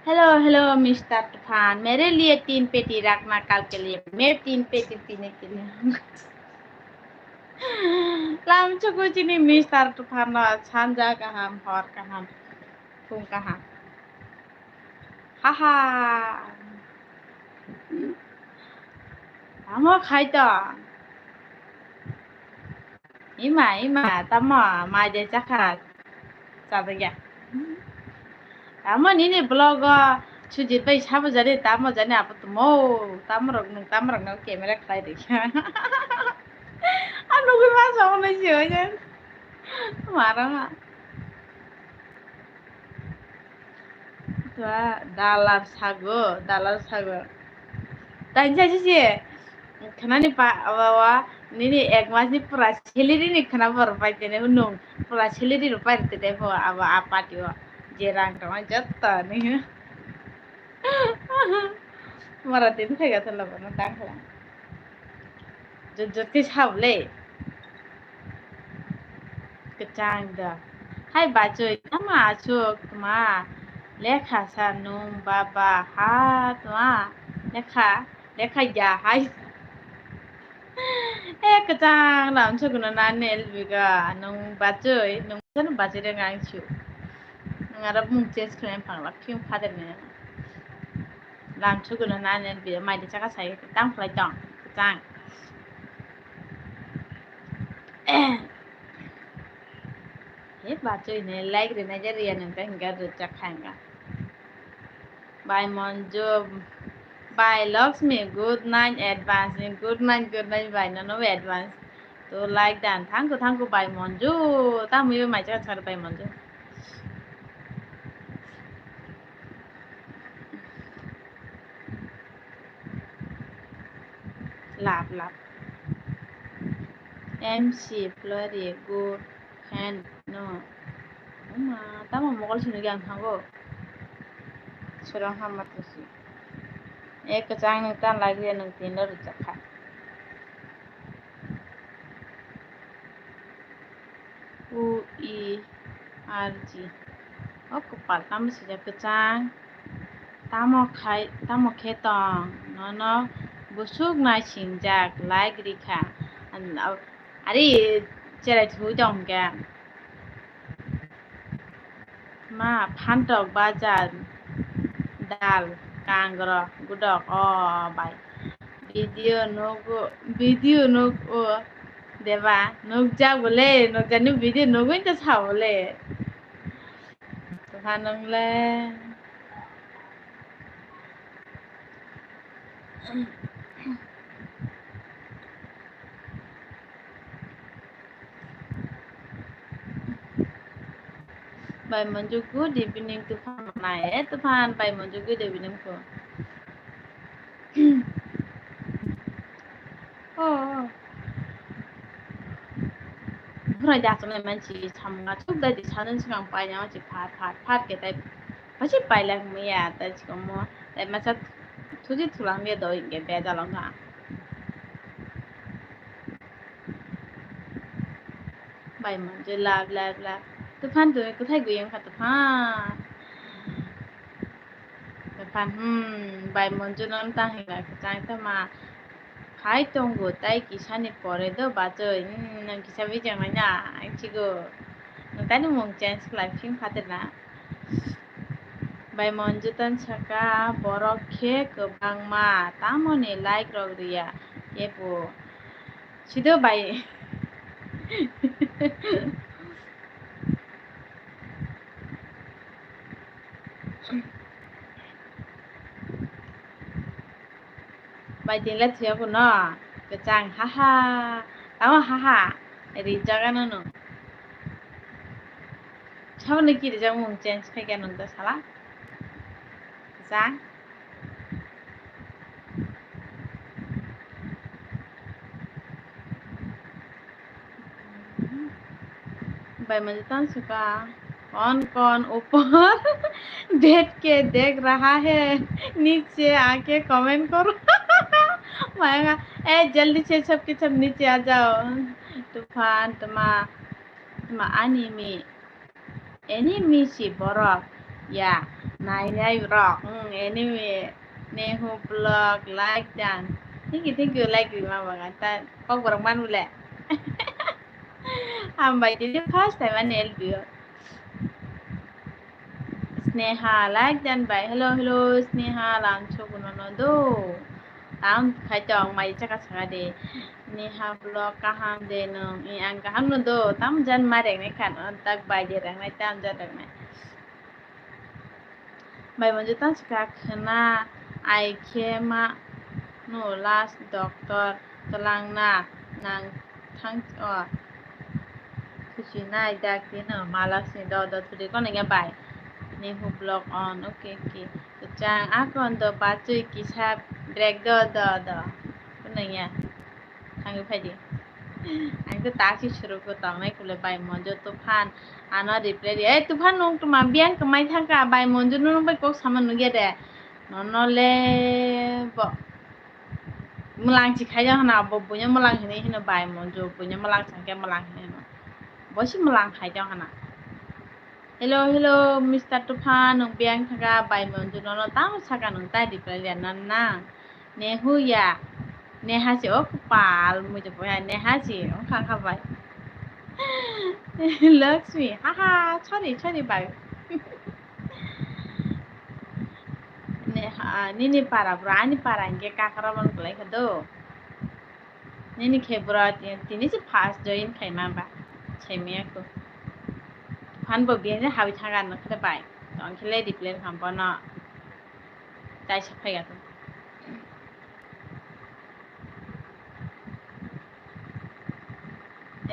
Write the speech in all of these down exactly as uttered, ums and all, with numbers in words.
Hello, hello, Mister Tufan. मेरे लिए तीन पेटी रखना कल के लिए। मैं तीन पेटी पीने के लिए। Lamchukgo chini Mister Tufan no sanja kaham, hor kaham, phung kaham. Haha. Tamo khai to. Ima, ima, tamo mai de chakha. Chajak ya. Tamo nini vlog o Sujit bai sabo jani, tamo jani abo tumo. Tamo rok nung, tamo rok no camera khlai de. Ano gwi ma sa ono si oi jan. Mara ma. Tua dalar sago, dalar sago. Tani sa si si. Khnani pa, wa, wa, nini ek mas ni pura salary ni khna bo rwpai tene hwnung. Pura salary rwpai rwtwi tei pho abo a party o. Je rang tongma jotto ni. Mara tin thaiga thalo bono tang khla. Jot jot khe sabo le. Kwchang da. Hai bachoi, tama achuk tma? Lekha sa nung baba ha tma? Lekha, lekha ya hai. E kwchang lam suguna na nel biga nung bachoi, nung sanu bachoi de ngang su. Nung ara mung change khlai phang la phim phader ne. Lam suguna na nel biga mai de chaka sai tang khlai tong. Kwchang. He bachoi ne like rina je riya nung ta hinga rwchak kha hinga. Bai Monju, bai Lakshmi, good night advance. Good night, good night, bai nono advance. To like dan, thank you, thank you, bai Monju. Tamo yo mai chaka char bai Monju. Love, love. M C Flori, good hand, no. Uma, tamo mokol sini yang thango. Surang hama tusi. Eh, kecang nung tan lagi nung tino rujak kha. U E R G. O kwpal tamo swijak kwchang. Tamo khai, tamo khe tong? Nono bwswk naisingjak, like rikha. An-, au-, ari cherai thwi tong khe. Ma phantok bajar dal kangrok gudok o bai. Video nugo, video nugo deba nukjak bole, nukjani video nugwi ta sa bole. Thanwngle. Bai Monju, good evening, Tufan. Nai, eh, Tufan, bai Monju, good evening ko. Oh. Bukhrai da chonai manchi samung achuk dai di sanin singang pai na manchi phat, phat, phat ke tai. Pasi pailak maya, tai chikomo, tai masa thuji thulang dia doi inge beda long ha. Bai Monju, love, love, love. Tufan, tumi kuthai guyung kha, Tufan? Tufan, hmm, bai Monju non tang hinga kwchang tama. Khai tongo, tai kisani pore do bachoi. Hmm, nang kisa bijang nai na, ang chigo. Nang tani mung change khlai phim phater na. Bai Monjutan saka, borok khe kwbangma, tamoni like rok riya. Ebo. Sido bai. Bai tinle thuya kuno. Kwchang, haha. Tamo haha. Rijak ano no. Saboni ki rijak mung change khai khe nung ta sala. Kwchang. Bai Monjutan saka, कौन कौन ऊपर बैठ के देख रहा है, नीचे आके comment करो। Maya, ए जल्दी से सबके सब नीचे आ जाओ। Tuphan, tma, tma anime. Anime si borok ya nainai rok, hmm, anime. Nehu vlog like dan. Thank you, thank you, like rima bagan ta kok borok man bole. Hambai tini first time ani L B o. Sneha like dan bai. Hello, hello, Sneha, lam sokuno no do. Tam khai tong mai chaka chaka de. Neha vlog kaham de nung. I ang kaham no do. Tam jan ma reng ne khan on tak bai de reng nai tam jan reng nai. Bai Monjutan saka khwna ai khe ma no last doctor twlang na nang thang o. Khusi nai dak tino malak sini do do thudi kono ya bai. Nehu vlog on, okay, okay. Kwchang akon do bachwi kisa break do do do. Kono ya. Thangwi phaidi. Ang khe taksi surugo tongnai kule bai Monjo Tuphan. Ano reply di. Ei Tuphan nung tuma biyang kwmai thangka bai Monjo nung bai kok sama nugya de. Nono le bo. Mwlang si khaijak hana bo buino mwlang hinwi hino bai Monjo buino mwlang sangkhe mwlang hinwi hino. Bo si mwlang khaijak hana. Hello, hello, Mister Tuphan, nung biyang thangka bai Monjo nono tamo saka nung tai reply liya na na. Nehu ya. Neha si o kwpal mui to boya Neha si o khang kha bai. Lakshmi, haha, sorry, sorry bai. Neha, nini para bro, ani para hingke kakra ban kwlai kha do. Nini khe bro, ti-, tini se first join khaima ba. Chemiya ko. Phan bo biyan je hawi thanga no khe bai. Tong khe le reply kham bono. Tai sa phai ga to.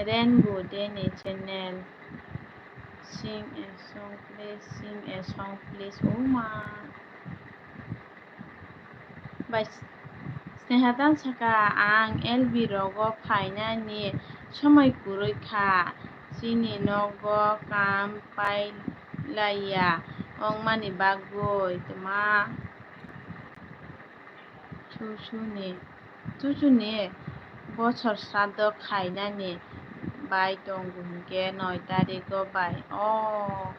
Rainbow Day ni channel. Sing a song please, sing a song please. Oh ma. Bai Sneha dan saka, ang L B rogo phainani somoi kwrwi kha, chini nogo kam pai laiya wngmani bagwi tma. Chusuni, chusuni bochor sraddho khainani bai tongo hinkhe noi tarigo bai. O,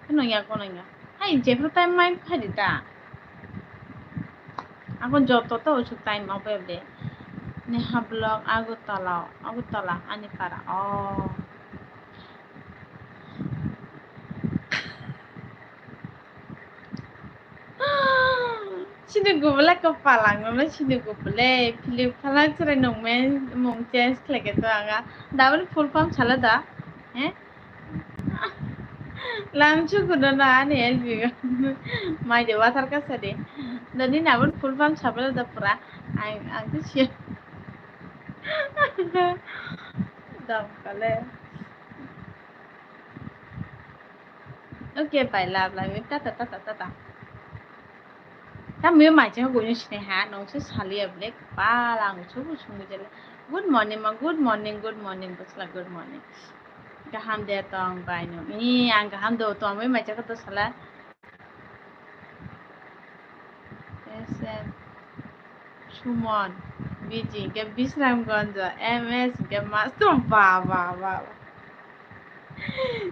kunangya, kunangya. Hai, jephru time mai phadi ta. Ako joto to usuk time obo de. Neha vlog Agartala, Agartala ani para. O. Sini gubule ko palang no sini gubule Philip phalak chwrai nung men mung change khlai khe to anga. Double full form sala da. Eh? Lamchu kuno na ani L B. Mai de wathar ka sadi. Doni na bun full form sabala da pura. Ang, ang to siya. Dam kale. Okay, bye, love, love you. Tata, tata, tata. Tamo mai chang guni sini ha, nong se sali ya ble, palang, subu, subu jale. Good morning, ma, good morning, good morning, bosla, good morning. Kaham de tong bai no. Ni ang kaham do tong bai mai chaka to sala. S M Sumon, B G ke Bisramganj, M S ke Master, ba, ba, ba, ba.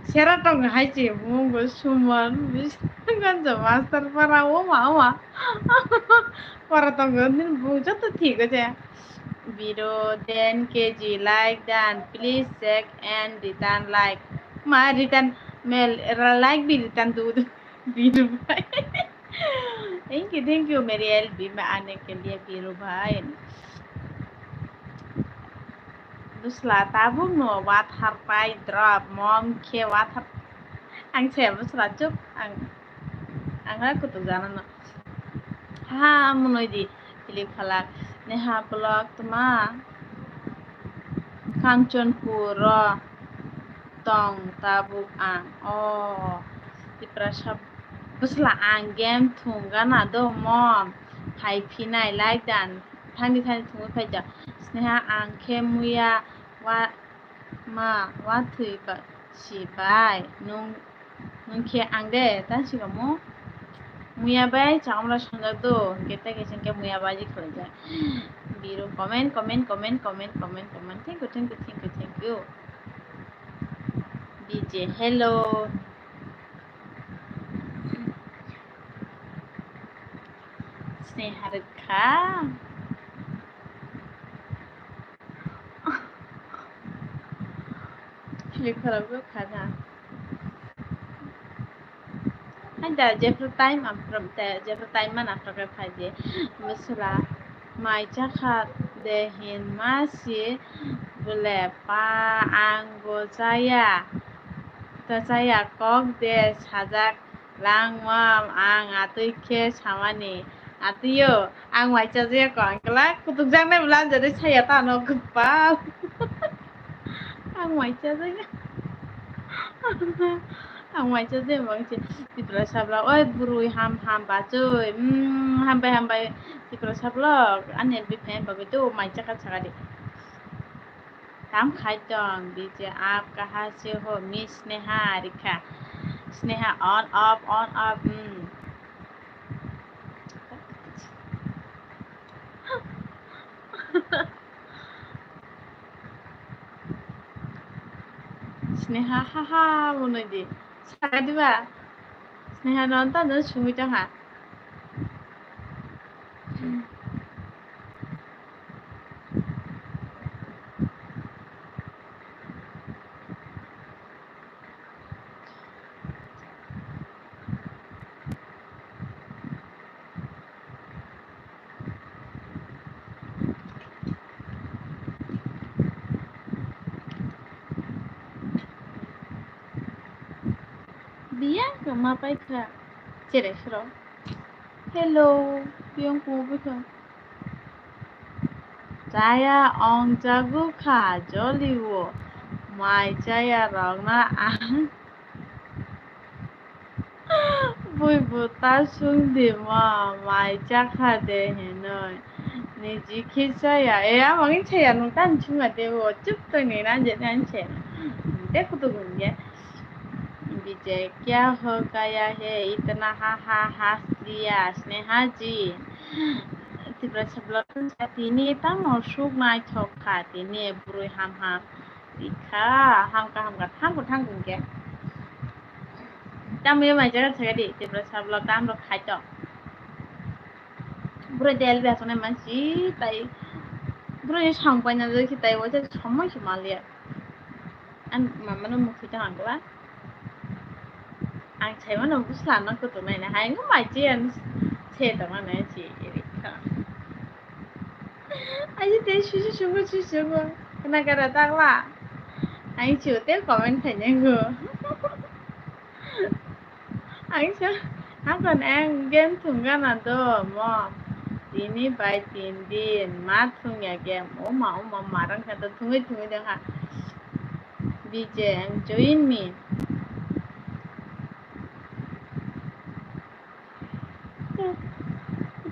Sera tong hai che, bumung bo Sumon, Bisramganj, Master para, o ma, o ma. Para tong din bumung joto thik o je. Biro, ten K G like dan, please check and return like. Ma return, mel, like bi return do. Biru bhai. Thank you, thank you, Meriel Bima Ane Kelia Biru bhai. Dusla tabuk no wathar pai drop mom khe wathar. Ang se dusla chup ang ang ha kutuk jana no. Ha munoi di click khalak Neha vlog tma Kanchanpur ro. Tong tabuk ang. O Tiprasa bwsla ang game thung gana do mom. Phai phinai like dan. Thani thani thungwi phai ja. Sneha ang khe muya wa ma wa thwi ba si bai. Nung nung khe ang de ta si mo. Muya bai chamla songjak do. Hinkhe tei kaisa hinkhe muya bai khlai ja. Biru comment comment comment comment comment comment. Thank you thank you thank you thank you. B J, hello. Sneha rwkha. Click kharok rwkha na. Hai da, jephru time aphru, te, jephru time mana aphru khe phai di. Bwswla, mai chakha de hinma si bole pa ang bo chaya. Ta chaya kok de sajak lang mam ang atwi khe samani. Atwi yo, ang mai chajaya ko ang kla kutuk jang nai bwla ang jani saya ta no kwpal. Ang mai chajaya. Ang mai chajaya bang se Tiprasa vlog. Oi bwrwi ham ham bachoi. Mm, hambai hambai Tiprasa vlog. Ani F B fan bagwi to mai chakha chakha di. Kam khai tong, B J aap kaha se ho, Miss Sneha rikha. Sneha on off, on off, hmm. Sneha, ha ha, monoi di. Saka diba? Sneha non ta non sumi tong ha. Biya kama paikha cherai sro. Hello, piyong kumo bwkha. Chaya ong jagu kha jolio. Mai chaya rokna ang. Bui buta sung di ma mai chakha de hinoi. Niji khe chaya. E amang chaya nung tan chuma de bo. Chup to ni na je tan chaya. De kutu gun ge. Vijay, kya ho gaya hai itna ha ha has liya Sneha ji. Tiprasa vlog tini tamo suk naithok kha tini bwrwi ham ham rikha hamkha hamkha thangkho thangkho hinkhe. Tamo mai jaga thakadi Tiprasa vlog tamo khai to. Bwrwi del bia sonai mansi tai bwrwi ni samung paina jai khe tai waisa somoi se manliya. Ang mamano mukti tong ang kla. Ang sai mano bwsla no kutung nai na hai no mai chi ang se tong nai chi iri tong. Ai te susu susu susu kana kara takla. Ang chi te comment khai nai go. Ang sa, ang kon ang game thung gana do mo. Tini bai tin din ma thung ya game. O ma, o ma, marang kha to thungwi thungwi dang ha. B J, ang join me.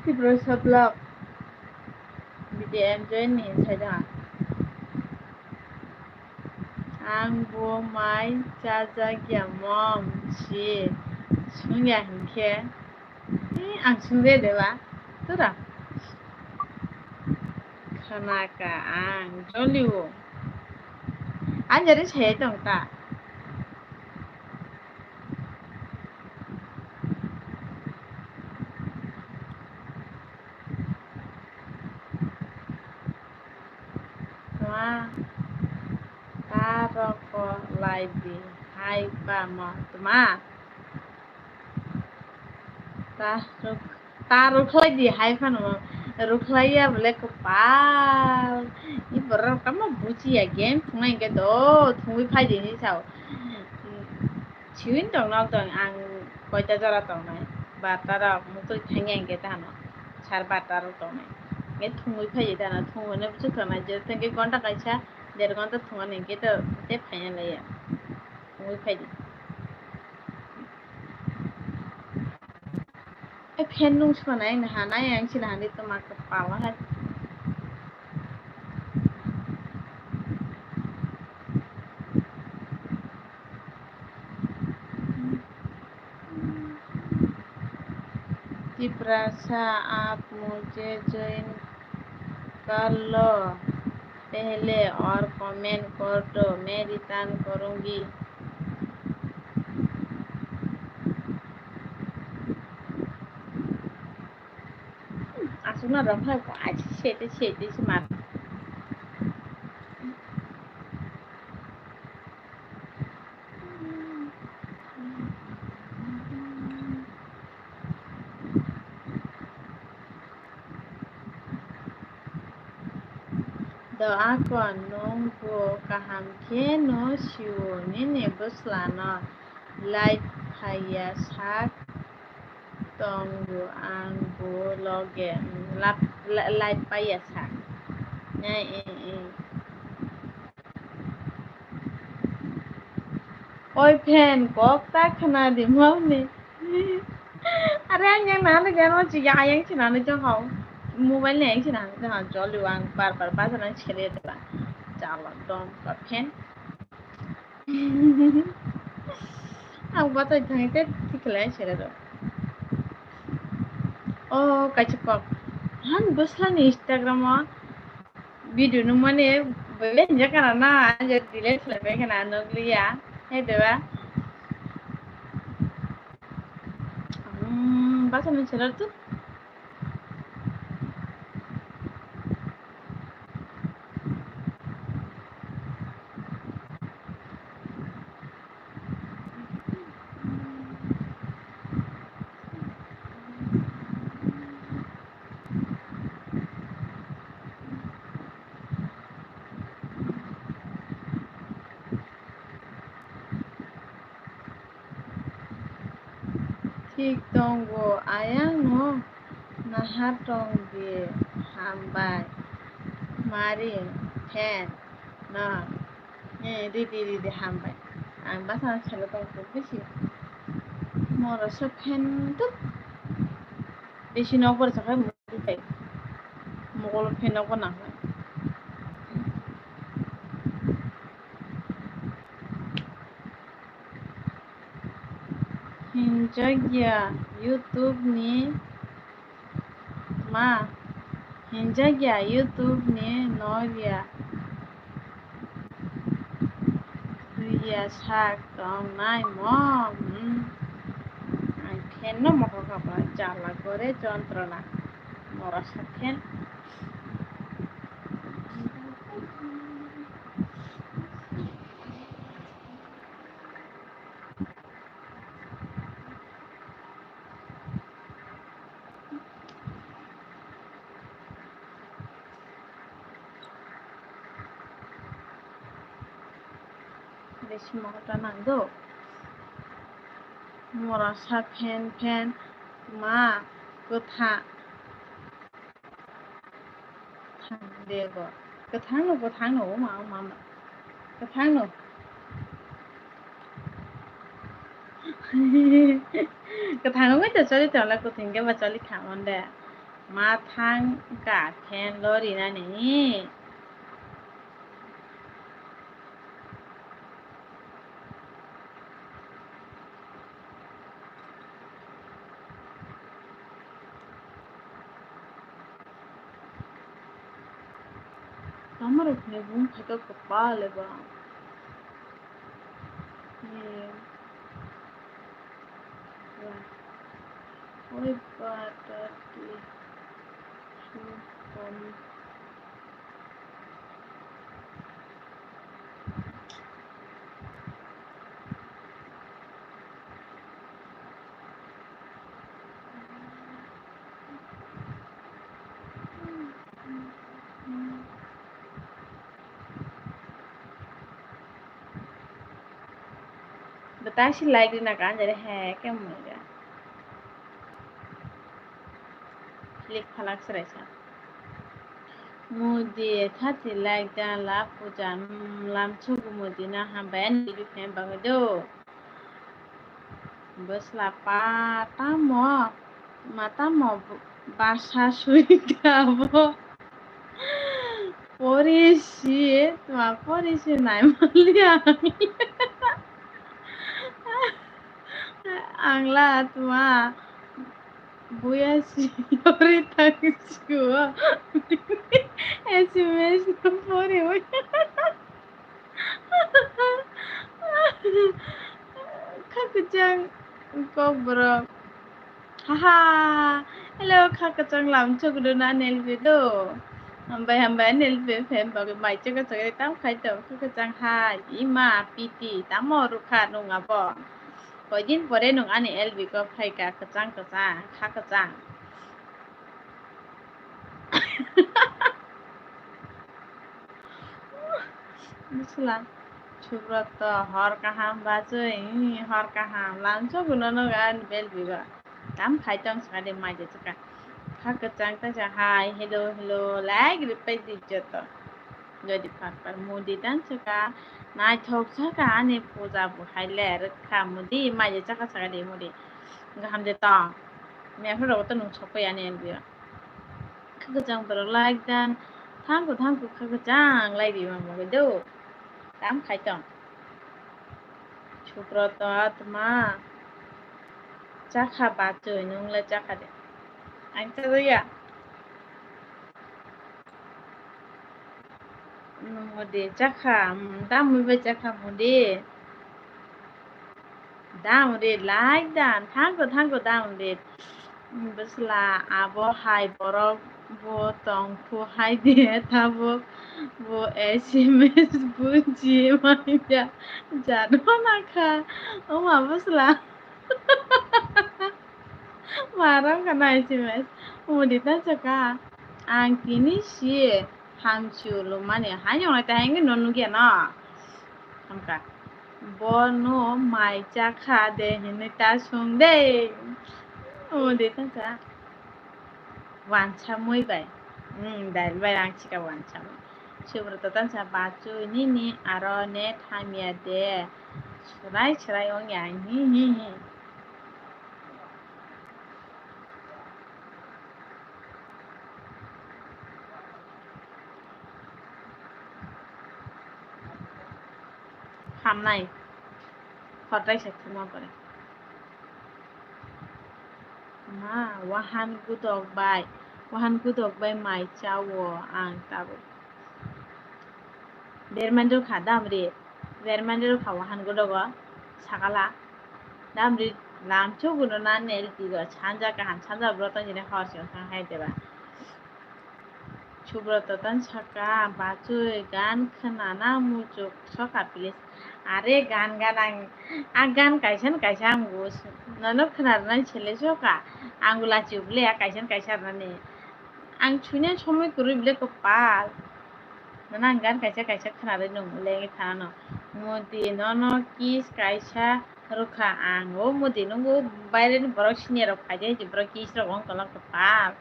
Tiprasa vlog. B J, ang join me, sai dang ha. Ang bo mai chajak ya mom si sung ya hinkhe. Eh, ang sung de deba. Tura. Khana ka ang jolio. Ang jari sai tong ta. Tma, ta roko lai di, hai pa mo tma. Ta ruk-, ta rukhlai di hai phano. Rukhlai ya bole kwpal. I borok tamo buchi ya game thungnai hwnkhe do thungwi phai di hinwi sao. Siwin tong nok tong ang koita jora tongnai. Barta rok muktwi thangya hwnkhe tano. Sar barta rok tongnai. Hwnkhe thungwi phai di tano. Thungwi no bwswk tongnai. Je tengke gonta kaisa der gonta thungani hwnkhe to tei phaiya laiya. Thungwi phai di. E fan nung swnai na ha nai ang sina hani to ma ka pala hai. Tiprasa, aap mujhe join kar lo pehle aur comment kar do, main return karungi. Aswkno rwphai bo aji sete sete se mar. Do ako nwng bo kaham khe no sio nini bwsla no. Light phaiya sak tongo ang bo loge, mm, lap-, la-, light paiya sak. Eh, eh, eh. Oi fan kok ta khna di mani. Are ang yang nani jan mo chiya ayang chinani jong hau. Mobile ni ayang chinani jong hau joli ang bar bar baja nang chele de ba. Chala dom ka fan. Ang batai thangwi tei tikhlai sere rw. O kaisa kok. Han bwsla ni Instagram o video nung mani bele hinjak kana na, anja delete khlai bai khana nukliya. Hai beba. Hmm, basa ni sere tu. Thik tongo, ayang no naha tong di, hambai. Mari, fan, no. Eh, ridi, ridi, hambai. Ang basa salo tong kuk bisi. Moro so fan tu. Bisi nok bor sakai mutu tai. Mokolo fan nok bor nang. Hinjakya YouTube ni ma, hinjakya YouTube ni noya. Duiya sak tong nai mo, hmm. Ang fan no mokol kapa jala gore jontrona. Mora sa fan. Besi mokol ta nang do. Mora sa fan fan ma kwtha. Thang de bo. Kwthang no, kwthang no, o ma, o ma, ma. Kwthang no. Kwthang no, to choli tong la, kwthang ke ba choli kha on de. Ma thang ka fan lori na ni. Tamo rok ni bung khato kwpal eba. Ye. Oi ba ta ti. Su kon. Bwtang si like rina ka anjari he ke mwnga. Click phalak swraisa. Modi thati like da la puja, mm, lamchuk modi na hambai ani biphem bagwi do. Bwsla pa tamo, ma tamo basa sui kha bo. Pori si, tma pori si nai maliya. Ang la tma buya si pori thang sio. S M S pori wi. Kha kwchang kok borok. Haha. Hello, kha kwchang lamchuk rwna N L P do. Hambai, hambai, N L P fan bagwi mai chwka chwka tam khai tong. Kha kwchang hai. Ima, piti, tamo rukha nung abo. Koidin pore nung ani L B ko phaika kwchang kwchang, kha kwchang. Bwsla, Subroto, hor kaham bachwi, hor kaham, lamchok gwnano ani L B ba. Tam khai tong swkadi mai de chwka. Kha kwchang ta sa hai, hello, hello, like ripai di joto. Jodi phar phar mudi dan chwka, naithok saka ani puja bo hai le rwkha mudi, mai de chwka swkadi mudi. Gaham de tong. Mepha rogo to nung sokoi ani L B o. Kha kwchang borok like dan. Thangkho, thangkho, kha kwchang lai rima mungwi do. Tam khai tong. Subroto atma. Chakha bachwi nung le chakha de. Ang chajakya. Mudi chakha, mm, tamwi bai chakha mudi. Dam rit lai dan, thangkho, thangkho dam rit. Bwsla abo hai borok bo tong phu hai de, tabuk bo S M S buji manya jano nakha. Oma bwsla. Maram kana S M S. Mudi ta chaka. Ang tini si hamchu lumani. Haino nai ta hengwi no nugya no. Hamka. Bono mai chakha de hinwi ta sung de. O de ta cha. Wansa mui bai. Hmm, dal bai ang chika wansa mui. Subroto ta cha bachu nini aro net hamya de. Surai surai ongya hi hi hi. Hamnai. Hotai se thuma pore. Ma, wahan gudok bai. Wahan gudok bai mai chawo ang tabuk. Bermando kha damri. Bermando kha wahan gudogo. Sakala. Damri lamchok guno na nel tigo. Sanja kaham, sanja broto jine hor se thang hai deba. Subroto tan saka, bachoi gan khwnana muchuk soka please. Are gan gan ang, a gan kaisa kaisa ang bus. Nono khwnarnai sele soka. Ang lachi ble a kaisa kaisa rani. Ang suina somoi kwrwi ble kwpal. Nono ang gan kaisa kaisa khwnarwi nung le thano. Modi nono kiss kaisa rukha ang. O modi nungo baire ni borok senior rok phaide, borok kiss rok wng tolong kwpal.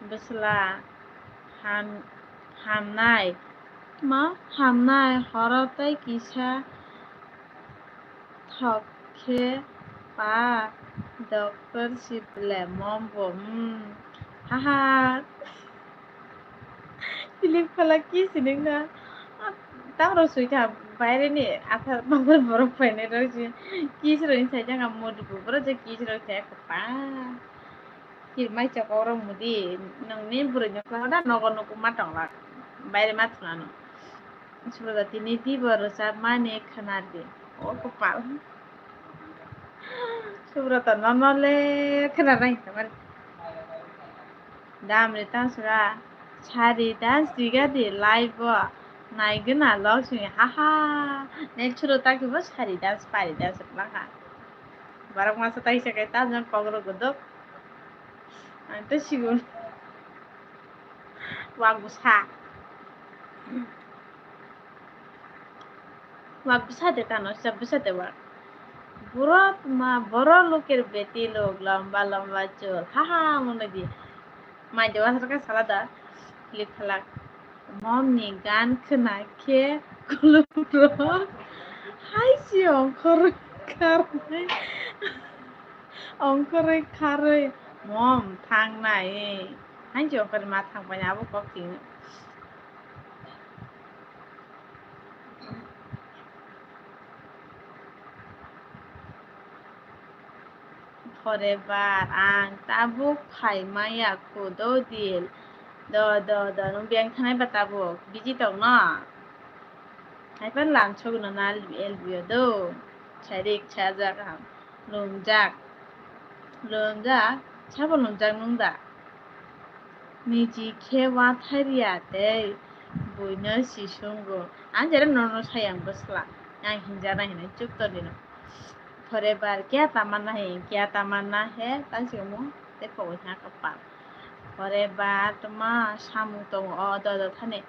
Bwsla ham-, hamnai. Ma hamnai horo tei kisa thok khe pa doctor si ble mom bo, hmm. Haha. Philip phala kiss hinwi na. Tamro sui kha baire ni athar mangor borok phainai rok si kiss rok sai jang modi bo borok je kiss rok sai pa. Kirmai chokok rok mudi, nongni bwrwi nokla da nogo nuku ma tongla, baire ma thwnano. Subroto tini dibo rwchapmani khwnardi. O kwpal. Subroto nono le khwnarnai hinwi tamani. Damri ta sura sari dance rigadi live o naigwna lok sini haha. Next suro ta kibo sari dance pari dance rwlakha. Borok masa taisa kai ta jang kok rok godok. Ang tei sigun. Wak bwsa. Wak bwsa de tano, sisa bwsa de wak. Buro tma, boro loker beti lok, lamba lamba chul. Ha ha, mone di. Mai de wasar ka sala da. Lik phalak. Mom ni gan khna khe kuluk rok. Hai si ongkhor kharnai. Ongkhorwi kharwi. Mom thangnai. Hai si ongkhorwi ma thangpai abo kok tini. Forever, ang tabuk phai maya kho, do dil. Do, do, do, nwng biyang thanai ba tabuk? Busy tong no? Haiphano lamsok no na L B O do. Chairik chajak ham. Lumjak. Lumjak? Sabo lumjak nwng da? Niji khe wathairiya tei buino sisungo. Ang jera nono sayang bwsla. Ang hinjana hinwi chuk tongdino. Forever kya tamanna hai, kya tamanna hai, tang simo tei pogwi ha kapal. Forever tma samung tongo o do do thani.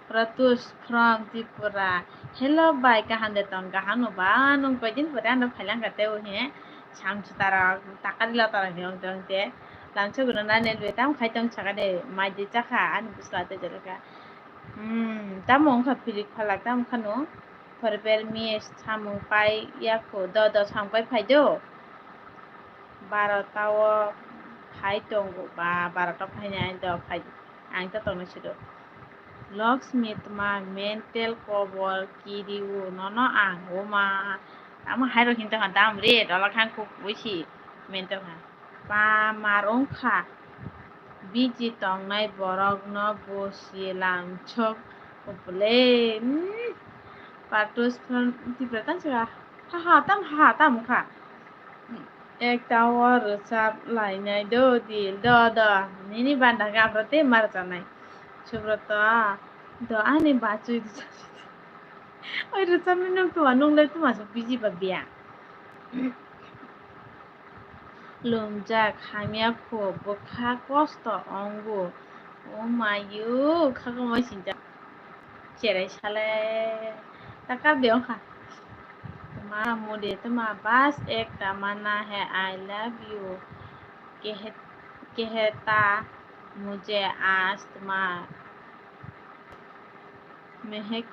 Pratus from Tripura. Hello bai, kaham de tong, kaham no ba? Nung koi din pore ano phailang ka tei o he. Samsitara takari lotara ni ong tong te. Lamsok no na net bai tam khai tong saka de, mai de chakha ani bwsla te jora kha. Hmm, tamo wngkha pilik phalak, tamo khano. Forever miss samung pai yakho, do do samung pai phai do. Barota o phai tongo ba, barota phainai do phai. Ang ta tongna sido. Lakshmi tma mental kobor kiriwo nono ang oma. Tamo hairo hinta kha dam re, dola khang kuk buisi mental kha. Pa mar wngkha. Biji tongnai borokno bo silam chok bole. Hmm. Patus from Tipra tang saka. Ha ha tam, ha ha tam wngkha. Ekta o rwchap lainai do dil do do. Nini banda gabra tei ma rwchanai. Subrata do ani bachwi rwchap. Oi rwchapni nung tuma nung le tuma sok biji ba biya. Lumjak hamya kho bwkha kosto ongo. O mayu khago mai sinjak. Cherai sale. Takar de wngkha. Tma mode tma bas ek tamana hai I love you. Kehe, keheta mujhe aaj tma mehek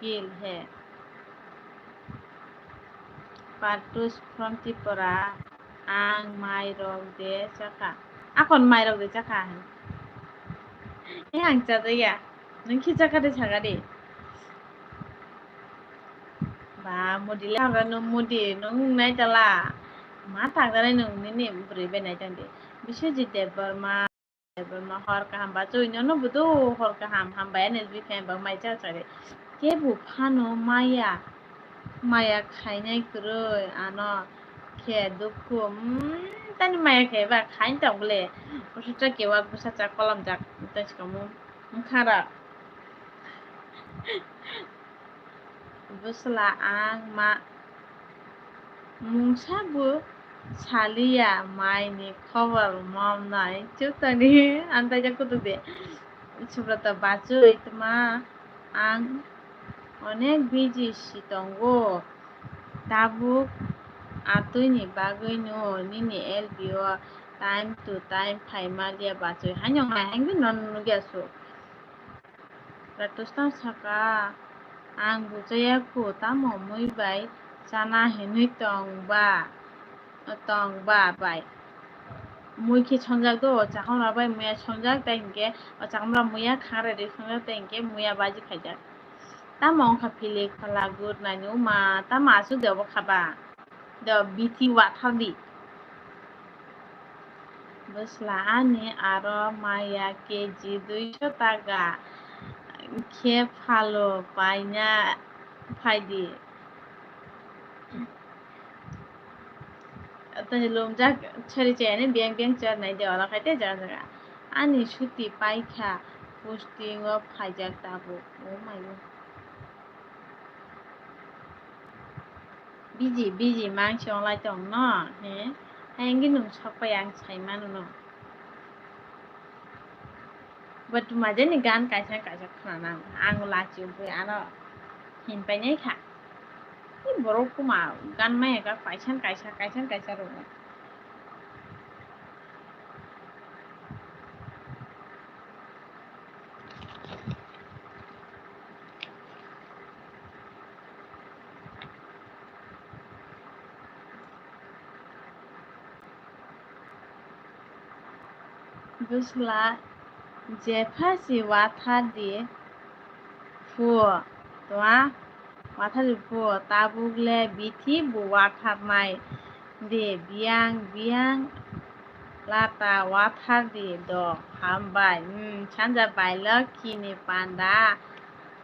kil hai. Patus from Tripura. Ang mairok de chakha. Akon mairok de chakha. E ang chajaya. Nung khi chakha de chakha de. Ba mudi le hamra nung mudi nung nai tala. Ma tang jani nung nini bwrwi bai nai tang de. Biswajit Debbarma. Hor kaham bachwi nono budu hor kaham hambai ani L B fan bang mai cha chari. Kebu phano maya, maya khainai kwrwi ano khe dukhu, mm, tani maya khe ba khain tong bole. Bwswk cha kewak bwsa cha kolam jak tei swkang mung wngkha ra. Bwsla ang ma mungsa bo saliya mai ni khobor mom nai chwtani antaijak kutuk de. Subrata bachwi tma ang onek busy si tongo. Tabuk atwi ni bagwi no nini L B o time to time phai maliya bachwi haino ngai haino no nugya su. Ratus tang saka, ang bujaya kho, tamo mui bai chana hinwi tong ba, tong ba bai. Mui khe songjak do, o chakamra bai muya songjak, tai hinkhe o chakamra muya khangra ri songjak, tai hinkhe muya baji khaijak. Tamo wngkha philik phalak good naini uma, tamo aswk de obo kha ba. Do bithi wathardi. Bwsla ani aro maya K G duiso taka khe phalo paina phaidi. Tei lumjak sari chayani biyang biyang char nai de oro khai tei jaga jaga. Ani suti paikha posting o phaijak tabuk. Oh my God. Biji, biji, mang se onglai tong no, he? Hai wngwi nwng sok pai ang sai mano no. But majani gan kaisa kaisa khna nang, ang lachi ugwi ano hin painai kha. Tei borok kuma gan maya kha kaisa kaisa, kaisa kaisa rwgo. Bwsla jepha si wathar di phuo, twa wathar di phuo, tabuk le bithi bo watharnai de, biyang biyang lata wathar di do, hambai. Hmm, sanja bai lokhi ni panda.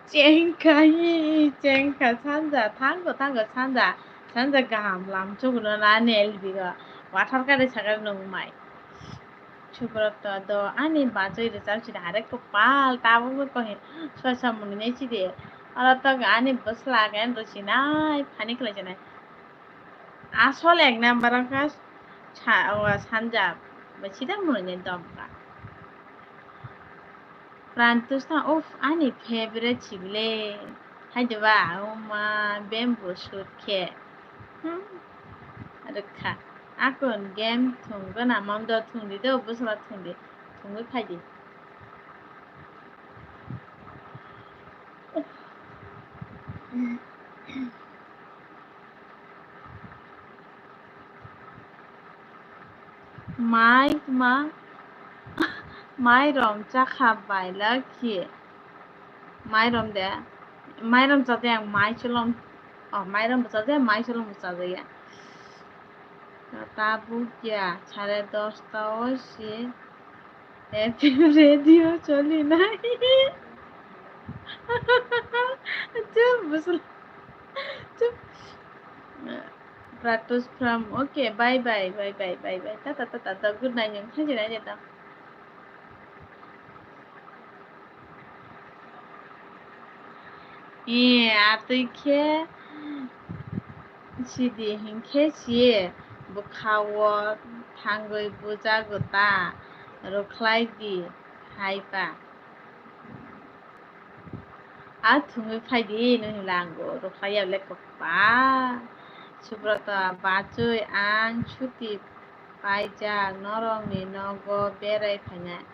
Chengkha, hi, chengkha, sanja, thango, thango, sanja, sanja kaham, lamchugno nani L B o. Wathar kari sakar nung mai. Subrata do, ani bachoi rwchap sidi, hare kwpal, tabukbo kohi, soisa mwnwi nai sidi. Oro tok ani bwsla khe rwchinai, phani khlai chinai. Asol ek number wngkha sa-, o, sanja, bai sida mwnwi ni domka. Prantush ta, uff, ani favorite sibile. Hai de ba, o ma, bamboo shoot khe. Hmm, rwkha. Akon game thung gana, mam do thung di do, bwsla thung di. Thungwi phai di. Mai ma, mai rom chakha bai lakhi. Mai rom de, mai rom chade ang mai cholom, oh, mai rom chade, mai cholom chade ya. Tabuk ya, sare dosta o si. F M radio choli nai. Chup, bwsla. Chup. Pratus from, okay, bye bye, bye bye, bye bye. Tata, tata, tata, good night, yung thank you, thank you. Ee, atwi khe sidi hinkhe si bwkha-o thangwi bujago ta rwkhlai di hai ba. A thwngwi phai di, nini lango rwkhlai ya le kwpal. Subrata bachwi ang chuti paijak norokni nogo berai phainai.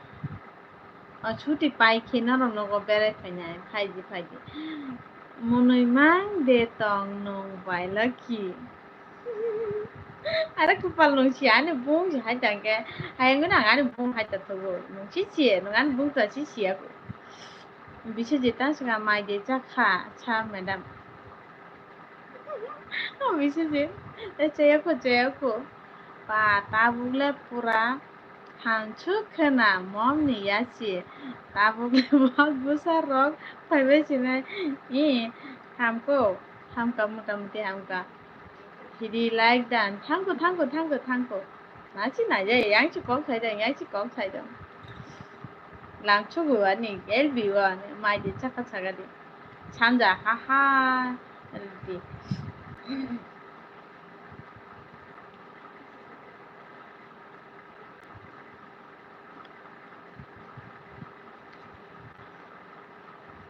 O chuti pai khe norok nogo berai phainai, phaidi, phaidi. Mwnwi mang de tong nwng bai lakhi. Are kwpal nwng si ani bung si hai tang khe, hayung gwnang ani bung hai ta thogo. Nwng si si, nwng ani bung ta si si ya. Biswajit ta swkang mai de chakha, cha madam. Biswajit, e chayakho, chayakho. Ba, tabuk le pura thansuk khena mom ni yasi. Tabuk le mom bwsa rok phaibai sinai. E, hamko, hamka, mota moti hamka. Hidi like dan. Thank you, thank you, thank you, thank you. Nachi nai jai, yang chi kok sai dong, yang chi kok sai dong. Lang chugu ani, L B o ani, mai di chaka chaka di. Sanja, ha ha, di.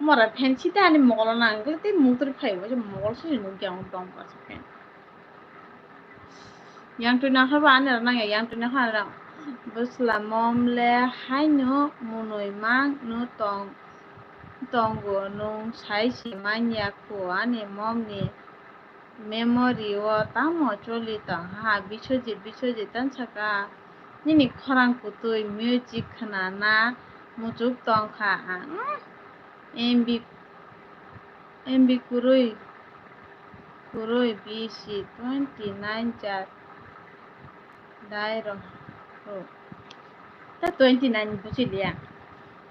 Mora phen sita ani mogol nang, tei mungtri phai bo, mogol sini nukya ang tong pa sa phen. Yang twi nang kha ba ani rok nang ya, yang twi nang kha ani rok. Bwsla mom le haino mwnwi mang no tong, tongo, nwng sai se man ya kho ani mom ni memory o tamo choli tong ha. Biswajit, Biswajit tan saka nini khorang kutui music khna na muchuk tong kha ang. M B, M B kwrwi, kwrwi B C twenty nine jat dai rw, rw. Ta twenty nine buchi liya.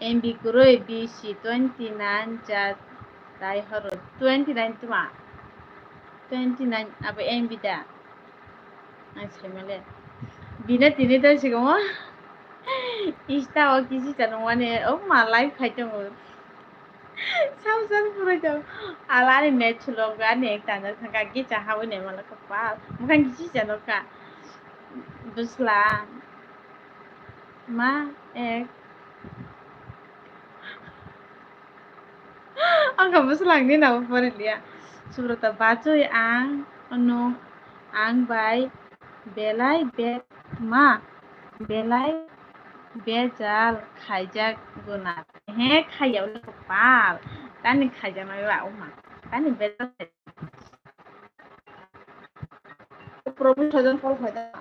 M B kwrwi B C twenty nine jat dai horo. Twenty nine tuma. Twenty nine abo M B da. Ang saimale. Bina tini ta sigomo. Insta o kisi chano mane o ma live khai tongo. Sam sam pura jam. Ala ni net chulo ga ne tanda thangka gicha hawi ne mala ka pa. Mukan gichi chano ka. Bwsla. Ma ek. Ang ka bwsla ang ni na pori liya. Subrata bachwi ang, ano ang bai belai be-, ma, belai bejal khaijak guna. He, khaiya ule kopal. Tani khaijaknai ba, oma. Tani bejal khaijak. Problem sojon call khaida.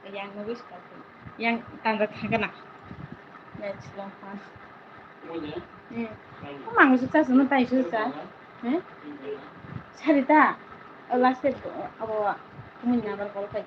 Yang nugis kaki. Yang tanda thangkana. Next long pass. Hmm. Mang su cha sunu tai su cha. Eh? Sarita. Last step abo. Kumin nabar call kai.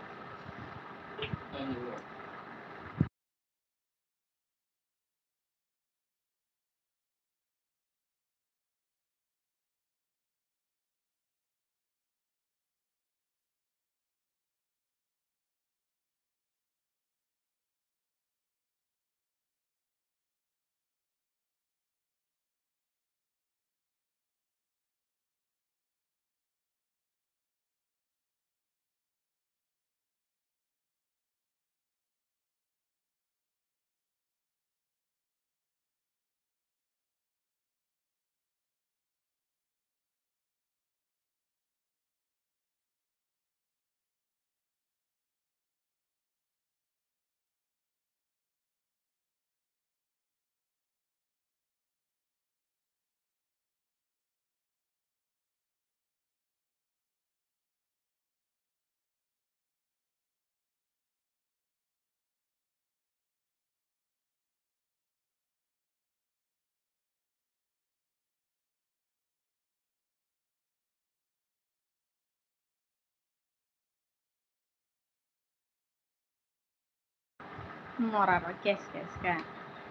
Mora ba kes kes ka.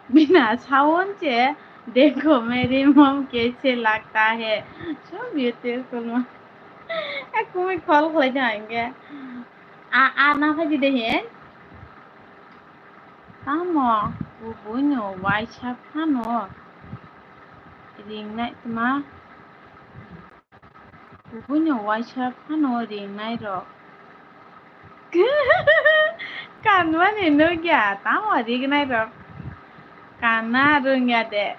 Bina sawan che, dekho meri mom kaise lagta hai. So beautiful ma. Ek kumi call khlai jang ke. A, a na phaji de he. Tamo, kubuino waisa phano ringnai tma. Kubuino waisa phano ringnai rok. Kanmani nukya, tamo ringnai rok. Kanna rungya de.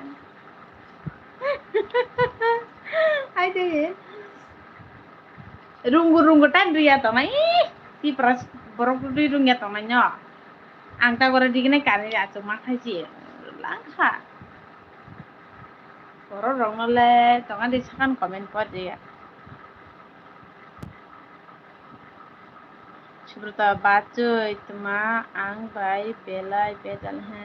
Hai de. Rungu rungu time rwya tongnai. Ih, Tipra borok rwi rungya tongnai no. Ang ta gora digini kari achuk ma khaisi. Langkha. Borok rokno le tonga di sakan comment por di. Subrata bachoi tma ang bai belai bejal he.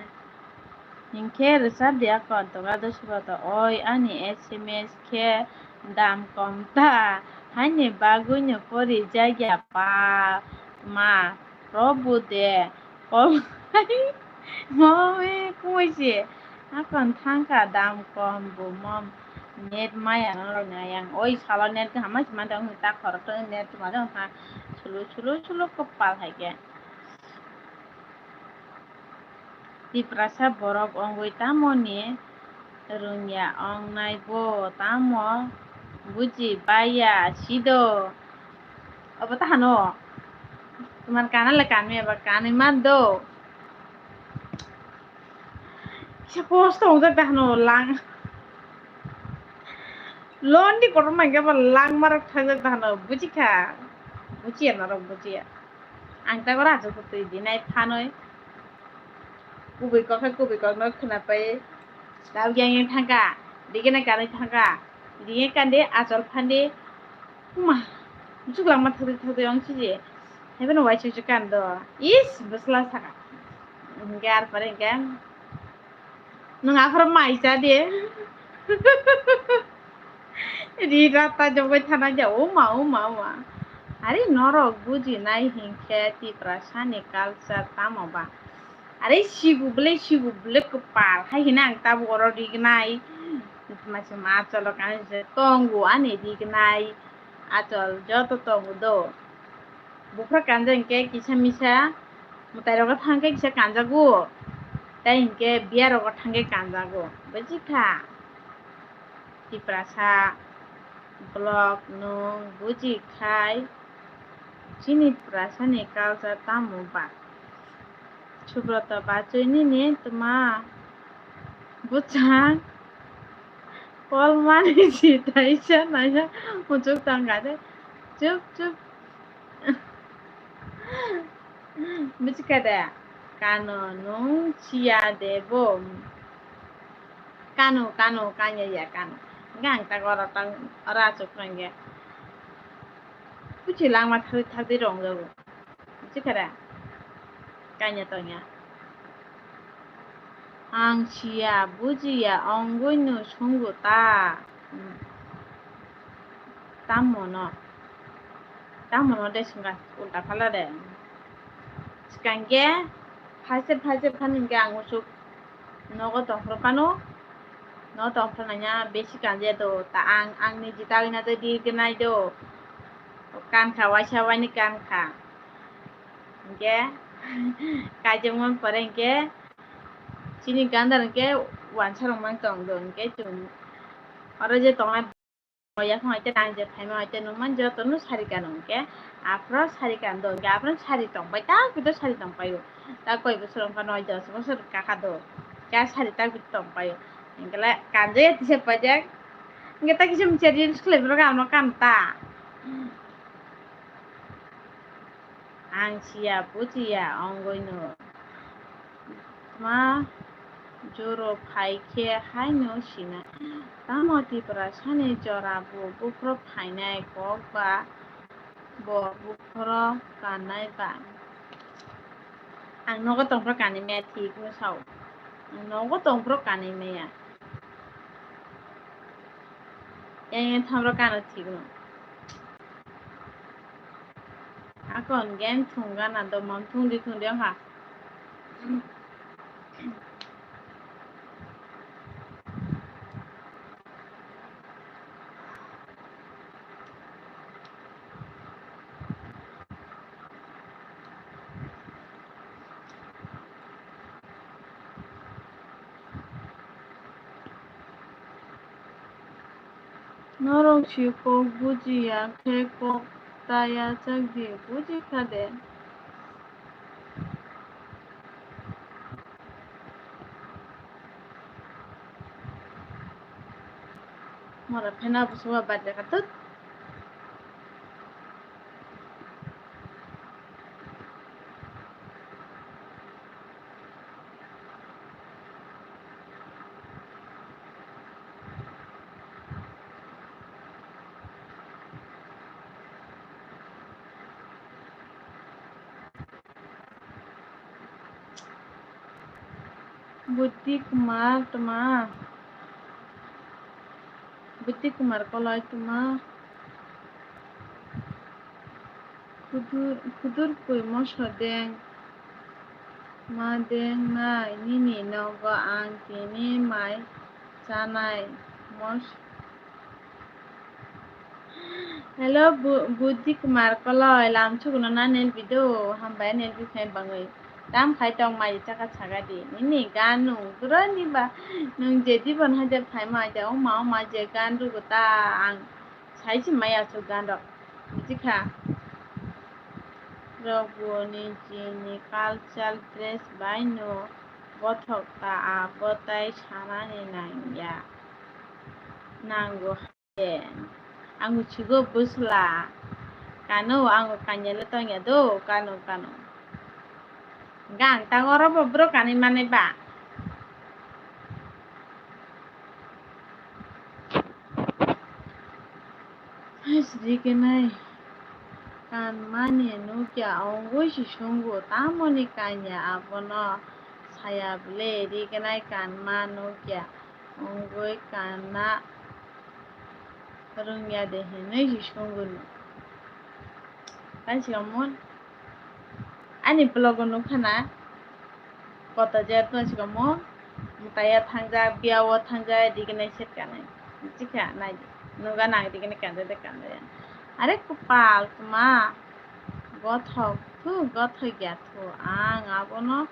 Hinkhe rwchap di akon tokra do Subrata, oi ani S M S khe dam kom ta, haini bagwino pori jagya pa ma, Probhu de, kom hai, mom e kumui se, akon thangkha dam kom bo mom, net maya no rok nai ang, oi salo net kaham ma se mantong ta khorok to net ma jong ha, sulu sulu sulu kopal hai khe. Tiprasa borok wngwi tamoni rwngya wngnai bo tamo buji baiya sido. Obo ta hano. Tomar kana le kanwi eba kanwi man do. Kisa kosto wngjak ta hano lang. Londi kotor mangke ba langmarok thajak ta hano bujikha. Bujiya norok bujiya. Ang ta gora achuk twi dinai phanoi. Kubui kok khe kubui kok no khwnapai. Dao yang yang thangka. Digena kanwi thangka. Dige kande achol phande. Kuma. Chuklang ma thodi thodi ong sije. Haiphano waisa waisa kando. Is bwsla saka. Hingke ar pore hingke. Nwng aphuru mai cha de. Ri rata jogoi thana ja, o ma, o ma, o ma. Are norok bujinai hinkhe Tiprasani culture tamo ba? Are sibu bwle, sibu bwle kwpal hai hino ang tabuk oro rignai. Masa ma achalo kanjak tongo ani rignai. Achal joto tongo do. Buphra kanjak hinkhe kisa misa mwtai rogo thangkhe kisa kanjago. Tei hinkhe biya rogo thangkhe kanjago. Bujikha? Tiprasa vlog nwng buji khai chini Tiprasani culture tamo ba? Subrata bachoi nini tma bwchang kol mani si taisa naisa muchuk tangkha de. Chup, chup. Bujikha de? Kano nwng siya de bo? Kano, kano, kanya ya kano. Hinkhe ang tak oro tang, oro achuk phai hinkhe. Kuchi langma thari thari rong jago. Bujikha de? Kanya tongya. Ang siya, bujiya, ongwi no sungo ta. Hmm. Tamo no? Tamo no de sungkha ulta phala de. Swkang khe phaise phaise phano hinkhe ang usuk nogo tongphuru phano. Nogo tongphuru nanya besi kanje do. Ta ang, ang niji tagwi na tei dir khe nai do. Kankha waisa waini kankha. Hinkhe kaijakmani pore hinkhe chini gandar hinkhe wansa rok mang tong do hinkhe chwng oro je tongnai. Yaphang hai khe tang je phaima hai khe nukman jotono sari kano hinkhe aphuru sari kando hinkhe aphuru sari tongpai ta kito sari tongpaio ta koi bosor wngkha noi dos bosor kakha do kya sari ta kito tongpaio hinkhe kanjaya tisa paijak hinkhe ta kisa mchari sukhlai borok ano kan ta. Ang siya bujiya ongwi no tma joro phai khe haino sinai. Tamo Tiprasani jora bo buphuru phainai kok ba bo buphuru kannai ba? Ang nogo tongphuru kanwi maya thik no sao. Ang nogo tongphuru kanwi maya. Yang yang thamro kano thik no. Akon gen thung gana do mam thung di thung di ha. Norok si kok bujiya khe kok ta yachak di, bujikha de? Mora phena busuwa bad lekha tut. Buddhi Kumar tma? Buddhi Kumar Koloi tma? Kudur, kudur koi moso deng, ma deng nai nini nogo ang tini mai chanai mos. Hello, Bu-, Buddhi Kumar Koloi, lam chukuno na nelbi do, hambai nelbi khai bangwi. Tam khai tong mai chaka chaga di. Nini gan nung, bwrani ba, nung je di bon hajar phaima aja, oma, oma je gan rugo ta ang. Sai se maya aswk gan rok. Bujikha? Rok bo nijini cultural dress bai no bothok ta, abo tai sanani nangya. Nango hai. Ang uchigo bwsla. Kano ang kanya le tongya do, kano, kano. Gang tang oro bo bro kani mane ba. Hai sidi kenai. Kanmani nukya ongwi si sungo tamoni kanya abono saya bwle ri kenai kanma nukya. Wngwi kanna rwngya de hinwi si sungwi no. Tang sikamo ani vlog o nukha na, koto je tong sikamo, mutaya thangjak, biya o thangjak, digi nai set kanai. Chikha nai, nuga nang digi nai kanja de kanja ya. Are kupal tuma, gothok thu, gothok ya thu, ang abono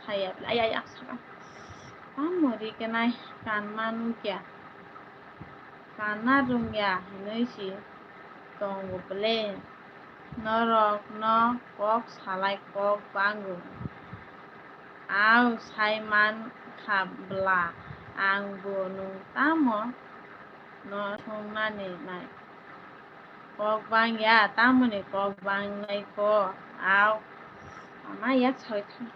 saya, ay, ay, ay, sakha. Tamo ri kanai kanma nukya. Kana rwngya hinwi si tongo ble? Norokno kok salai kok bango. Au sai man kha bwla, ang bo nwng tamo no swngnani nai? Kok bangya, tamoni kok bangnai ko. Au, ama yak soi thang.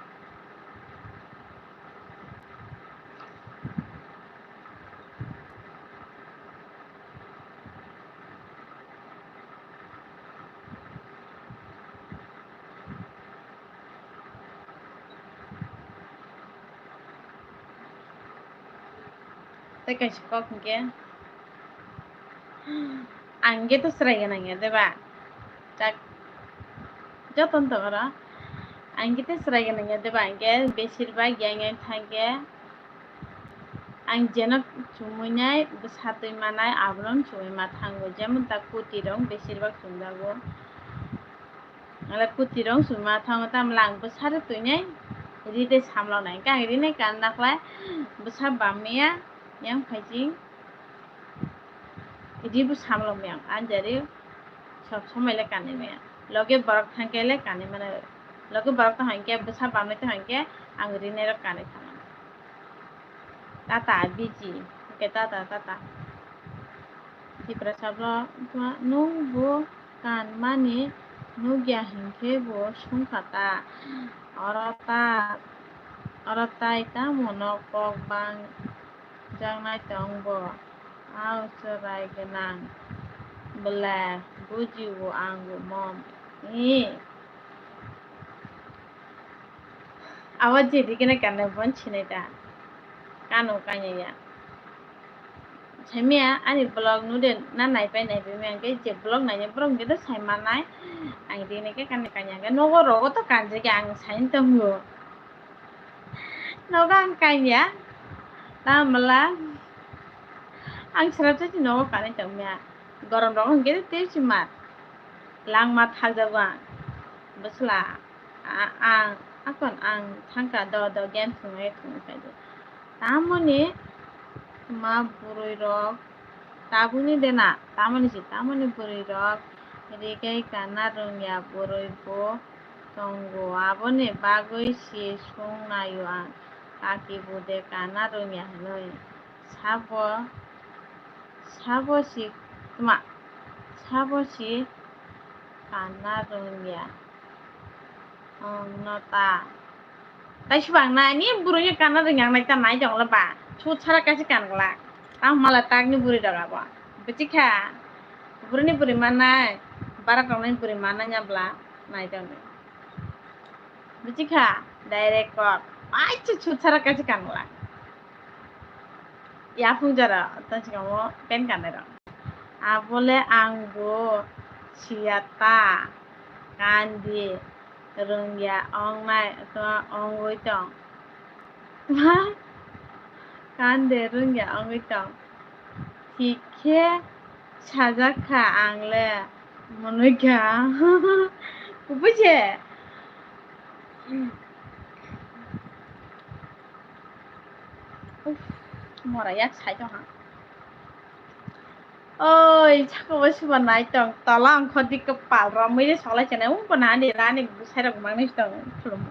Tei kaisa kok hinkhe, ang hinkhe to chwrai gwnang ya, deba? Tak, jotono tongo oro. Ang hinkhe to chwrai gwnang ya, deba? Hinkhe besir bak yang yang thangkhe ang jeno chumui nai, bwsa twi manai, abono chumui ma thango. Jemon ta kuti rok besir bak chumjago. Ala kuti rok chumui ma thango, tamla ang bwsa rw twi nai, ri de samlok nai. Hinkhe ang ri nai kan dakhlai, bwsa bam ya, yang phaijing. Idi bo samlok maya, anjari sob somoi le kanwi maya. Loge borok thangkhe le kanwi mano. Loge borok tong hangkhe, bwsa bamnai tong hangkhe, ang rinai rok kanwi thangmano. Tata biji, hwnkhe tata, tata. Tiprasa borok, nwng bo kanmani nukya hinkhe bo swngkha ta. Oro ta, oro tai tamo no kok bang jaknai tong bo. Ang chwrai gwnang bwle, buji-o ang bo mom. Ee. Abo je dikhe na kanai bon sinai ta. Kano kanya ya. Saimaya ani vlog nude na naipai naipai maya hwnkhe je vlog nainai borok hwnkhe to sai mannai. Ang dikhe khe kanya kanya hwnkhe nogo rogo to kanjak ya ang saini tongo. Nogo ang kanya, tamla ang srapsa si nogo kanwi tongmaya. Gorom rogo hwnkhe tei si mat langma thakjago ang. Bwsla, a-, ang, akon ang thangkha do, do, game thwngwi thwngwi phai di. Tamoni ma bwrwi rok, tabukni de na, tamoni si, tamoni bwrwi rok, rigai kana rwngya bwrwi bo tongo, aboni bagwi si sung naio ang, kaki bude kana rwngya hinwi. Sabo, sabo si tma, sabo si kana rwngya. Ong no ta. Tai subang na ni bwrwi ni kana rwngya nai ta nai jongla ba. Sut sara kaisa kan glak. Tamo mala tak ni bwrwi rok abo. Bwchikha. Bwrwi ni bwrwi manai. Bara tongnai bwrwi manai nya bla. Nai jong. Bwchikha. Direct kok. Ai chu sut sara kaisa kan glak. Yaphung jora tong sikamo pen kanai rok. Abole ang bo siya ta kandi rwngya ongnai to ongoi tong. Ma kandi rwngya ongoi tong. Thik khe sajak kha ang le monoi kha. Kubui se. Uf, mora yak sai tong ha. Oi, saka bo suba nai tong, tola ongkho di kwpal romwi de soklai chana, ung ko nani rani bwsai rok mangni tong khulum.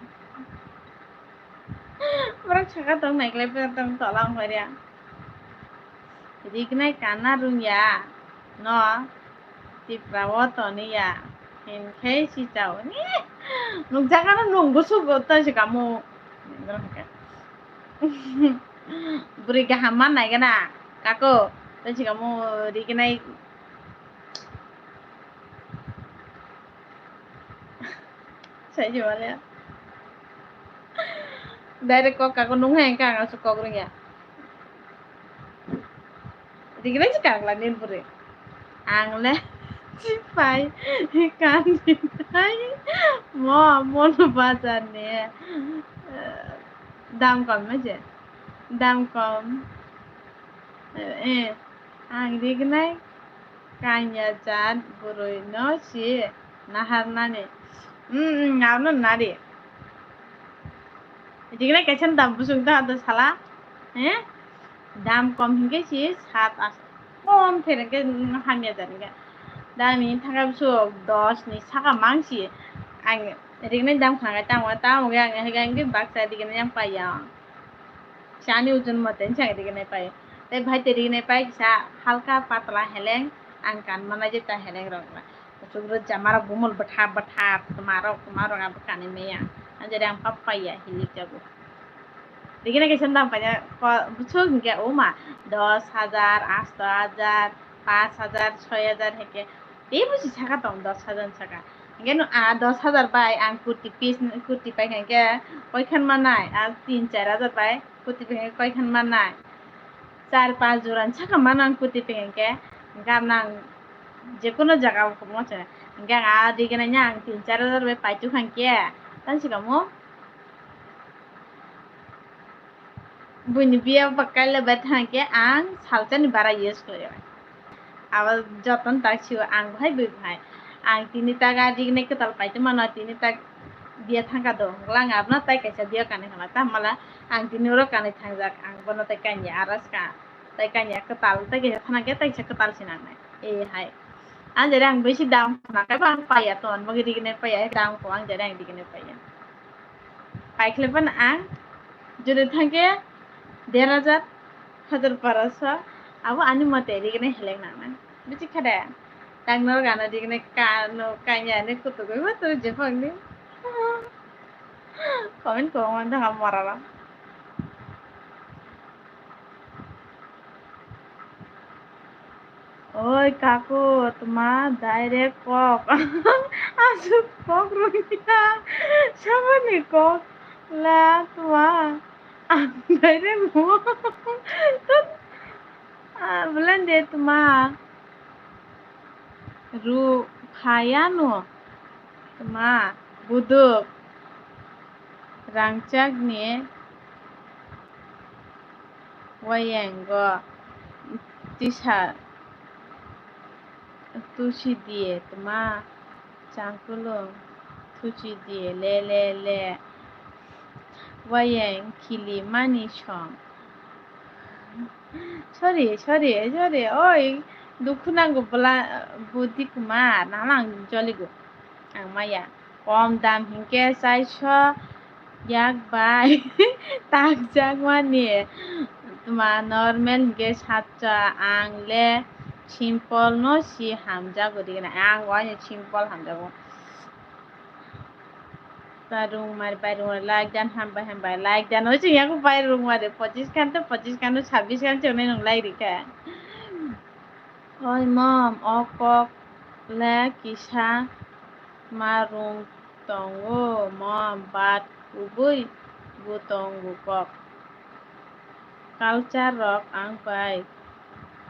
Borok saka tong nai klai tong tola ongkho ria. Rignai kana rungya no Tipra o toniya hinkhe si chao. Nukjakano nung bwswk tong si kamu. Bwrwi kaham man nai gana kako tong si kamu rignai. Sai se male. Direct kok kako nung hai ka ang asuk kok rungya. Rignai se kangla nin puri. Ang le. Chipai kandi tai mo mono bazar ni dam kom ma je dam kom eh ang rignai kanya jat burui no si nahar nani mm mm ngau no nari rignai kaisa dam busung ta da sala eh. Dam kom hinkhe si sat ast kom thwrwngkhe hamya jani khe. Dani thangkhe bwswk dos ni saka mangsi ang rignai dam khna khe tamo tamo khe ang hinkhe baksa rignai yang paiya. Sani ujon mote wngsa ang rignai pai. Tei bhai twi rignai pai kisa halka patla heleng ang kan mana jeta heleng rok. Kuchuk rwchapmarok bumul bwthap bwthap twmarok twmarok abo kanwi maya. Anjari ang pap paiya hilik jago. Dikhe na kaisa dam paina ko bwswk hinkhe o ma dos hajar, asto hajar, panch hajar, soi hajar hinkhe teibo si saka tong dos hajar ni saka. Hinkhe no a dos hajar bai ang kurti piece kurti paikha hinkhe koikhan manai a tin char hajar bai kurti paikha hinkhe koikhan manai. Char panch jora ni saka mano ang kurti paikha hinkhe hinkhe amo ang Jekono jaga o kwbangma chwnai. Hinkhe ang a rignai ang tin char hajar bai paitwkha hinkhe, tamo swkang mo? Buini biya ba kaila bai thang khe ang salsa ni bara use khlai o. Abo joto no tak sio ang bahai bui bahai. Ang tini tak a rignai kwtal paitwmano tini tak biya thangkha do. Hwnkhe ang abono tai kaisa biya kanwi hwnla. Tamo mala ang tini oro kanwi thangjak. Ang bono tai kanya aras ka. Tai kanya kwtal, tai kaisa khana khe tai kaisa kwtal se nangnai. E hai. Ang jare ang bisi dam khana khe ba ang paiya ton, bagwi rignai paiya, dam kho ang jare ang rignai paiya. Paikhle phano ang jodi thangkhe der hajar, hajar poroso, abo ani mote rignai heleng nangnai. Bisi kha de? Tang noro gana rignai kano kanya ni kutuk bai ma tong jephang ni. Comment kwbangma wng tong ha morarok. Oi kaku, tma direct kok. Aswk kok rwngya. Saboni kok la tma. Ang direct mo. Ah, belande tma. Ru phayano tma buduk rangchakni wayango tisa tusi diye tma changkulung tusi diye le le le wayang khili mani song. Sorry, sorry, sorry. Oi, dukhu nango bwla, budi kwma, nang lang joligo. Ang maya. Kom dam hinkhe chaiso yak bai takjakmani. Tma normal hinkhe satsa ang le simple no si hamjago digna. Ang waino simple hamjago. Ta rungmar bai rungmar like dan hambai hambai like dan oi chwng yaku bai rungmar de pochis khan to pochis khan to sabis khan chwng nai nung like rikha. Oi mom o kok le kisa ma rung tongo mom but kubui bu tongo kok. Culture rok ang bai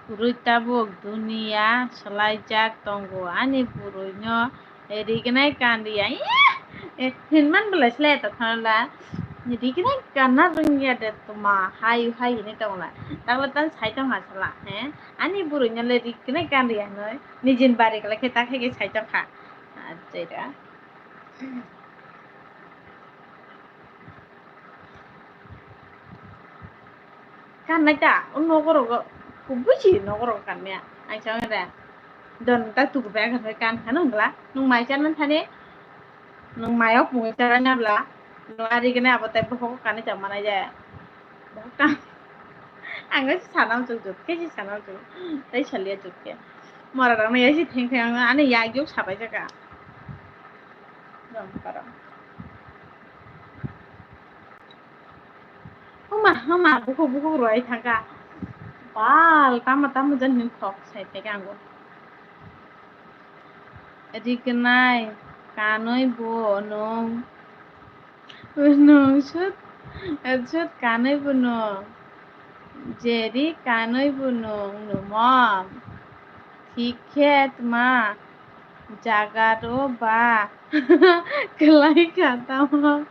kwrwi tabuk duniya swlaijak tongo ani bwrwino rignai kanriya hinman belai slai tongkha la rignai kanna rwngya de tma hai hai hinwi tongla takla tan sai tongha sala he ani bwrwino le rignai kanriya hinwi nijin bari kala khe ta khai khe sai tongkha. Achaida. Kannai ta, o nogorok, kubui si nogorok kannai, ang sa ongya da. Don ta tuku bai kan kan khano hwngla, nung mai chana thani, nung mai o pungwi chana bla, nung ari gana abo tai bohok kanwi tong manai jaya. Bohok kan, ang no si sana chuk chuk, khe si sana chuk, tai salia chuk khe. Mora rok no ya si theng theng, ani yak juk sabai jaka. Dom karo. Huma, huma, bukhuk, bukhuk rwai thangkha. Bal, tamo, tamo jan hin khok sai thai khe ango. Rignai, kanwi bo nwng. Nwng sut, sut kanwi bo nwng. Jeri kanwi bo nwng, nwng mom. Thik khe tma. jaga rw ba kwlai kha tamo,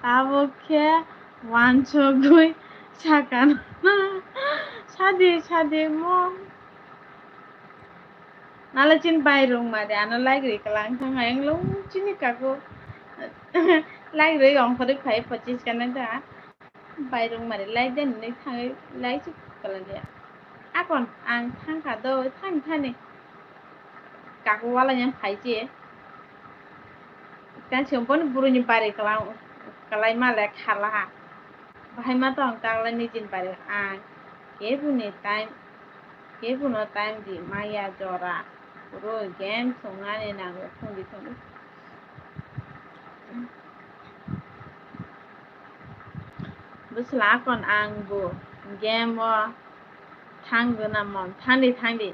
tabuk khe wansugwi sakha. Sadi, sadi mo. Nala chin bai rung mari, ano like ri kalang thang, ayang long chini kago. Like ri ong khori phai pachis kana da. Bai rung mari like den ni thang, like chik kalang ya. Akon ang thang kha do, thang thani. Kago wala yang phai je. Kan se boni buruni bari kalang, kalai male khala ha. Bahai ma tong tang lai nijin bari ang. Kebuni time, kebuno time di maya jora. Puro game songani nango thungdi thungdi. Bwsla akon ang bo game o thangwi na mon thangdi thangdi.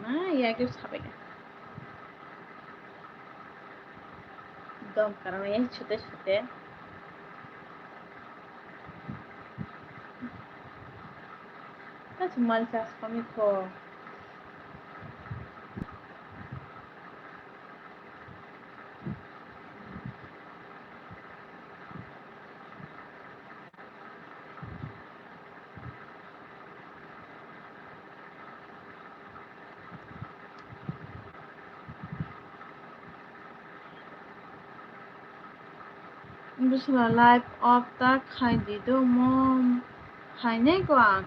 Ma ya ke sabai. Dom karang ya sute sute. Kachu mal chas kami kho. Bwsla live off ta khai di do mo phainai ko ang.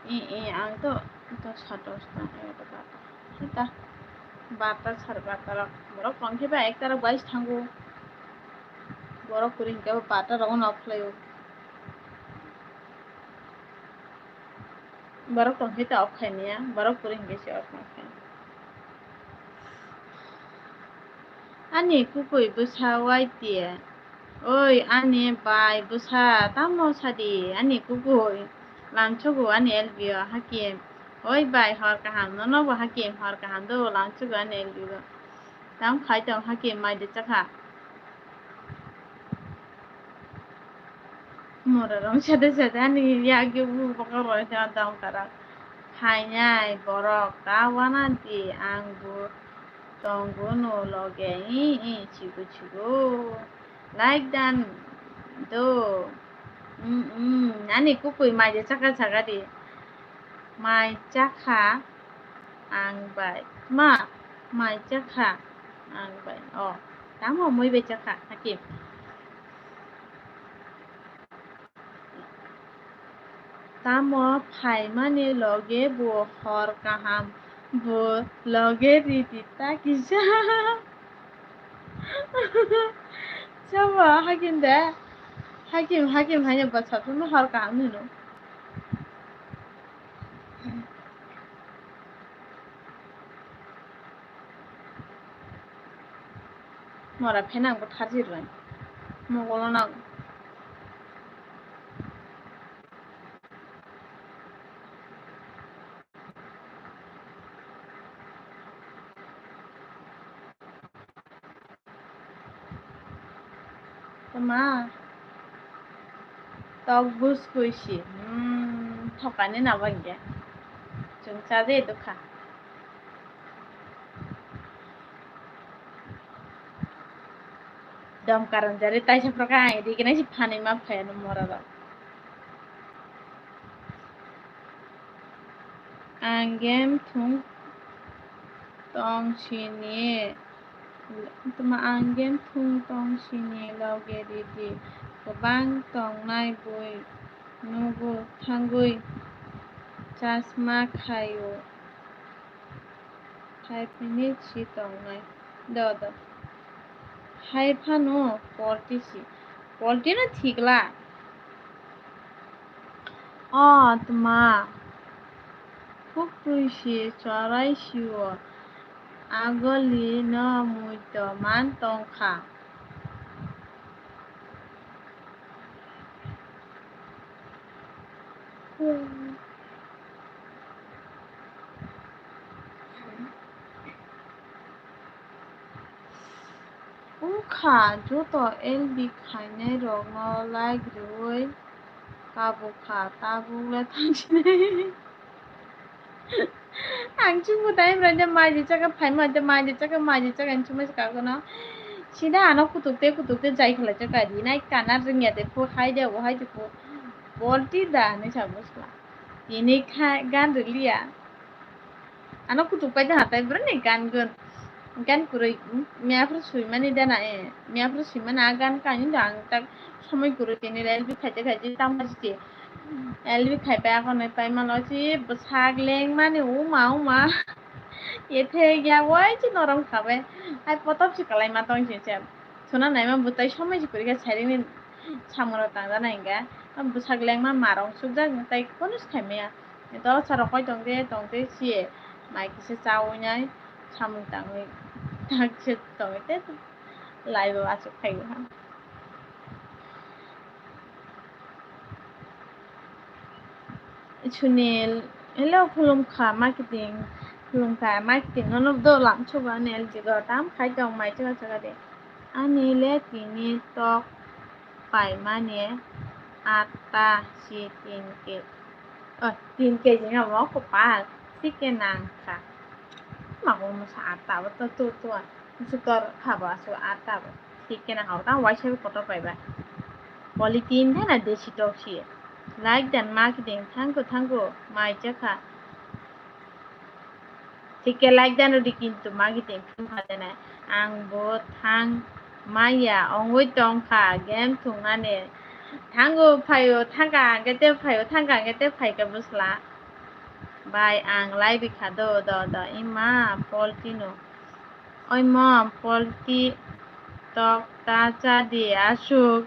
E, e, ang to, to satos ta, e, to bata. Sita. Bata sar bata rok. Borok tong khe ba ek tarok bai thango. Borok kuri hingke bo bata rok no off khlai o. Borok tong khe ta off khai niya. Borok kuri hingke se off khai. Ani kukui bwsa Y T A. Oi, ani bai bwsa, tamo sadi, ani kukui. Lamsogo ani L B o, hakim. Oi, bai, hor kaham, nono bo hakim, hor kaham do, lamsogo ani L B o. Tam khai tong hakim, mai de chakha. Mora rong sade sade ani yagi bu bokol roi tong tong kara. Phainai borok ta wana di ang bu tong bu no loge i i chigu chigu. Like dan do. Mm, mm. Ani kukui mai de chakha chakha di. Mai chakha ang bai. Ma, mai chakha ang bai. O, tamo mui bai chakha, hakim. Tamo phaimani loge bo hor kaham, bo loge ridi ta kisa. Sabo hakim de. Hakim, hakim haino bwsatwno hor kaham hino. Mora phenang bo tharjirwai. Mogolo nang. Tama. Tok bus kuisi. Hmm, thokani nabo hingke. Chwng chaje dukha. Dom karon jari taisa proka ang edi kena si phani ma phai ano mora rok. Ang game thung tong sini, tama ang game thung tong sini loge ridi kwbang tongnai bui nugo thangwi chasma khaio. Five minutes si tongnai. Do, do. Hai phano polti si. Polti no thikla. O tma. Khuktwi si chorai sio. Agoli no muito man tongkha. Wngkha joto L B khainai rokno like rwui kabukha, tabukle thangsinai. Ang chumui tai bwrwi de mai di chaka phaima de mai di chaka mai di chaka ang chumui se kagono. Sida ano kutuk te kutuk te jai khalai chaka di nai kana rwngya de phu hai de o hai de phu. Polti da hinwi sa bwsla. Tini kha gan rwliya. Ano kutuk pai da hatai bwrwi ni gan gun. Gan kwrwi, miyaphuru swimani dena, eh, miyaphuru swimani a gan kainwi da ang tak somoi kwrwi tini L B khaite khaite tamo jiti. L B khaipai akonwi paimano si bwsak lengmani uma uma. Ethek ya wai si norom khabai. Hai potop si kwlaima tong si se. Sona naima bwtai somoi si kwrwi kha sairini samungrok tangjaknai hwnkhe. Bwsak lengma marong sukjak tai kono si khaimaya. Dosa rok koi tongde tongde siye mai kisa chawi nai samung tangwi tak se tongwi te lai bo aswk khai ha. Sunil, hello, khulumkha marketing, khulumkha marketing, nono do lam chuba ni L G go tam khai tong mai chwla chwla de. Ani le tini tok paimani atta si tin ke, oh, tin keji ni omo kwpal si ke nang kha. Mago masa atta bo to tu tu a, musu tor kha bo asu atta bo si ke nang kha, tamo waisa kotor paiba. Polythene thana desi tok si. Like dan marketing, thank you, thank you, mai chakha. Thik khe like dan rwdi kintu magi teng phung kha de nai. Ang bo thang maya ongwi tong kha game thungnani. Thango phaio thangka hwnkhe tei phaio thangka hwnkhe tei phaikhe bwsla. Bai ang lai rikha do do do ima polti no. Oimo polti tok ta cha di aswk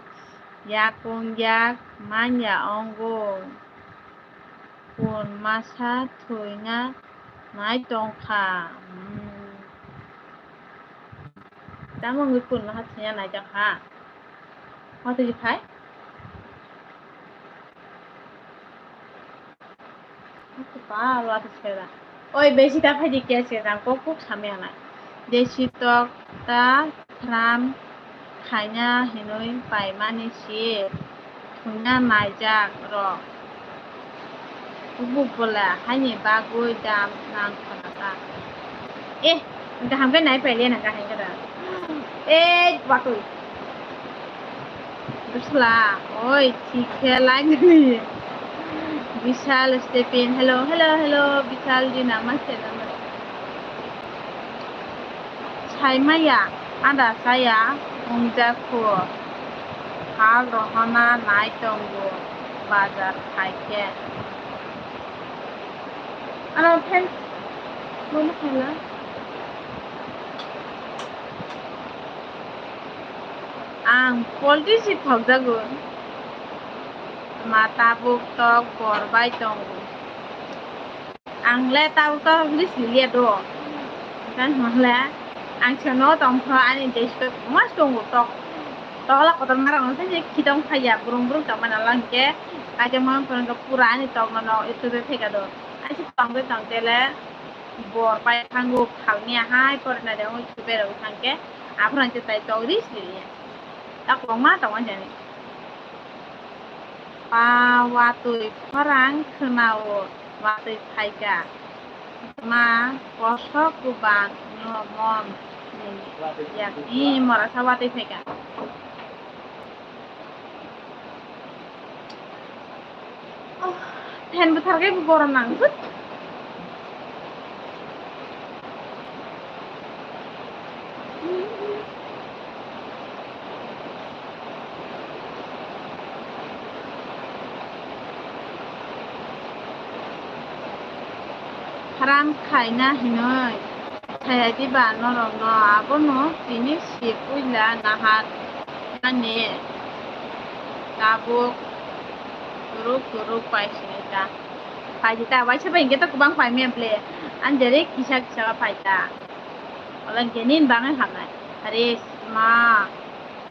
yakung yak manya ongo. Kun masa thwina nai tong kha. Hmm. Tamo wngwi kun masa thwina nai tong kha? Watwi phai. Apa watwi phai da. Oi, besi ta phai di kya se da, kok kok samya na. Desi tok ta thram khaina hinwi paimani si thwina naijak rok. Kubuk bola haini bagwi dam nang khana ta. Eh, kaham khe nai pailiya na kaham khe da. Eh, watwi. Bwsla, oi, thik khe lai nini. Bishal Stephen, hello, hello, hello, Bishal di nama se nama. Saimaya, ada saya, ungjakhu. Hal rohona nai tongo, bazar khai khe. Ano thanks, bono khaila. Ang polti si thokjago. Ma tabuk tok bor bai tongo. Ang le tabuk tok hwnwi siliya do. Kan hwnle ang se no tongkho ani desh tok mas tongo tok. Tokla kotor marang se khitong phaiya brung brung tongmani lang ke. Kaisa mang phone pura ani tok no no itu de theka do. Ani se tong de tong tele. Bor pai thango khalni ahai porina de oi chuberok thangke aphuru ang tai tok ri siliya. Ta kwbangma tongo jani. Pa watwi khorang khwnao watwi phaika. Ma kosok kubang no mom ni yak ni morasa watwi phaika. Oh, fan bwthar khe bo gorom nang thut. Haram khaina hinwi. Sai hai di ba norokno abono tini si puila nahar mani tabuk turuk turuk pai sini ta. Pai di ta waisa bai hingke to kwbang pai maya ble. Ang jere kisa kisa pai ta. Ola genin bangai hamnai. Are ma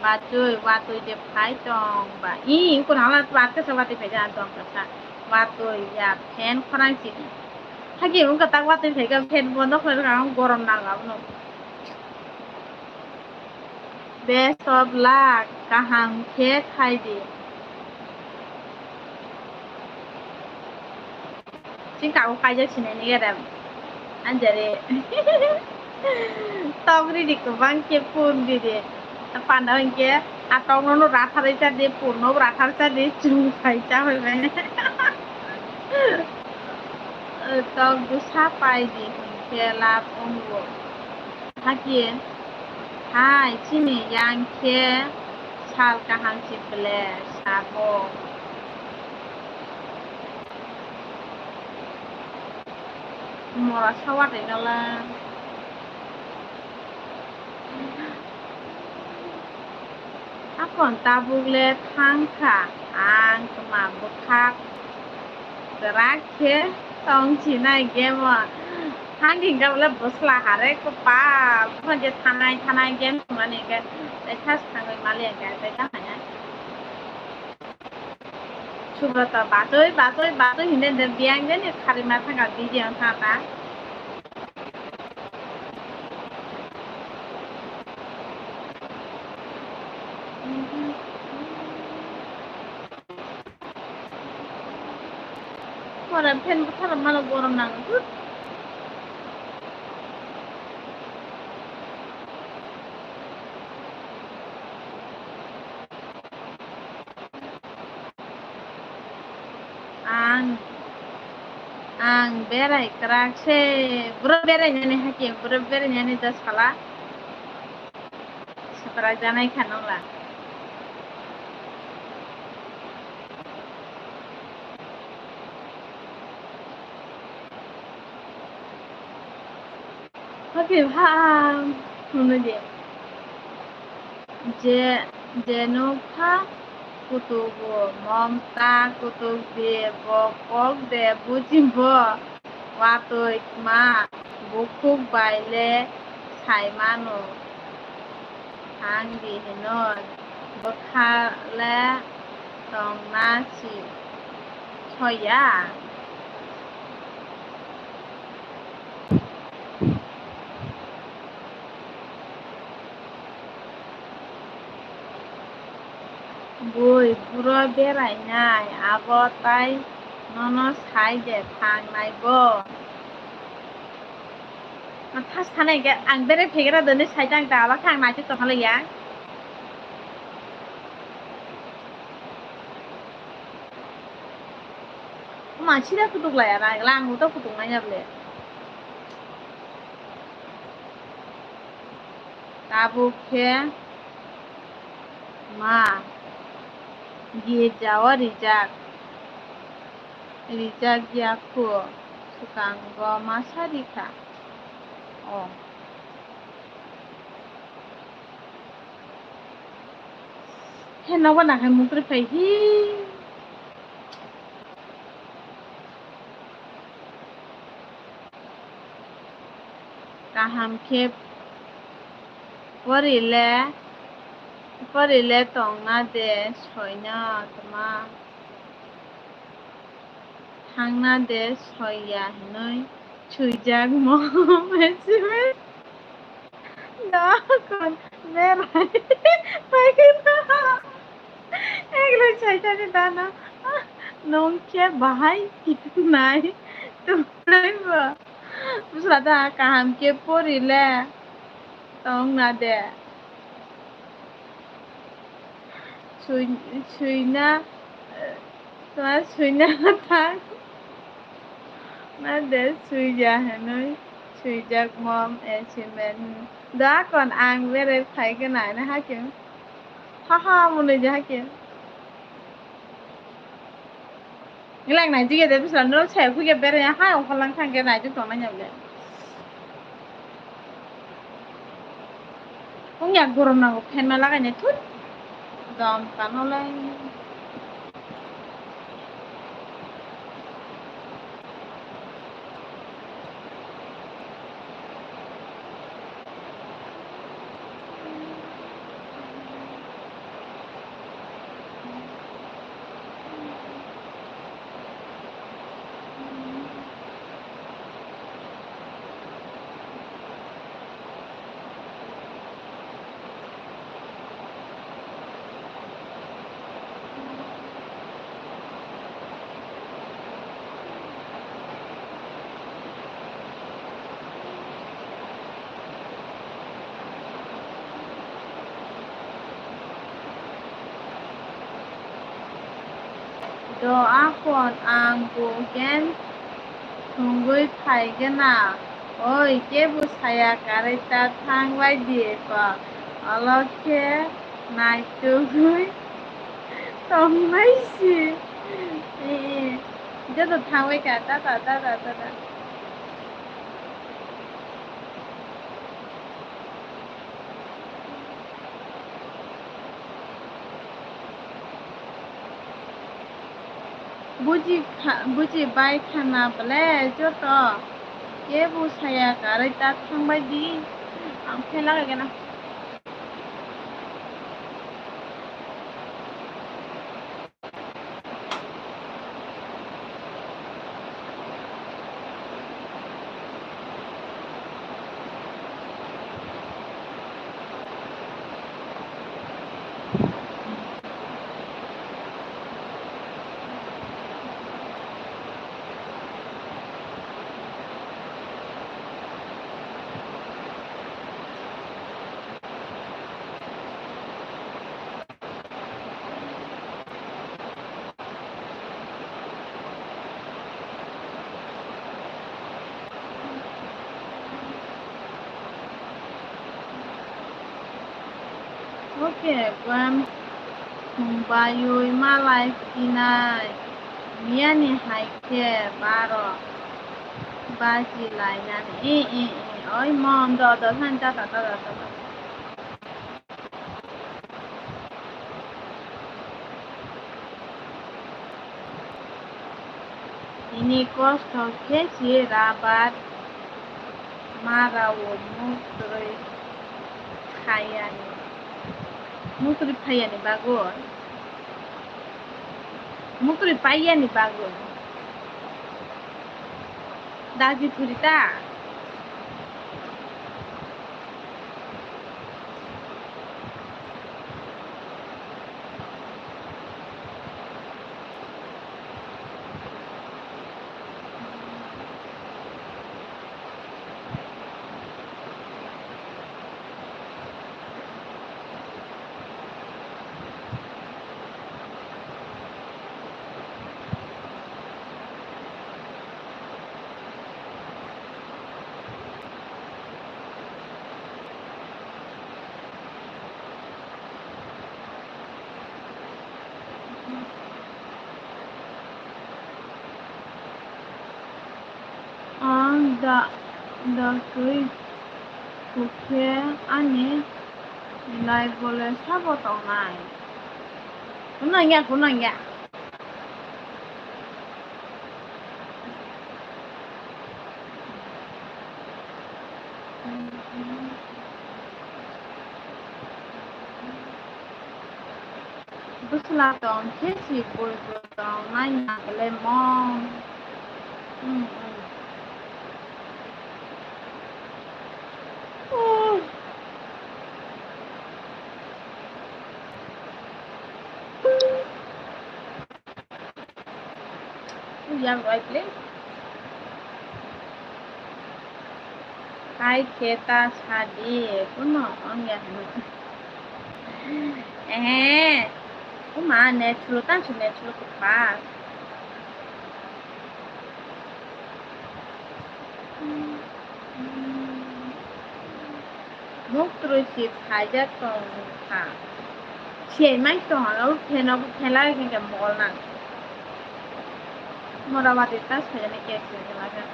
batui watui de pai tong ba. I ukun hala twat kasa watui pai ja tong kasa. Watui ya fan khorang sini. Hagi wngkha tak watwi phaikha fan bondo khlai rwkha ang gorom nang abono. Best of luck, kaham khe khai di. Chini tabuk kaijak sinai ni gadam. Anjare. Tok ridi kwbang khe pun ridi. Panda hinkhe a tokno no ratharwi cha di, punno ratharwi cha di, chwng phai cha phai bai. Tok bwsa pai di hinkhe lab wngo. Hakhe hai chini yang khe sal kaham si ble sabo. Mora sawa tei nola. Akon tabuk le thang kha, ang tma bwkhak kwrak khe tong sinai game o. Thang hingkha bole bwsla hare kwpal, buphang je thanai thanai game thwngmani hingkhe tei thas thangwi mali hingkhe tei tamo hwnwi. Subrata, batwi, batwi, batwi hinwi de biyang de ni khari ma thanga video thata. Mora fan bwtharma mano gorom nango. Ang, ang berai kwrak se, bwrwi berai nani haki, bwrwi berai nani dos kala. Swprak janai kha nongla. Hati bha, hwnwi di. Je, jeno kha kutugo, mom ta kutuk di, bo kok de buji bo, watwi tma, bukhuk bai le sai mano. Thang di hinoi, bwkha le tongna si soiya. Bui, buro berai nai, abo tai nono sai de thang nai bo. Thas thanai hwnkhe ang bere phegra doni sai tang ta, abo khe ang naitok tongkha ya. Omo ang sida kutuk laya, lang uto kutuk nai ya bole. Tabuk khe ma girjao rijak, rijak ya kho, swkango masa rikha. O. He nogo nakhai mukri phai hi. Kaham khe pori le, pori le tongna de soino tma. Thangna de soiya hinui suijak mo. Mechime. Dokon berai. Paikhe na. Eglai saitani dana. Nong khe bahai nai. Tunai bo. Bwsla da kaham khe pori le. Tongna de. Sui-, suina, eh, tma suina thang. Na de suiya hinui suijak mom, eh, simen. Da kon ang bere phai khe nai na hake. Ha ha, mwnwi ja hake. Ngilang nai jige de bisla no sai khuya bere ha ongkha lang thang ke nai jik tong nai nyam le. Ong yak gorom nango fan ma lagai nai thut. Dom kano lai. Jo, aphon ang bo gen thwngwi phai gena. Oi, kebo saya karwi ta thang bai di ko. Olo khe naitugwi tongnai si. E, e. Joto thangwi ka, tata, tata, tata. Buji kha, buji bai khana bole joto. Kebo saya karwi ta thang bai di. Ang phela gana. Oke, kuam baiwi malai tinai. Miyani hai khe baro baji lainani. E, e, e, oi mon do do san ta ta ta ta ta. Nini kosto khe si rabar mara o mutrwi phayani, mutrwi phayani bagwi, mutrwi paiyani bagwi. Dagi thuri ta. Ang da, da twi kukhe ani lai bole sabo tongnai. Kunang ya, kunang ya. Bwsla tong khe si bui bui tong nai na bole mom. Hmm, hmm. Oh. Yang right click. Hai khe ta sadi, kuno ongya hwnwi. Ehe, uma net slow, tang si net slow khe pa. Muk twrwi si phaijak tong kha. Siyai mai tong ano, pheno phela khe mokol nang. Moramati ta siyani case se khe laga.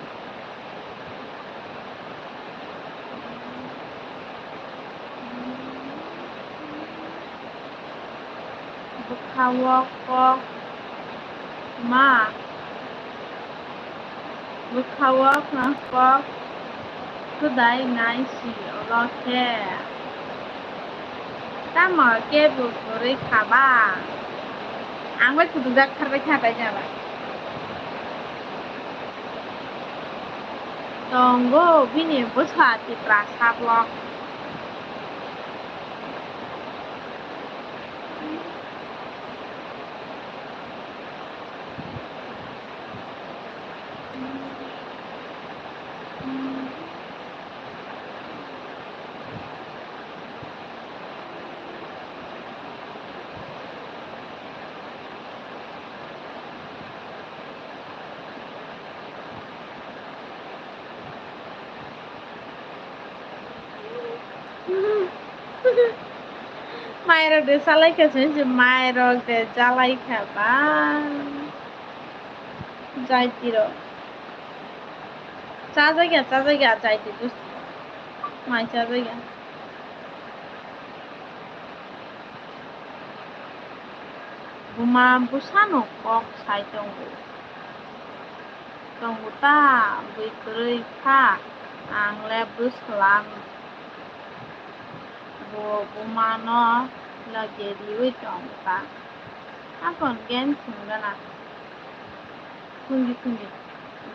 Bwkha-o kok ma, bwkha-o kok kwdai nai si olo khe. Tamo kebo kwrwi kha ba? Ang bai kutukjak kharbai kha tai jaba. Tongo bini bwsa Tiprasa vlog. Mairok de chalaikha, chwng se mairok de chalaikha ba. Jaitirok. Chajakya, chajakya, jaiti busti. Mai chajakya. Buma bwsano kok sai tongo. Tongo ta, bwi kwrwi kha, ang le bwslam bo bumano logi riwi tongo ta. Hakon gen thwng gana. Thwngdi thwngdi.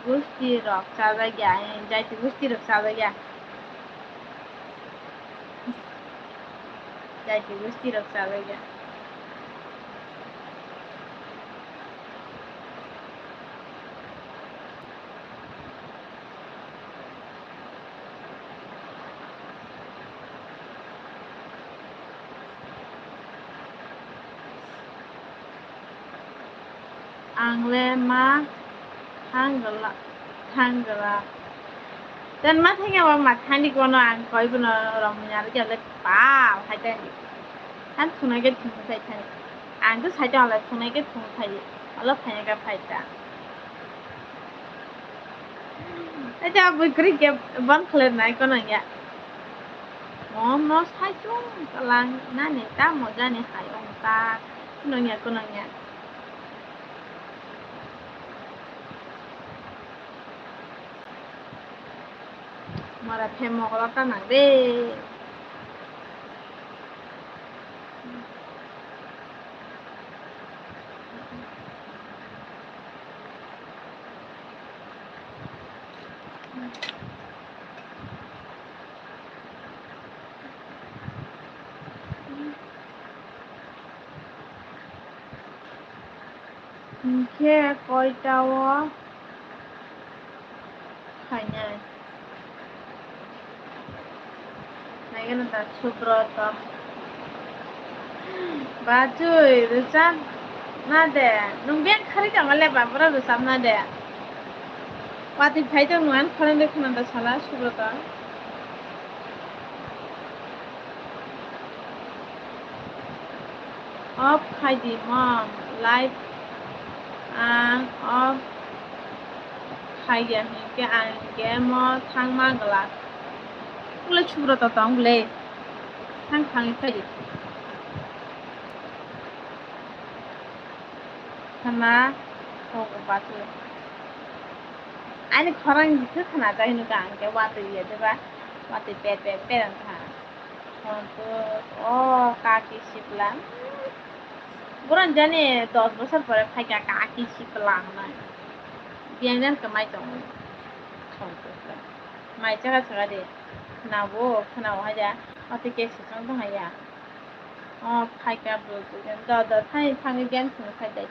Gusti rok chajakya, eh, jaiti gusti rok chajakya. Jaiti gusti rok chajakya. Ang le ma thang gla, thang gla. Ten ma thang ya ma thani kono ang koi bono rom ya le pa hai thani. Ang thunai ke thung thai thani. Ang to sai ta le thunai ke thung thai. Alo phai ka phai ta. Acha bui kri ke ban khle nai kono ya. Mom no sai chung kalang nani ta mo jani hai ong ta. Kono ya kono ya. Mora phe mokolo ta nang de. Hinkhe koita o phainai? Naigeno da Subroto. Bachwi, rwchap na de. Nwng beng kharwi tongma le ba, boro rwchap na de. Watwi phai tong nwng ani khorang de khna da sala Subroto. Off khai di mom, live ang off khai ya hinkhe ang game o thangma glak. Ule Subroto tong le, thang thangwi khai di. Khna, kok batu. Ani khorang jikhe khna jai hinwi ka ang khe watwi ya de ba, watwi per per per ang kha. Santosh, o kaki sipla. Bohrok jani dos bosor pore phaikha kaki sipla hwnwi. Biyang jan kwmai tongo. Santosh. Mai chaka chaka de. Khwnabo, khwnabo haida. Watwi ke sisong tong haiya. O phaikha bwrwi. Do, do, thani thangwi biyang simi phaidai.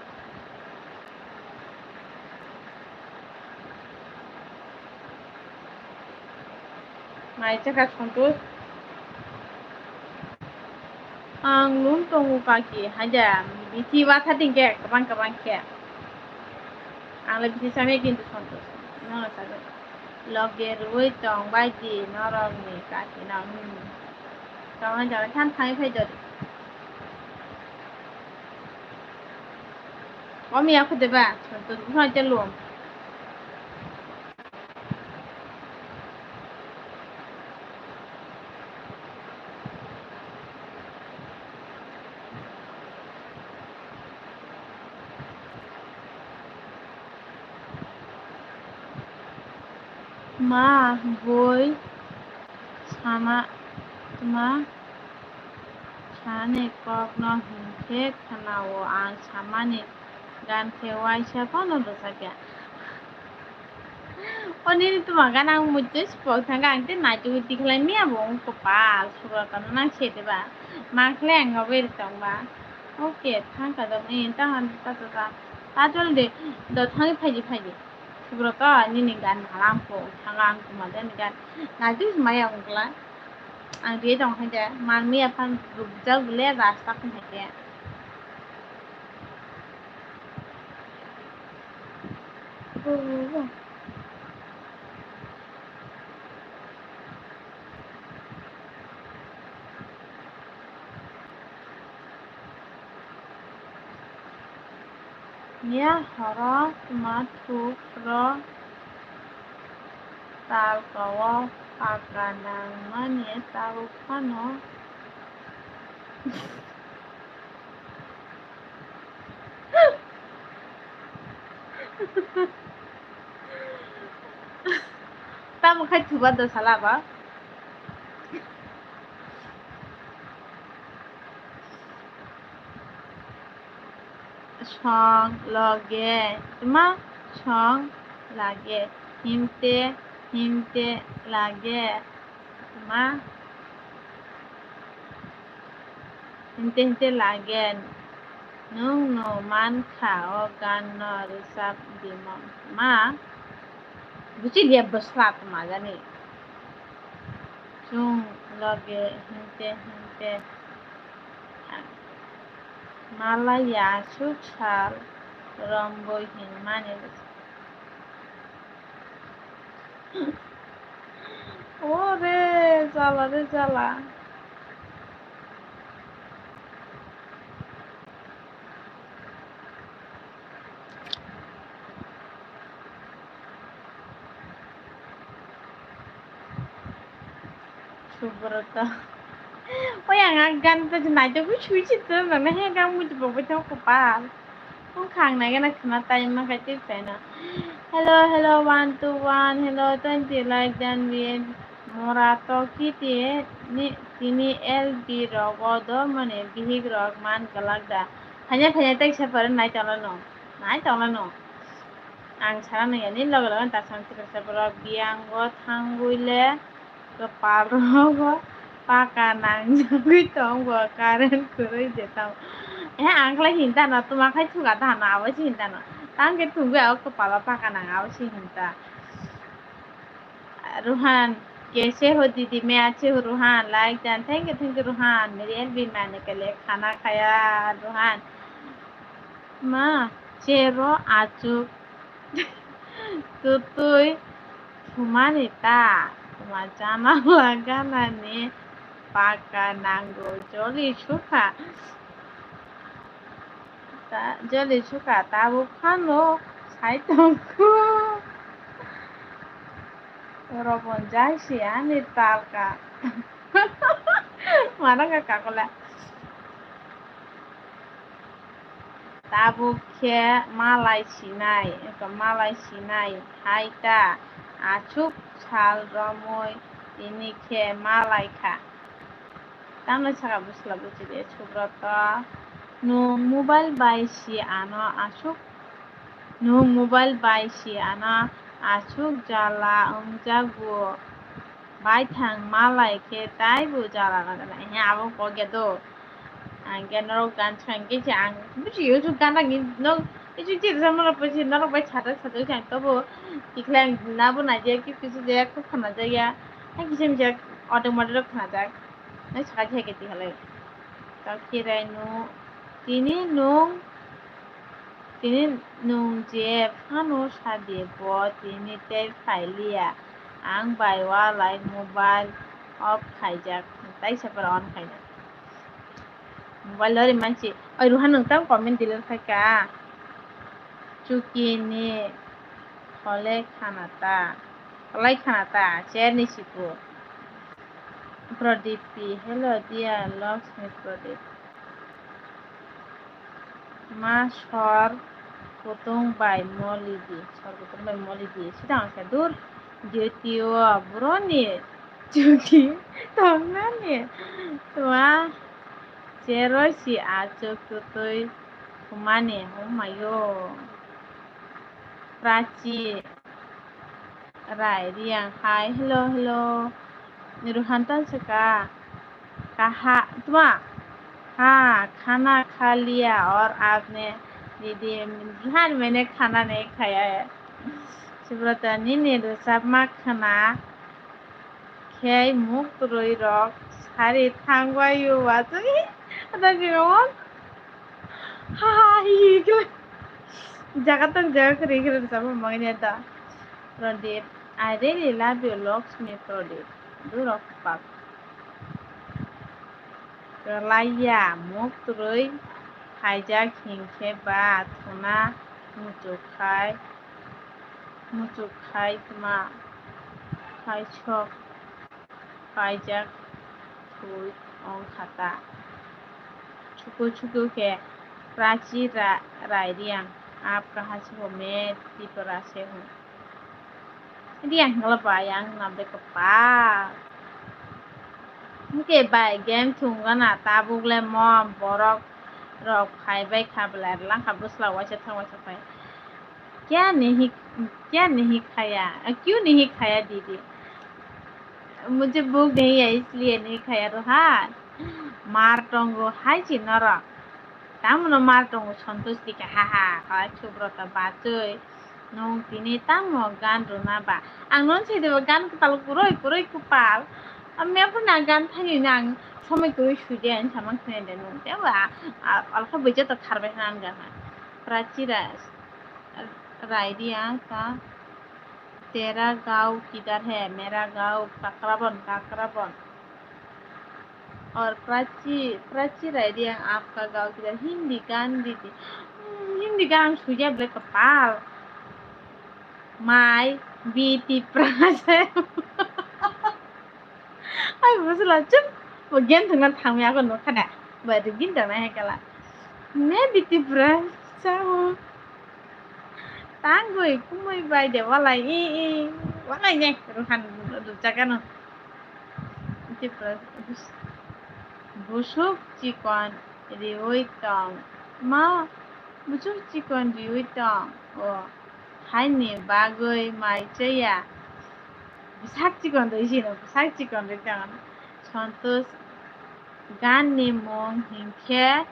Mai chakha Santosh. Ang lum tongo kaki, haida bithi watha dingkhe kwbang kwbang khe. Ang le bithi chamya kintu Santosh. Nono sajak. Loge rwui tong bai di norokni kaki no. Hmm. Tong hai tong hai than thangwi phai dori. Omi ako deba, Santosh buphang tei lum. Ma, boi sana, tma, sani kokno hinkhe khwnao ang samani. Gan khe uaisa phano rwchapya. O nini tuma gan ang muitu sipok thangkha, ang tei naitugwi tikhlai miya bo wng kopal, Subrata no nang se diba? Ma khlai ang abo eri tongba. Oke, thangkha do, eh, tamo ta ta ta. Ta chol de, do thangwi phaidi phaidi. Subrata nini gan nalang po, thanga ang tuma de ni gan. Naitugwi maya wng kla. Ang riye tong hai de, man miya phan rukjak le rasta phun hai de. Ya horo tma thuk rw talka o paka nangmani tabuk phano. Tamo khai thuba do sala ba. Song loge, tma song lage, himte himte lage, tma himte himte lage, nwng no mankha o gan no rwchap dimo, tma buchi liya bwsla tma jani. Chwng loge himte himte malaiya aswk sal romwi hinmani. O re, jala re, jala. Subrata. Oi, ang a gan ta nai ta bui sui si ta na he gan bui ta bui ta kopal. Ang khang nai gana khna tai ma khai te sai na. Hello, hello, one two one, hello, twenty like dan bi. Mora to ki te ni tini L B rogo do mane bihik rok man galak da. Hanya hanya tai sa par nai ta no. Nai ta no. Ang sana nai ani loge loge ta sang tikar sa borok biyango thangwi le. Kwpal rogo paka nangjagwi tongo, current kwrwi je tamo. Eh, ang khlai hinta no, tuma khai thuka ta hano, abo se hinta no. Tang khe thungwi abo kwpalo paka nang, abo se hinta. Ruhan, kaise ho didi, main achhe ho Ruhan, like dan, thank you, thank you Ruhan, mere L B mane ke liye khana khaya Ruhan. Ma, chero achuk. Tutui thumani ta, tuma chana laganani paka nango, joli sukha. Ta, joli sukha, tabuk phano sai tongkhu. Robon jai si ani talka. Mana ka kakula. Tabuk khe malai sinai, malai sinai hai ta, aswk sal romwi tini khe malai kha. Tamni saka bwsla buchidi Subrata, nwng mobile bai si ano aswk, nwng mobile bai si ano aswk jala wngjago. Baithang malai khe taibo jala nangkha. He abo kok ya do. Ang khe norok gan swkang khe se ang buji YouTube gan rok ni nok YouTube channel rok bai se norok bai sajak sajak se ang tobo tikhle ang nabo naijak khe kisu jaya khe khwnajak ya. Hai kisa misa audio mode rok khwnajak. Nai saka khe khe tihalai. Tao khirai no tini nwng Tini nwng je phano sa di, bo tini tei phai liya. Ang bai walai mobile off khaijak, tai se pore on khaijak. Mobile lori mansi, oi Ruhan nwng tang comment delete khai ka. Chuki ni hole khana ta, holai khana ta, chair ni siku. Pradip P, hello dear Lakshmi Pradip. Ma sor kutung bai moli di, sor kutung bai moli di. Sidang sa dur, duty o buroni chuki tongnani. Twa cheroi si achuk tutui thumani, oh mayo. Prachi. Rai, Riang, hai, hello, hello. Ruhan tan saka. Kaha, tuma. Ha, khana kha liya aur aapne didi, Ruhan, maine khana nahi khaya hai. Subrata, nini rwchapma khna khe muk twrwi rok sari thangbai o wajakhe. Ada jiro. Ha ha hi hi khe. Jaga tang jaga kwrwi khe rwchapma mangni da. Pradip, I really love you, Lakshmi Pradip. Durok pak. Kwlaiya, muk twrwi khaijak hinkhe ba thuna muchuk khai, muchuk khai tma khaisok kaijak thwi wng kha ta. Chuku chuku khe Prachi Ra-, Rai Reang, "Aap kahan se ho?" "Main Tripura se hoon." Reang hingla bai ang na bai kwpal. Hwnkhe bai game thwng gana tabuk le mo borok rok phai bai kha belai lang kha bwsla waisa thang waisa phai. "Kya nahi, kya nahi khaya? Kyun nahi khaya, didi? Mujhe bhuk nahi hai, isliye nahi khaya, Rohan." Mar tongo hai si norok. Tamo no mar tongo Santosh dikhe, ha ha, hai Subrata bachoi. Nwng tini tamo gan rwna ba? Ang nono sai de ba gan kwtal kwrwi kwrwi kwpal. Ang mepha na gan thani na ang somoi kwrwi sui de ang samang khna de nwng. Tei ba, a, alkha bwija ta tharbai khna ang gan ha. Prachi Ra-, Rai Reang ka, "Tera gaon kidhar hai, mera gaon Kakrabon, Kakrabon." और प्राची, Prachi Rai Reang, "आपका गाँव किधर?" Hindi gan didi. Hmm, Hindi gan sujak ble kapal. Mai biti prasa. Ai, bosla chup. Bo gen thangna thangmi ako no khana. Ba rigin dana hai kala. Me biti prasa. Tangwi kumui bai de walai i i. Walai ne ruhan rujak ano. Tipra, bus-, busuk chikon riui tong. Ma, busuk chikon riui tong. O, haini bagwi mai chaya. Bwsak chikon rwi sino, bwsak chikon rwi tong. Santosh, gan ni mung hinkhe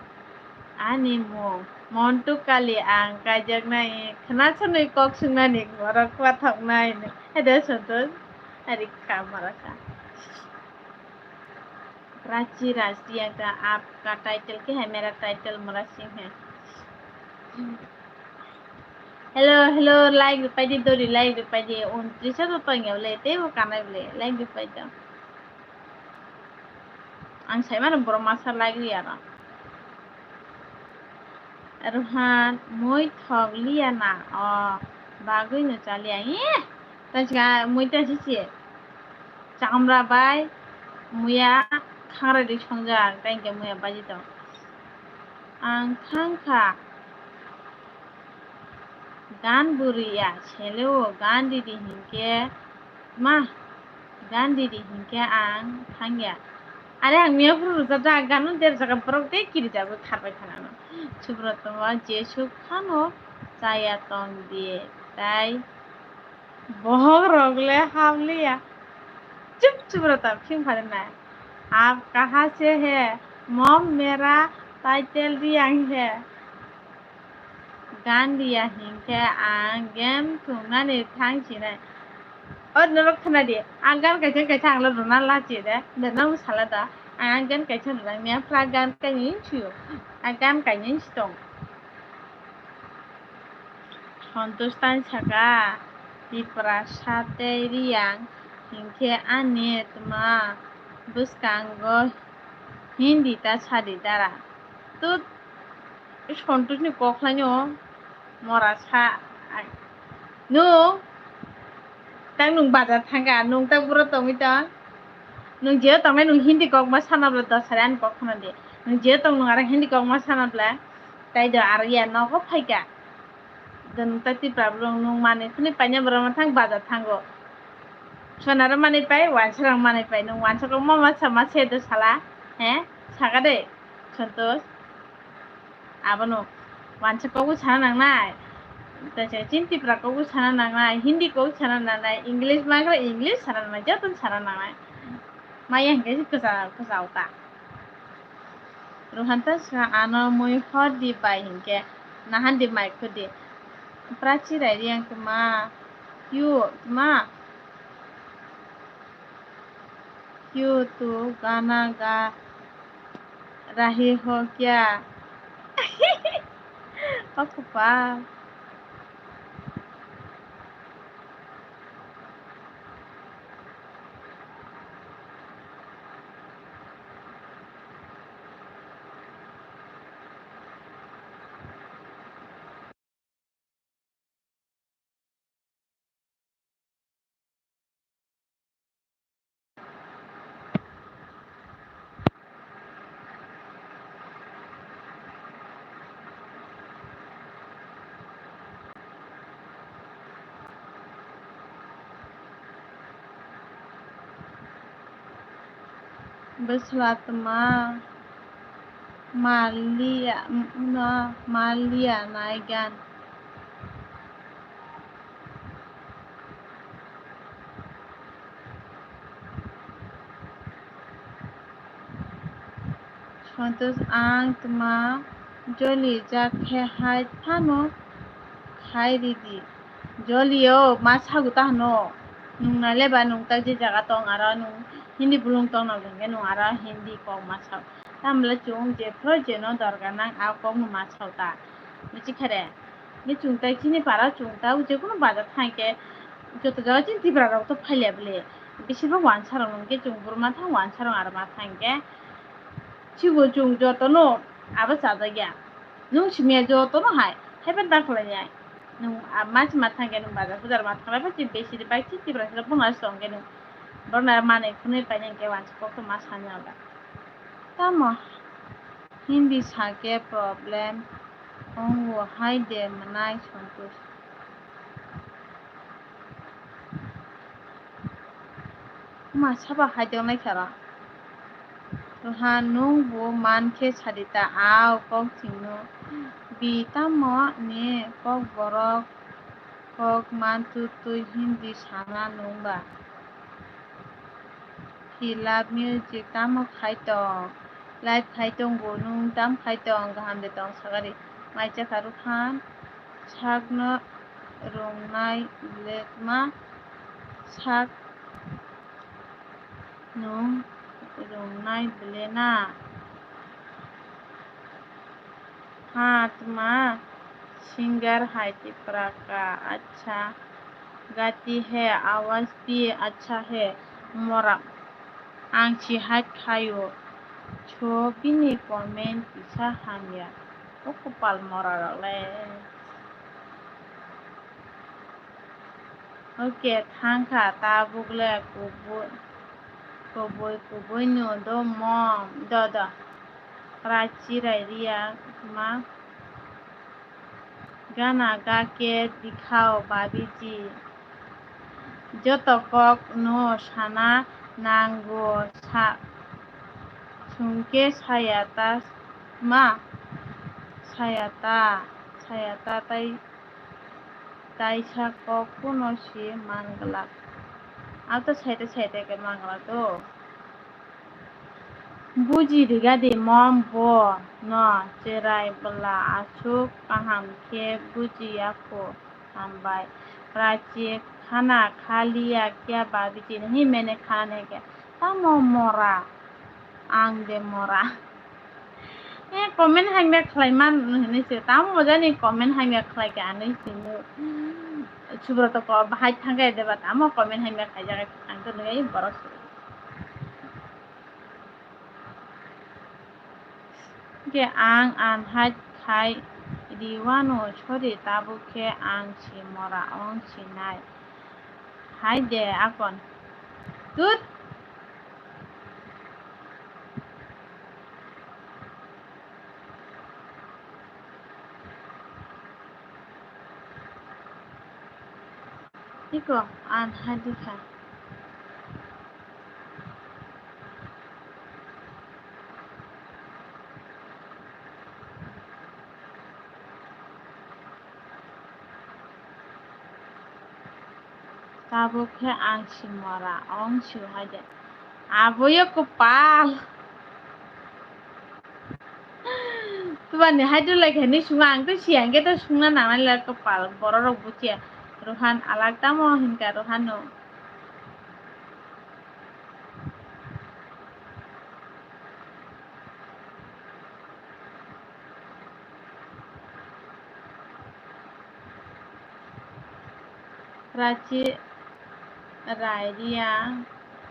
ani mung. Montu kali ang kaijaknai, khwnasanwi kok swngnani, borok pathoknai. Hede Santosh, ari kha mora kha. Prachi राज रियांग का, आपका टाइटल क्या है? मेरा टाइटल मुरा सिंह है। Hello, hello, like rwpai di, dori like rwpai di, untris to tong ya le, tei bo kanai le, like rwpai di. Ang sai mano borok masa like rwya no. Rohan, mui thok liya na, o bagwi no chaliya. Ye, tang sika mui tang sisi chamra bai muya khangra di songjak, tang ke muya baji tong. Ang thang kha gan bwrwi ya, sele o gan didi hinkhe ma gan didi hinkhe ang thangya. Are ang miya phuru rwjak da, gano der jaga borok de kiri jago tharbai thangano. Subroto o jesuk phano chaya tong di, tai bohok rok le hamliya. Chup Subroto phim phari nai. Aap kaha se hai? Mom mera title Reang hai. Gan diya hinkhe ang game thungnani thang sinai. O norok khna di, ang gan kaisa kaisa ang lo rwna lachi de, de nang sala da, ang gan kaisa rwna mia phla gan kainwi sio, ang gan kainwi si tong. Santosh tang saka, Tiprasa tei Reang hinkhe ani tma bwskango Hindi ta sadi dara. Tut, Santosh ni kok khlaino mora sa. Ai. Nwng, tang nwng bazar thangkha, nwng tang buro tongwi tong. Nwng jeo tongnai nwng Hindi kok ma sana bwla dosari ani kok khna di. Nwng jeo tong nwng aro Hindi kok ma sana bwla. Tai do aro ya nogo phaikha. Nwng ta Tipra bwrwng nwng manwi khwnwi paina bwrwng thang bazar thango. Sonaro manwi pai, wansarang manwi pai. Nwng wansarok ma ma sa ma se do sala. He? Saka de. Santosh. Abono wansa kokbo sana nangnai. Tei chini Tipra kokbo sana nangnai, Hindi kok sana nangnai, English magra English sana nangnai, joto sana nangnai. Maya hinkhe kwsa, kwsa uta. Rohan ta sa ano mui hor di bai hinkhe nahan di mai khudi. Prachi rai Reang tma, you tma. क्यों तू गाना गा रही हो क्या? Apa pa? Bwsla tma maliya, no maliya nai gan. Santosh, ang tma joli jak khe hai phano khai ridi. Joli o ma sago ta hwno. Nwng nai le ba nwng tak je jaga tong aro nwng Hindi bolong tong na hwnkhe nwng aro Hindi kok ma sao. Tamle chwng jephru jeno dorkar nang a kok no ma sao ta. Michi khere. Ni chwng tai chini para chwng ta je kono bazar thang khe joto jaga chini Tipra rok to phaile bole. Bisi bo wansa rok hwnkhe chwng burma thang wansa rok aro ma thang khe. Sigo chwng jotono abo chajakya. Nwng simiya jotono hai, haiphano ta khlainai. Nwng, ah, mach ma thangkhe nwng bazar bujar ma thanglai phai, besi bai chi Tipra sira bwna songkhe nwng. Borokno manwi khwnwi painai hwnkhe wansa kokto ma sani alda. Tamo Hindi sakhe problem wngo hai de mwnai Santosh. Ma saba hai de onai khara. Rohan, nwng bo man khe sadi ta, a o kok chwngno. Bi tamo ni kok borok kok man tu twi Hindi sana nwng ba. He love music tamo khai tong, live khai tong bo nwng tam khai tong, kaham de tong sagari. Mai cha kha Rohan, sakno rwngnai lekma sak nwng rwngnai bwle na? Ha, tma singer hai Tipra ka, acha gati hai, awaz bhi acha hai, mora ang si hai khaio, cho bini comment kisa hamya, o kopal mora rok le. Oke, thang kha tabuk le kubui, kubui, kubui no do mom, do, do. Prachi rai riya ma gana ga khe dikhao babiji. Joto kok no sana nango sa, sungke saya ta ma, saya ta, saya ta tai. Taisa kok phano si man glak. Abo to saite saite khe man glak do. Buji riga di mom bo no cherai bwla aswk kaham khe buji ya kho hambai. Prachi khana khaliya kya babiji nahi mene khana nahi kya. Tamo mora ang de mora. Eh, comment hamya khlai man hinwi se, tamo jani comment hamya khlai kha hinwi sino. Subrata ko bahai thangkhe deba tamo comment hamya khlai jak, ang to nugwi borok se. Ke ang anhai khai riwano, sorry, tabuk khe ang si mora ong sinai. Hai de akon. Tut. Iko, an hadi kha. Tabuk khe ang si mora ong si hai de. Aboyo kopal. Tubani hai dulai khe ni sungna ang tei si ang khe to sungna nangnai le kopal borok rok buchiya. Rohan alak tamo hinka Rohan no. Prachi rai riya,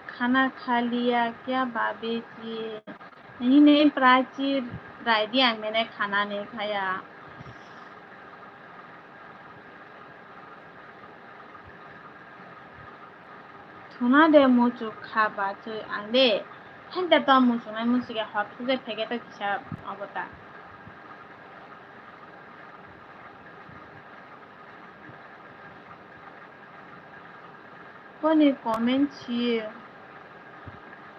khana kha liya kya babe ji? Nahi nahi Prachi rai riya mene khana nahi khaya. Thuna de muchuk kha bachwi ang de. Henta to muchungnai muchike hor thukjak phaikhe to kisa obo ta. Boni comment si.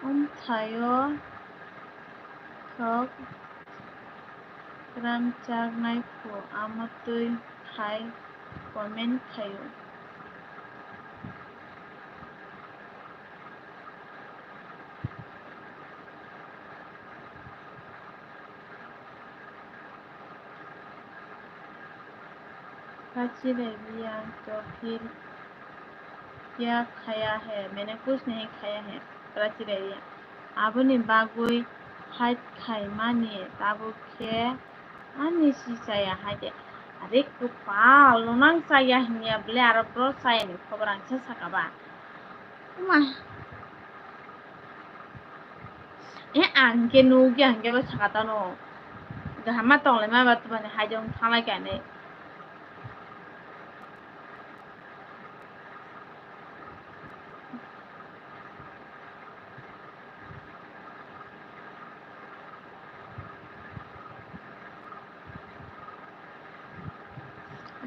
Omthaio thok gram chaknai phu, amotwi khai comment khaio. Kachi Rebiya to phir kya khaya hai, maine kuch nahi khaya hai, Kachi Rebiya. Aboni bagwi hait khaimani tabuk khe ani si chaya hai de. Are kwpal, no nang chaya hinya bwle aro bro chayani khobor ang sa saka ba. Uma. Eh, ang khe nugya hwnkhe bo saka tano. Kaham ma tonglaima ba twmani haidong thanglai kani.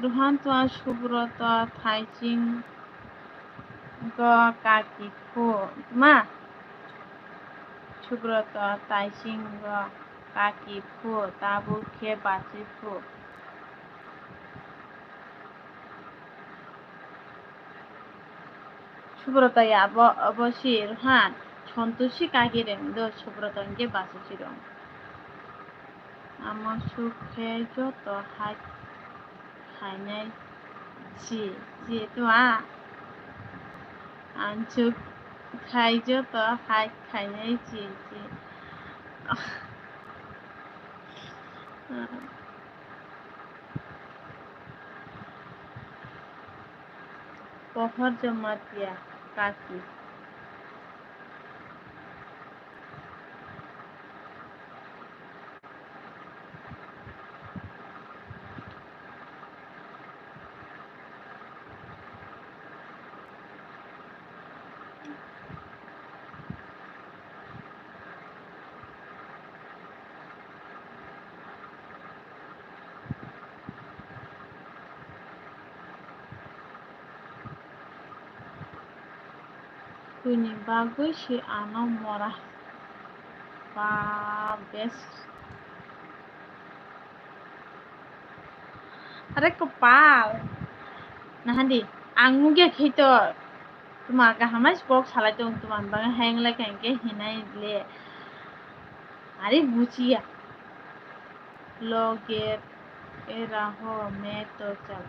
Rohan twa Subrata thaising go kaki phu ma. Subrata thaising go kaki phu tabuk khe bachwi phu. Subrata ya abo, abo si Rohan. Sontoshi kaki reng do Subrata hwnkhe bachwi si rong. Ama suk khe joto hai khainai si, si twa. Ang suk khai joto hai khainai si, si. Pohor Jamatia kaki. Kwini bagwi se ano mora. Ba bes. Are kwpal. Nahandi, ang nugya khe to. Tuma kaham hai kok salai tong, tuma bang hang lai kang ke hinai le. Are buchiya. Loge era ho me to chal.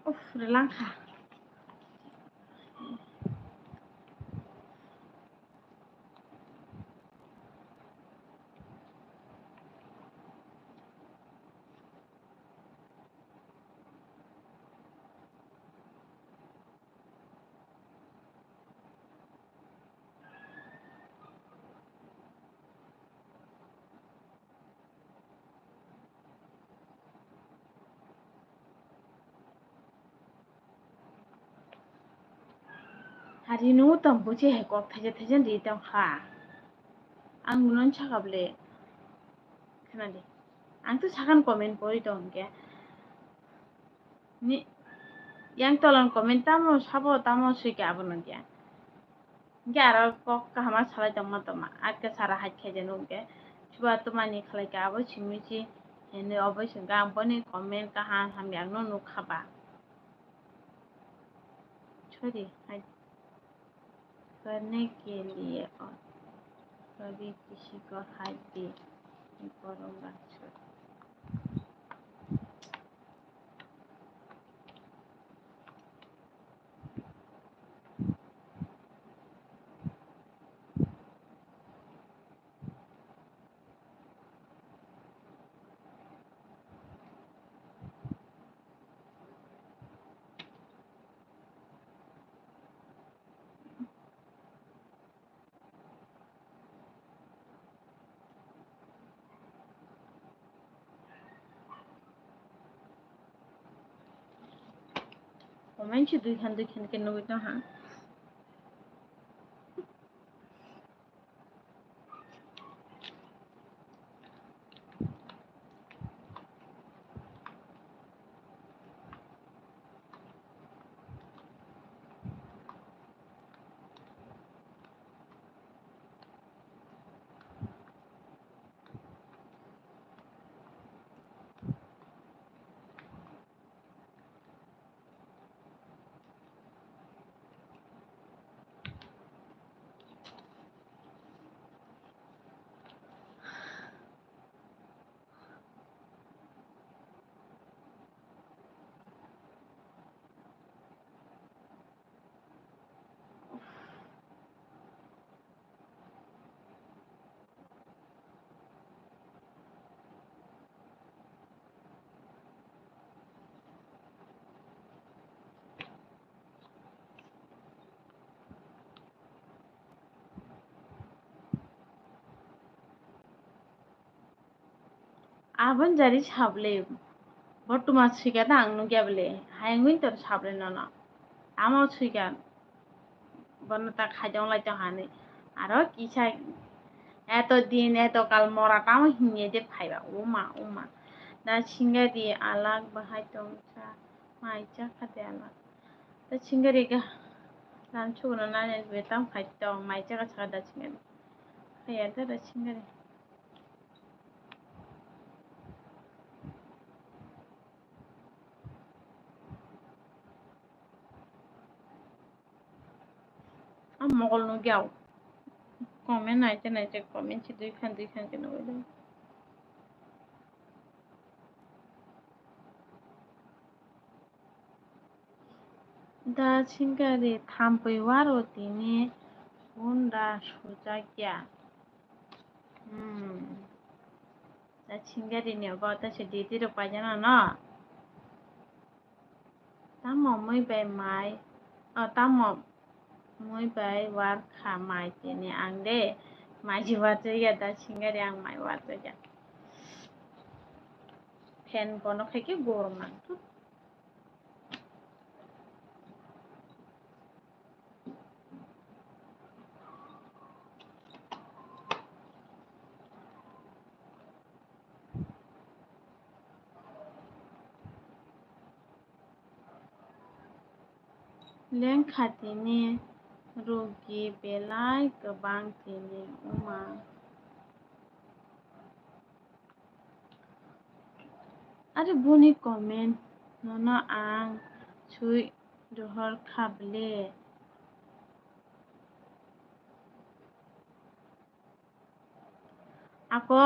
Uf, relangkha. Hari no tong buji hai kok thaisa thaisa ri tong kha. Ang buno saka bwle. Khna di. Ang to sakhan comment pori tong hwnkhe. Ni, yang tolan comment tamo sabo tamo sui khe abono dia. Hwnkhe aro kok kaham ma salai tongma tongma. Akke sara hai khe je nuk khe. Chuba tumani khlai khe abo simi si. Hini obo singkha ang boni comment kaham hamya no nuk kha ba. Sorry, hai. करने के लिए और कभी किसी को हाथ भी नहीं करूँगा। Comment si dui khan dui khan khe nugui tong ha. Aboni jari sabole, bo tuma swika da ang nukya bole, hayung winter sabole nono. Tamo swika, bono ta khaidong lai tong hani. Aro kisa, eto din, eto kal mora tamo hinye de phaiba, uma, uma. Da singari alak bahai tong cha, mai cha kha de alak. Da singari ga, lam chukno nani be tam khai tong, mai cha ka cha da singari. Khaya da da singari. Ang mokol nukya o. Comment naite naite comment si dui khan dui khan khe nugui do. Da singari thampui waro tini phone da sujakya. Hmm. Da singari ni obo ta se diti rok paijana no. Tamo mui bai mai, o tamo mui bai war kha mai tini ang de mai si war ya da singari ang mai war ya. Fan bono khai khe gorma. Lengkha tini rugi belai kwbang tini wngma. Are boni comment nono ang sui rohor kha bwle. Ako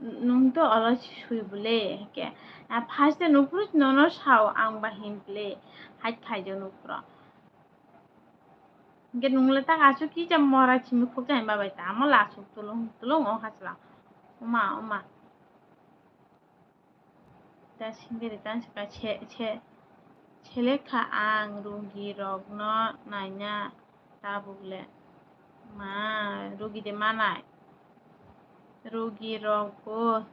nwng to olo sui bwle hwnkhe. First day nuphuru nono sao ang ba hin bwle hai khaijak nuphuru. Hwnkhe nwng le tak aswk kisa mora simi khukjani babai tamo lasuk tulung tulung o hasla. Oma, oma. Da singiri tang sika se, se, selekha ang rugi rokno naina tabuk le. Ma, rugi de manai. Rugi rok bo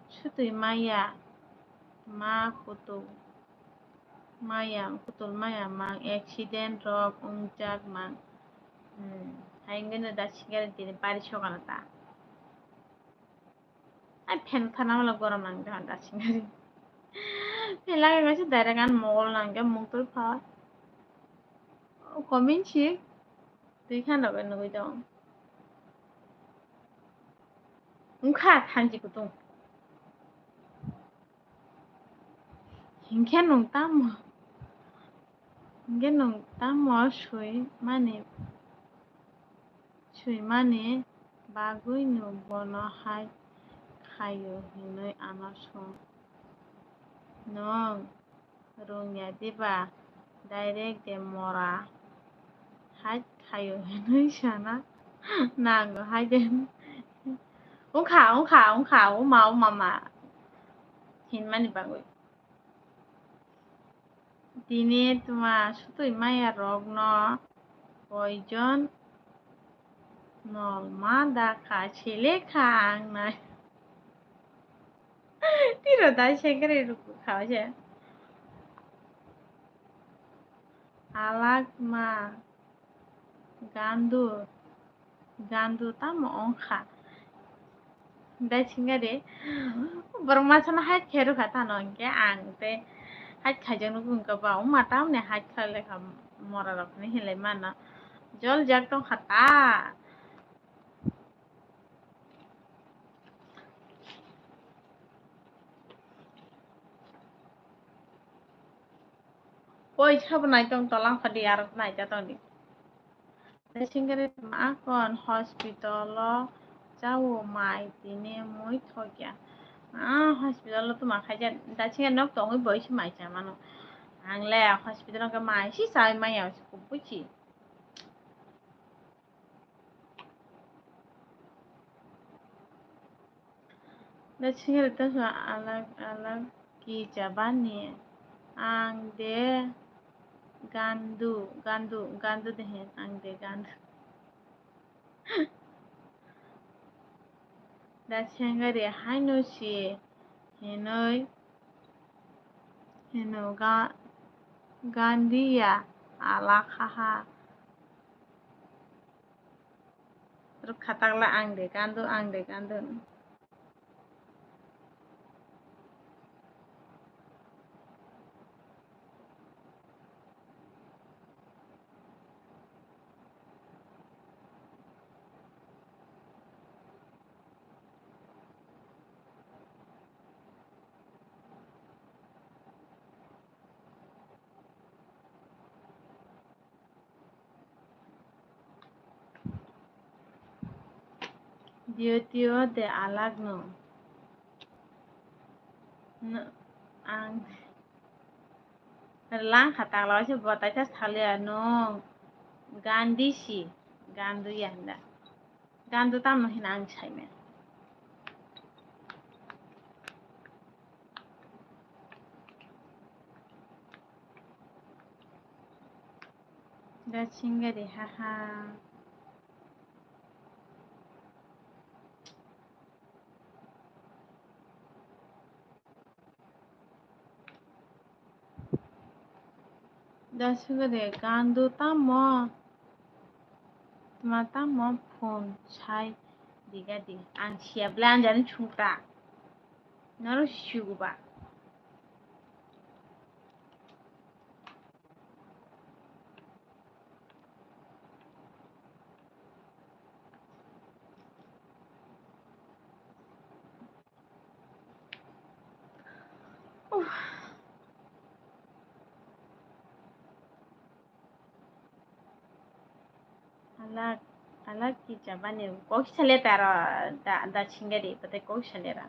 sutui maya. Ma kutuk. Maya, kutul maya mang, accident rok wngjak mang. Hmm, hai wngkhe no da singari tini pari sokana ta. Ai fan thana wala gorom nang de handa singari. Fan lagai gaisi direct an mogol nang de mung twi pha. Comment si twi khan rok nugui dong. Wngkha thanchi kutung. Hinkhe nwng tamo, hinkhe nwng tamo swi mani, swi mani bagwino bono hai khaio hinwi ano song. Nwng rwngya diba? Direct de mora hai khaio hinwi sana nango hai de. Wngkha, wngkha, wngkha, o ma, o mama hinmani bagwi. Tini tma sutwi maya rokno koijon nol ma da kha, sele kha ang nai. Tiro da sengkre rukha se. Alak ma. Gandu, gandu tamo wngkha? Dai singari, borok masa no hide khe rwkha tano, hinkhe ang tei hide khaijak nukgo, hinkhe ba wngma tamni hide khlai laikha, mora rok hinwi hinlai mano, joljak tongkha ta. Koi sabo naitong tolang phadi aro naita tongdi. Daisingari tma kon hospital o chao mai tini mui thokya. Ah, hospital o tma khaija, daisingari nok tongwi boisi mai chamano. Ang le hospital o mai si chai maya kubui si. Daisingari tongsa alag alag kisa bani. Ang de gandu, gandu, gandu de hin, ang de gandu. Daisingari haino si hinoi, hino ga-, gandiya alakhaha. Rwkha takla ang de gandu, ang de gandu. Duty o de alag no. No, ang lang kha takla se bo taisa saliya no. Gandhi si, gandu ya hinda. Gandu tamo hino ang saimaya. Da singari, haha. Da singari, gandu tamo? Tma tamo phone sai diga di. Ang siya bwle ang jani chungta. Noro si sugu ba. Uff. Alak, alak kisa bani kok saleta ro da, da singari pate kok salera.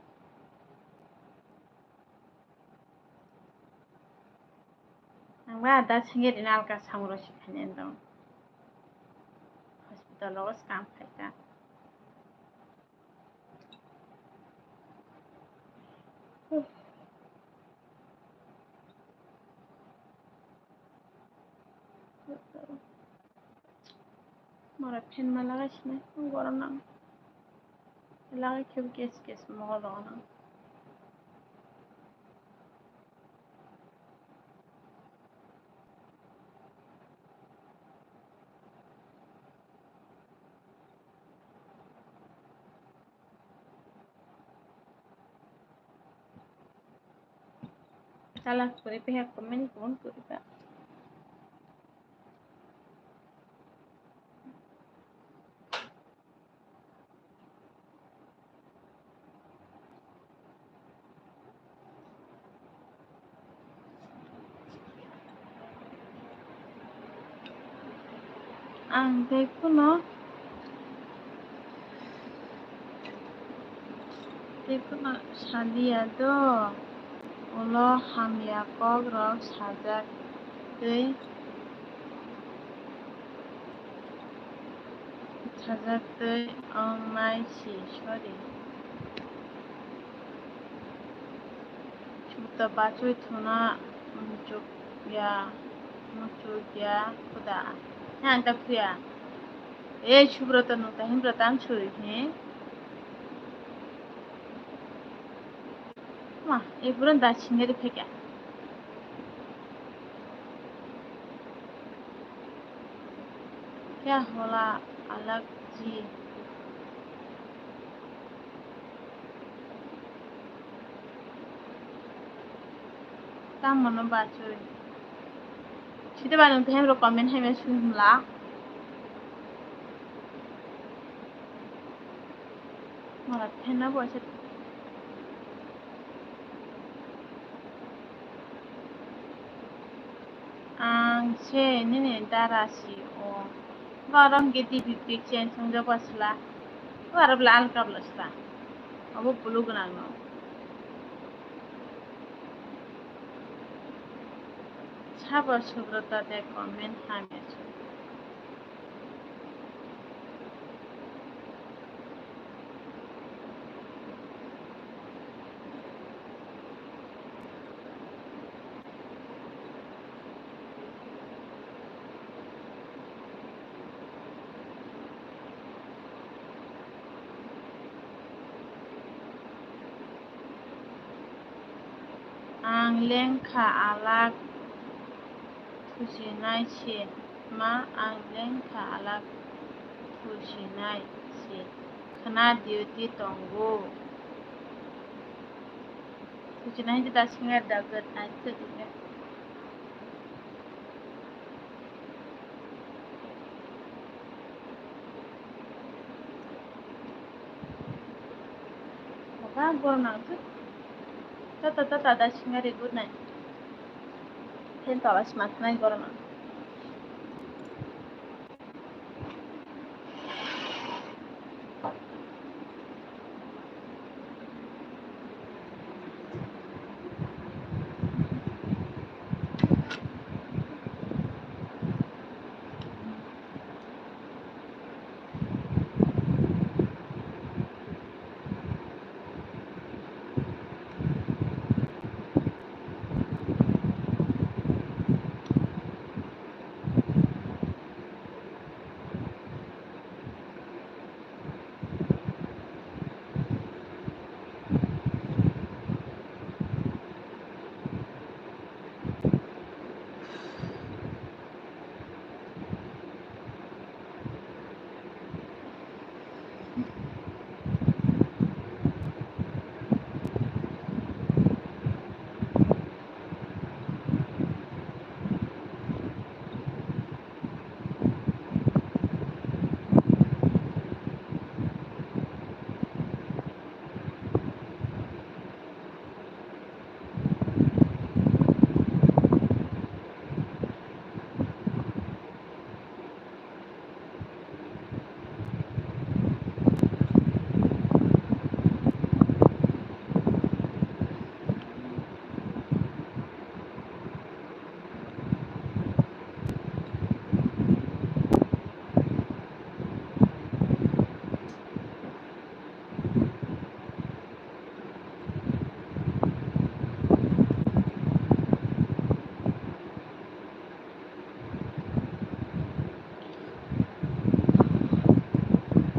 Ang ba da singari na alka samro si khani dong. Hospital o skam khaita. Mora fan ma lagai sinai, gorom nang. Lagai khe bo kes kes mogol rok nang. Chala kwrwi, peha comment kwbang kwrwi ba. Ang tei phano, tei phano saliya do, ulo hamya kok rok sajak tei. Sajak tei wngnai si, sorry. Subrata bachoi thuna muchukya, muchukya khuda. He ang ta phuya. Ei Subrata nwng ta Himbrata ang suri he. Ma, ei pura da singari phekya. Kya hola alag ji? Tamo no bachoi. Sida ba nwng tei hemro comment hai ma sumla. Mala thena bo se. Ang se nini dara si o. Borok hwnkhe D P pic change wngjago sla. Borok bwla alka bwla sla. Obo blue gwnang no. Sabo Subrata de comment hamya se. Ang lengkha alak thusinai se ma, ang lengkha alak thusinai se khna duty tongo. Thusinai se da singer da good night se. Maka gorok nang tu. Tata, tata, da singari good night. Ten tola smat nai gorok nang.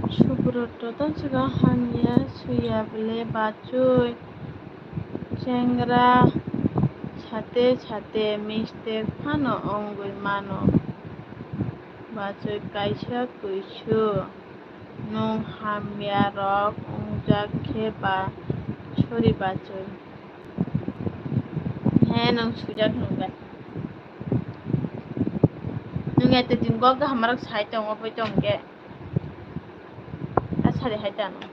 Subrata tongchikha hamya swiya bwle bachwi chengra sate sate mistake phano wngwi mano bachwi kaisa kuisu. Nwng hamya rok wngjak khe ba sori bachwi. He He, nwng sujak nungkha. Nwng eto din kok hamrok sai tongo, boi tongkhe. A sari hai tano.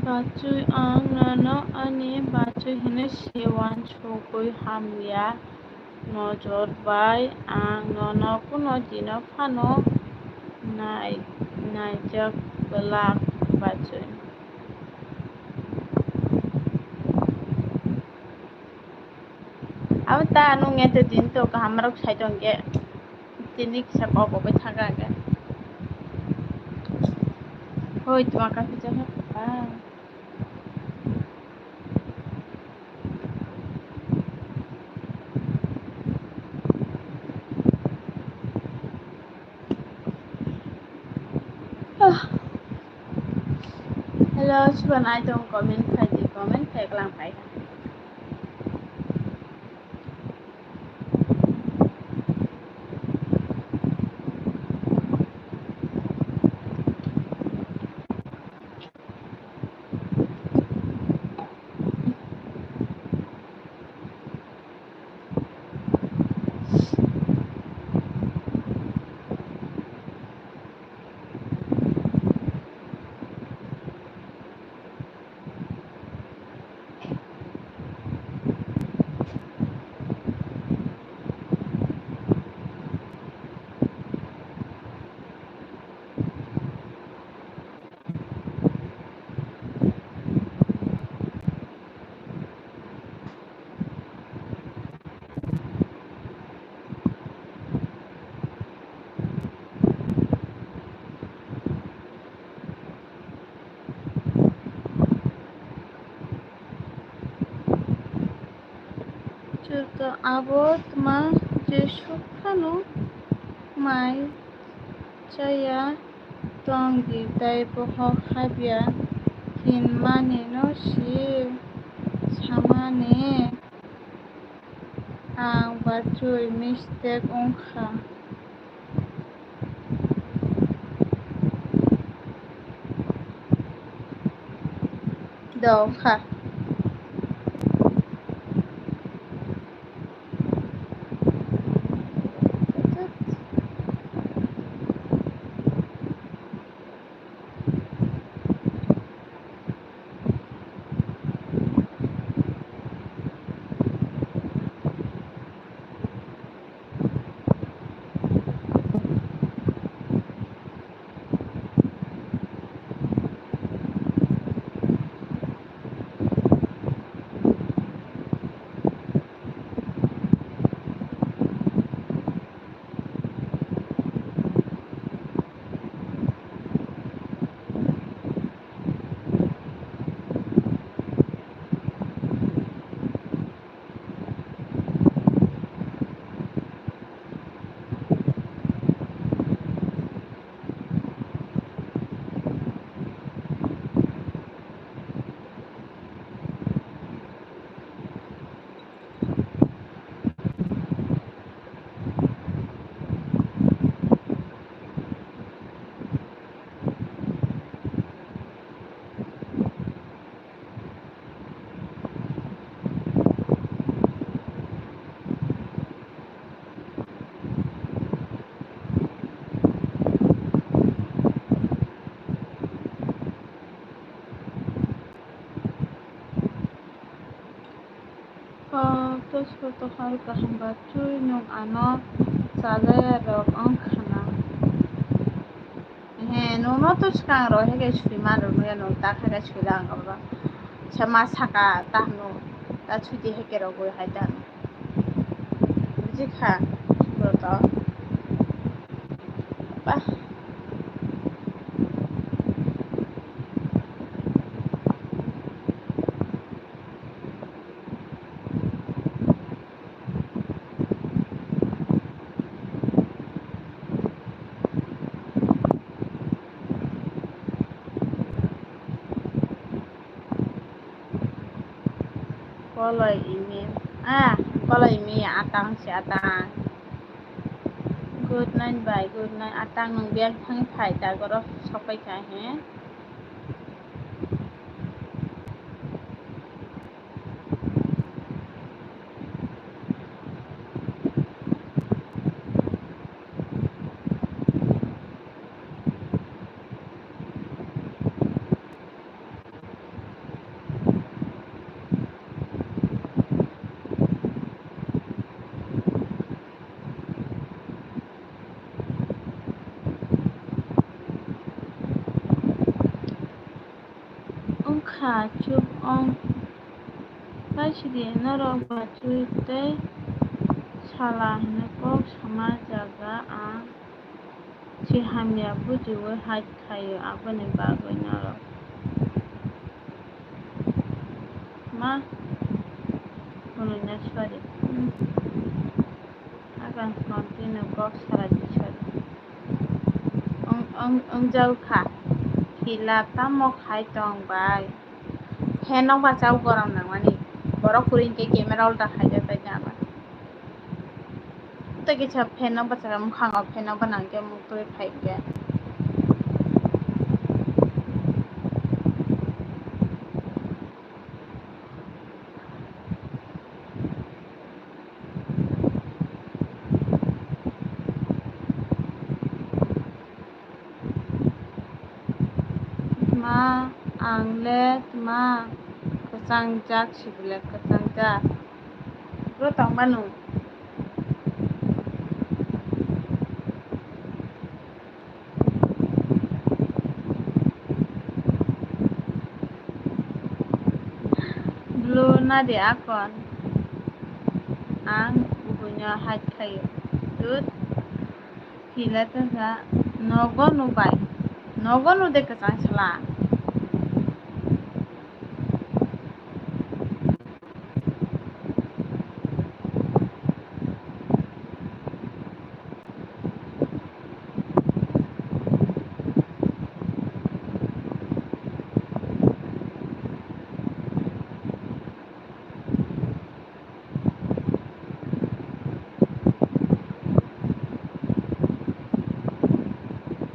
Bachwi, ang nono ani bachwi hwnwi se uansugwi hamya nojor bai ang nono kuno dino phano nai-, naijak glak, bachwi. Abo ta nwng eto din to kaham rok sai tong khe. Tini kisa kok bo bai thang kha khe. Hoi, tuma ka kisa kha. Hello, subanai tong comment khai di, comment khai klang khai. Chwrwkha abo tma Jisu phano mai chaya tong di, tei bohok habya hinmani no si samani. Ang bachwi mistake wngkha. Dopha. School tokhar kaham ba twi nwng ano chalaya rok wng khana. He, nwngno to swkang rw hai khe swi man rw ya, nwng ta kha khe swi lang abo. Sa ma saka ta hwno, ta chuti hai khe rw hai ta hwno. Buji kha, bro to. Ba. Koloi imi, ah, koloi imi atang si atang. Good night, bye, good night. Atang nwng biyang thang phai ta, goro sopai kha he. Wngkha, chup wng. Kaisidi norok bachwi tei sala hwnwi kok sama jaga ang si hamya bujiui hait khaio, aboni bagwi norok ma hwnwi na sori. Agang song tino kok sara di sori. Wng, wng, wng jao kha. Khila tamo khai tong bai. Fan no bachao gorom nangmani. Borok kwrwi hinkhe camera ulta khaijak bai jana. Tei kisa fan no bachara mwkhango, fan no banang khe muk twi phai khe. Tma, ang le tma kwchangjak, sibole kwchangjak. Bro tong manu. Blue nadi akon. Ang buino hait khaio. Dut. Hila tongsa nogo nubai. Nogo nude kwchang sala.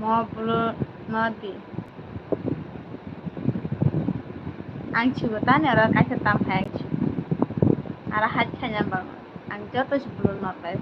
Mo blue nodi. Ang chibo tani oro kaisa tam phai ang chibo. Aro hait khaina bang ang joto si blue nodi.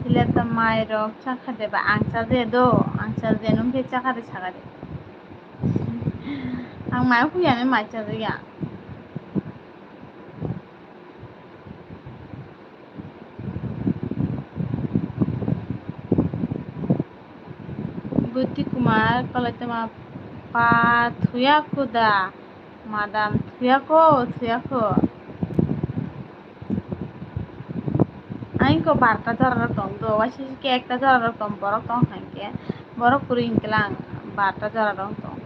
Hile ta mai rok chakha de ba ang chaje do, ang chaje nung khe chakha de sakha de. Ang mai khuya ni mai chaje ya. Buti Kumar, kalaitama pa thuya kuda, madam thuya ko, thuya ko. Aing ko barta jora rok tong do, waisa ke ekta jora rok tong borok tong hangke, borok kwrwi hingke lang barta jora rok tong.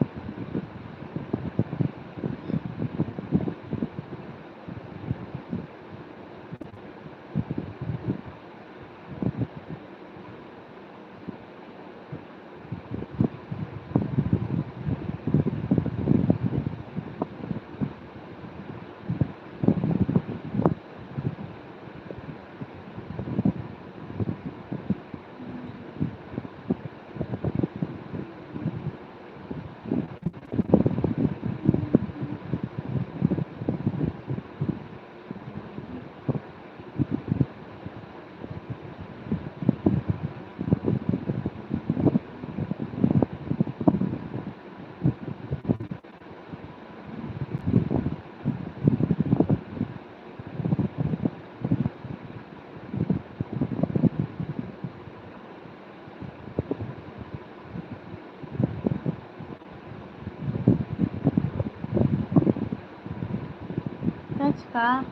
Kha,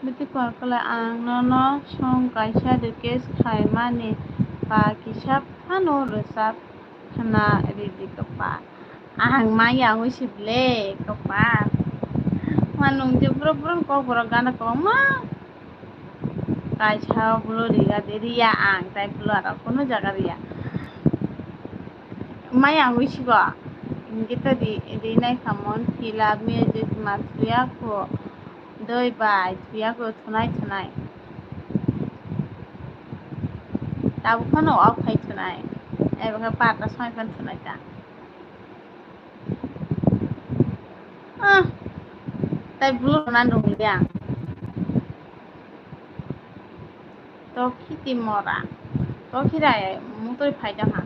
bwtwi kok kwlai ang nono song kaisa request khaimani ba kisa phano rwchap khna ridi kwpal. Ang ma yangwi si ble kwpal. Ma nung je bro bro kok borok gana kwbangma. Kaisa bwlwi riga de riya ang tai bwlwi aro kunu jaga riya. Maya ang wisigo. Hinkhe to ri-, rinai khamon pila music ma thuya kho. Doi bai thuya kho thunai thunai. Tabuk phano off khai thunai. Ebo khe barta soi phan thunai ta. Ah. Tai blue na nungya. To khiti mora. To khirai mutoi phai da ha.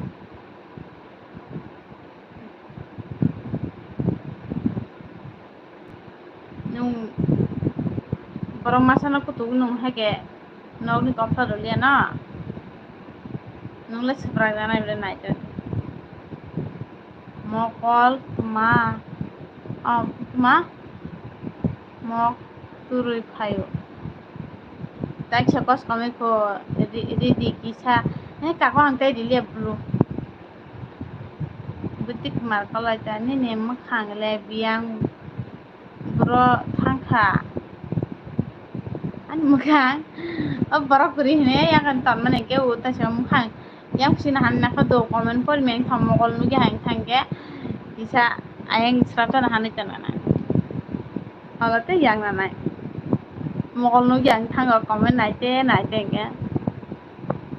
Nung borok masa no kutuk nung hake nokni koksa rwliya no. Nung le swprak janai bwle naitok. Mokol ma, o, ma mok turui phaio. Taisa kos komoi kho ri-, ridi kisa. He kako ang tei riliya blu. Bwtwi kwmar kolai ta nini mwkhang le biyang. Bro thangkha. Ani mwkhang. O borok kwrwi hwnwi yakan tonmani hwnkhe o taisa mwkhang. Yang sini han nakha do comment pori meng thang mokol nugwi hain thangkhe. Kisa ayang srapsa na hanwi tonana. Olo tei yang nanai. Mokol nugwi ang thango comment naite naite hwnkhe.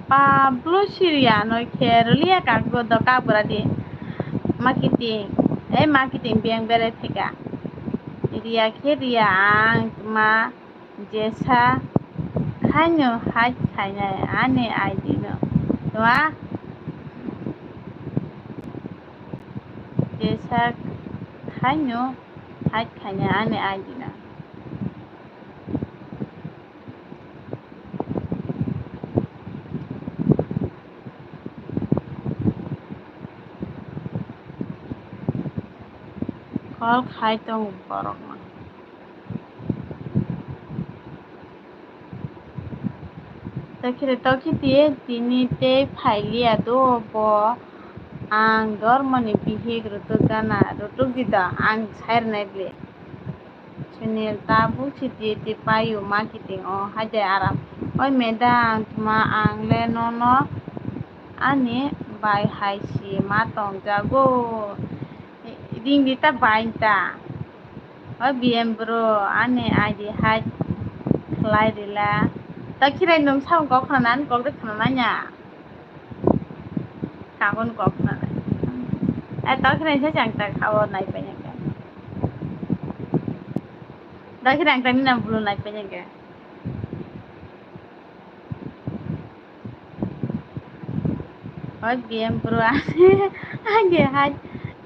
Pablo Siriano khe rwliya kaggo do kabura di. Marketing, eh, marketing biyang berai phaikha. Riya khe riya ang tma jesa khaino hide khainai ani I D no. Tma jesa khaino hide khainai ani I D no. Call khai tongo borokno. Tokhe tokhe tini tei phailiya do bo ang dormoni bihik rutuk gana rutuk di do ang sai rwnai ble. Sunil tabuk si D T paio marketing o haide aram. Oi madam, tma ang le nono ani bai hai si ma tong jago. Ring di ta bai ta. Oi B M bro, ani I D hai khlai rila. Ta khirai nung sao kok khna nani kok de khna nanya. Kagon kok na. Ai, tokhe nai sa chang tak khao nai pa nyang ka. Tokhe nang tani na bulu nai pa nyang ka. Oi B M bro, ani hai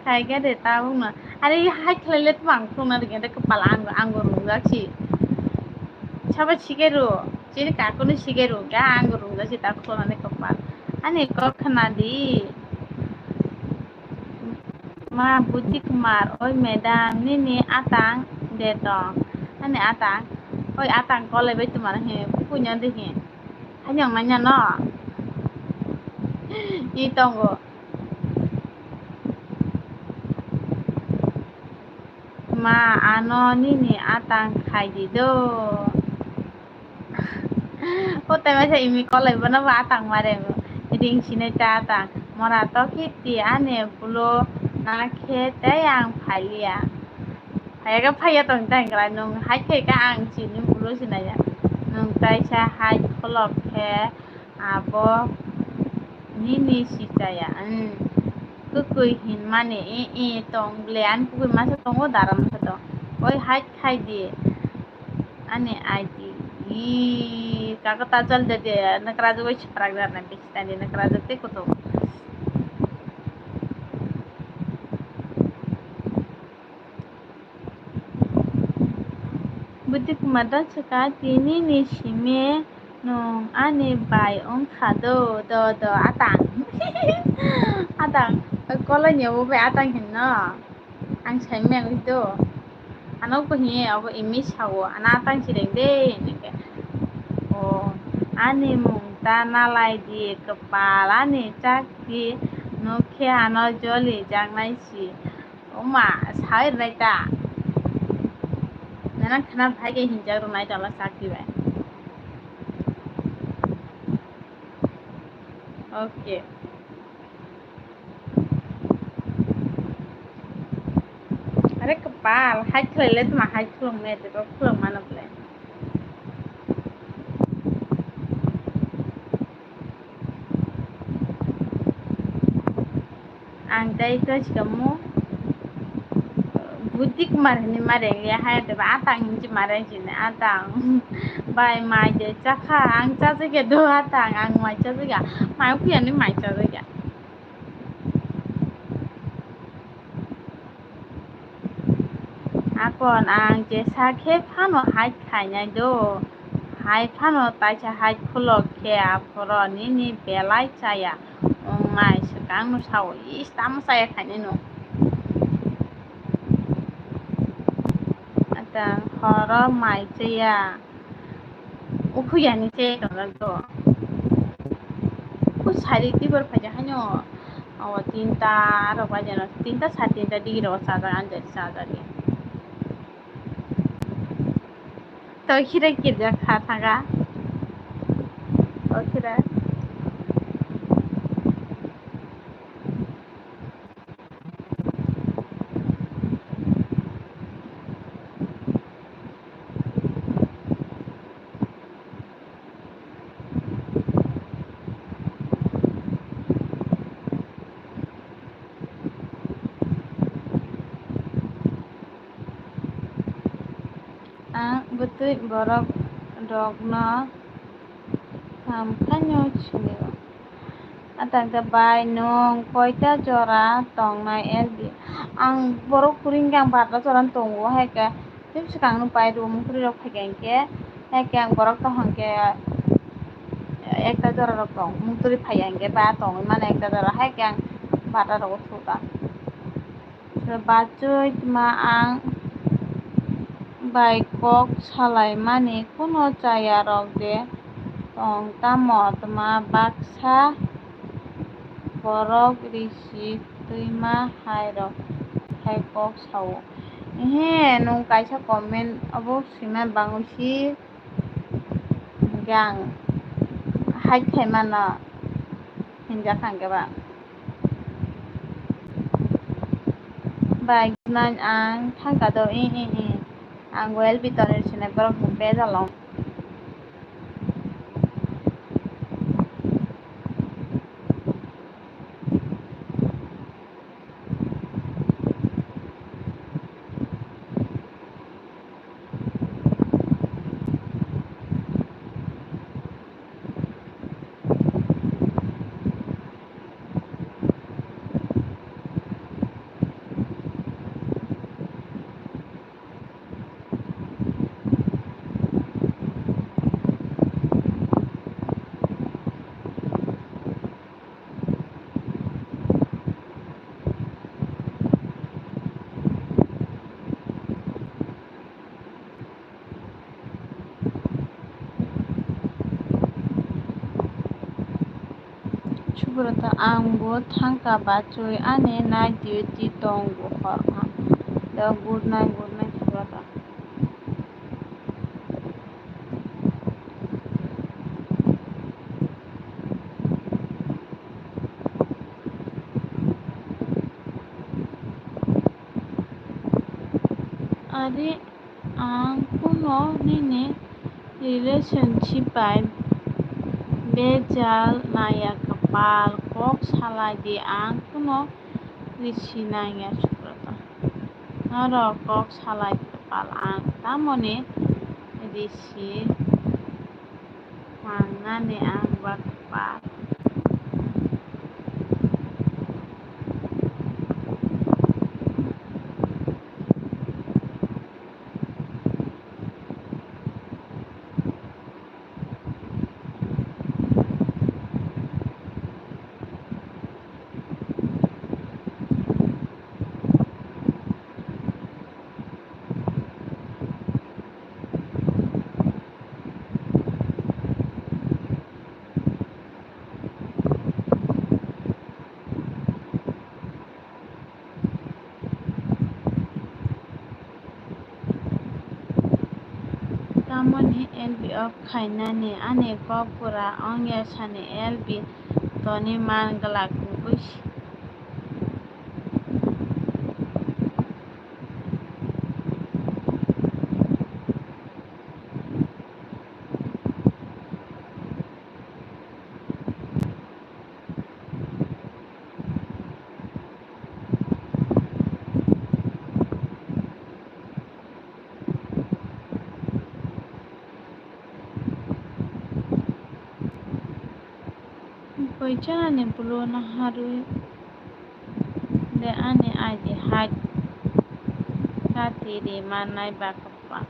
khai ga de ta bung na. Are hai khlai le tma ang phung na de ke pala ang ang rung ga si. Sabo sigeru, chini kakunu sigeru, ga ang rungja si ta khulumani kopal. Ani kok khna di. Ma Buti Kumar, oi madam, nini atang de tong. Ani atang, oi atang kolai bai tumar he, punya de he. Hanyong nanya no. I tongo. Ma, ano nini atang khai di do. O tai masa imi kolai bono ba atang mare bo. Ring sinai ta atang. Mora to khiti ani bulu na khe tei ang phailia. Phaiya khe phaiya tong tang kra nung hai khai khe ang chini bulu sinai ya. Nung taisa hai kholok khe abo nini si chaya. Kwkwi hinmani, i, i, tong ble, ani kwkwi masa tongo, dara masa tong. Oi, hai khai di. Ani I D. I, kaka ta chal de de, nakrajak oi chiprak dar na bisi tani nakrajak te kutuk. Buti Kumar da swka, tini ni simi nwng ani bai wngkha do, do, do, atang. Atang, kolai ni obo bai atang hinno. Ang sai meng wi do. Ano bo hiye obo imi sao, "Ana tang chireng de," hinike. O, ani mung ta nalai di, kwpal ani chak di, nokhe ano joli jaknai si. Oma, sai rwnai ta. Nana khna phai khe hinjak rwnai ta, chak di bai. Okay. Are kwpal, hai khlaile tma hai khulum ne, tei khulum mano ble. Ang tei to sikamu, Buddhi Kumar hinwi ma reng ya hai de ba, atang hinwi ma reng sini, atang. Bai mai de chakha, ang chajak ya do atang, ang mai chajak ya, mai kuya ni mai chajak ya. Akon ang jesa khe phano hai khainai do, hai phano taisa hai khulok khe aphoro nini belai chaya wngnai, swkang no sao, is tamo chaya khainai no. Atang horo mai chaya. Uphuyani se tongjak do. Uphusari tibor phaijak haino. Aw tinta rok bai jano. Tinta sa tinta digi rok chajak anjali chajak ya. To khira kirjak kha thaga. To khira. Ang bwtwi borok rokno samkhaino swnio. Atang ta bai nwng koita jora tongnai L B? Ang borok kwrwi hwnkhe ang barta jora tongo, hai khe tei swkang no pai rw mungtwrwi rok phaikha hinkhe, hai khe ang borok tong hwnkhe ekta jora rok tong mungtwrwi phaiya hinkhe ba tongwi mano ekta jora, hai khe ang barta rogo thota. Bachoi tma ang bai kok salaimani kuno chaya rok de tong tamo tma baksa borok risi twima hai rok hai kok sao. Ehe nwng kaisa comment obo swima bangwi si. Hingke ang hike khai mano hinjak kha hingke ba. Bai, good night, ang thangka do, i, i, i. Ang well bitonir sinai borok ni bejalo. Subrata, ang bo thangka bachoi, ani night duty tongo hor kha. The good night, good night, Subrata. Ari ang kuno nini relationship bai bejal naya kwpal kok salai di, ang kuno risi nangya Subrata. Norok kok salai kwpal ang tamoni risi. Mangnani ang ba kwpal. Amoni L B off khainani ani kok pura ongya sani L B toni man glak wngwi si. Koichani bulu naharwi de ani I D hack kati ri manai bakappa.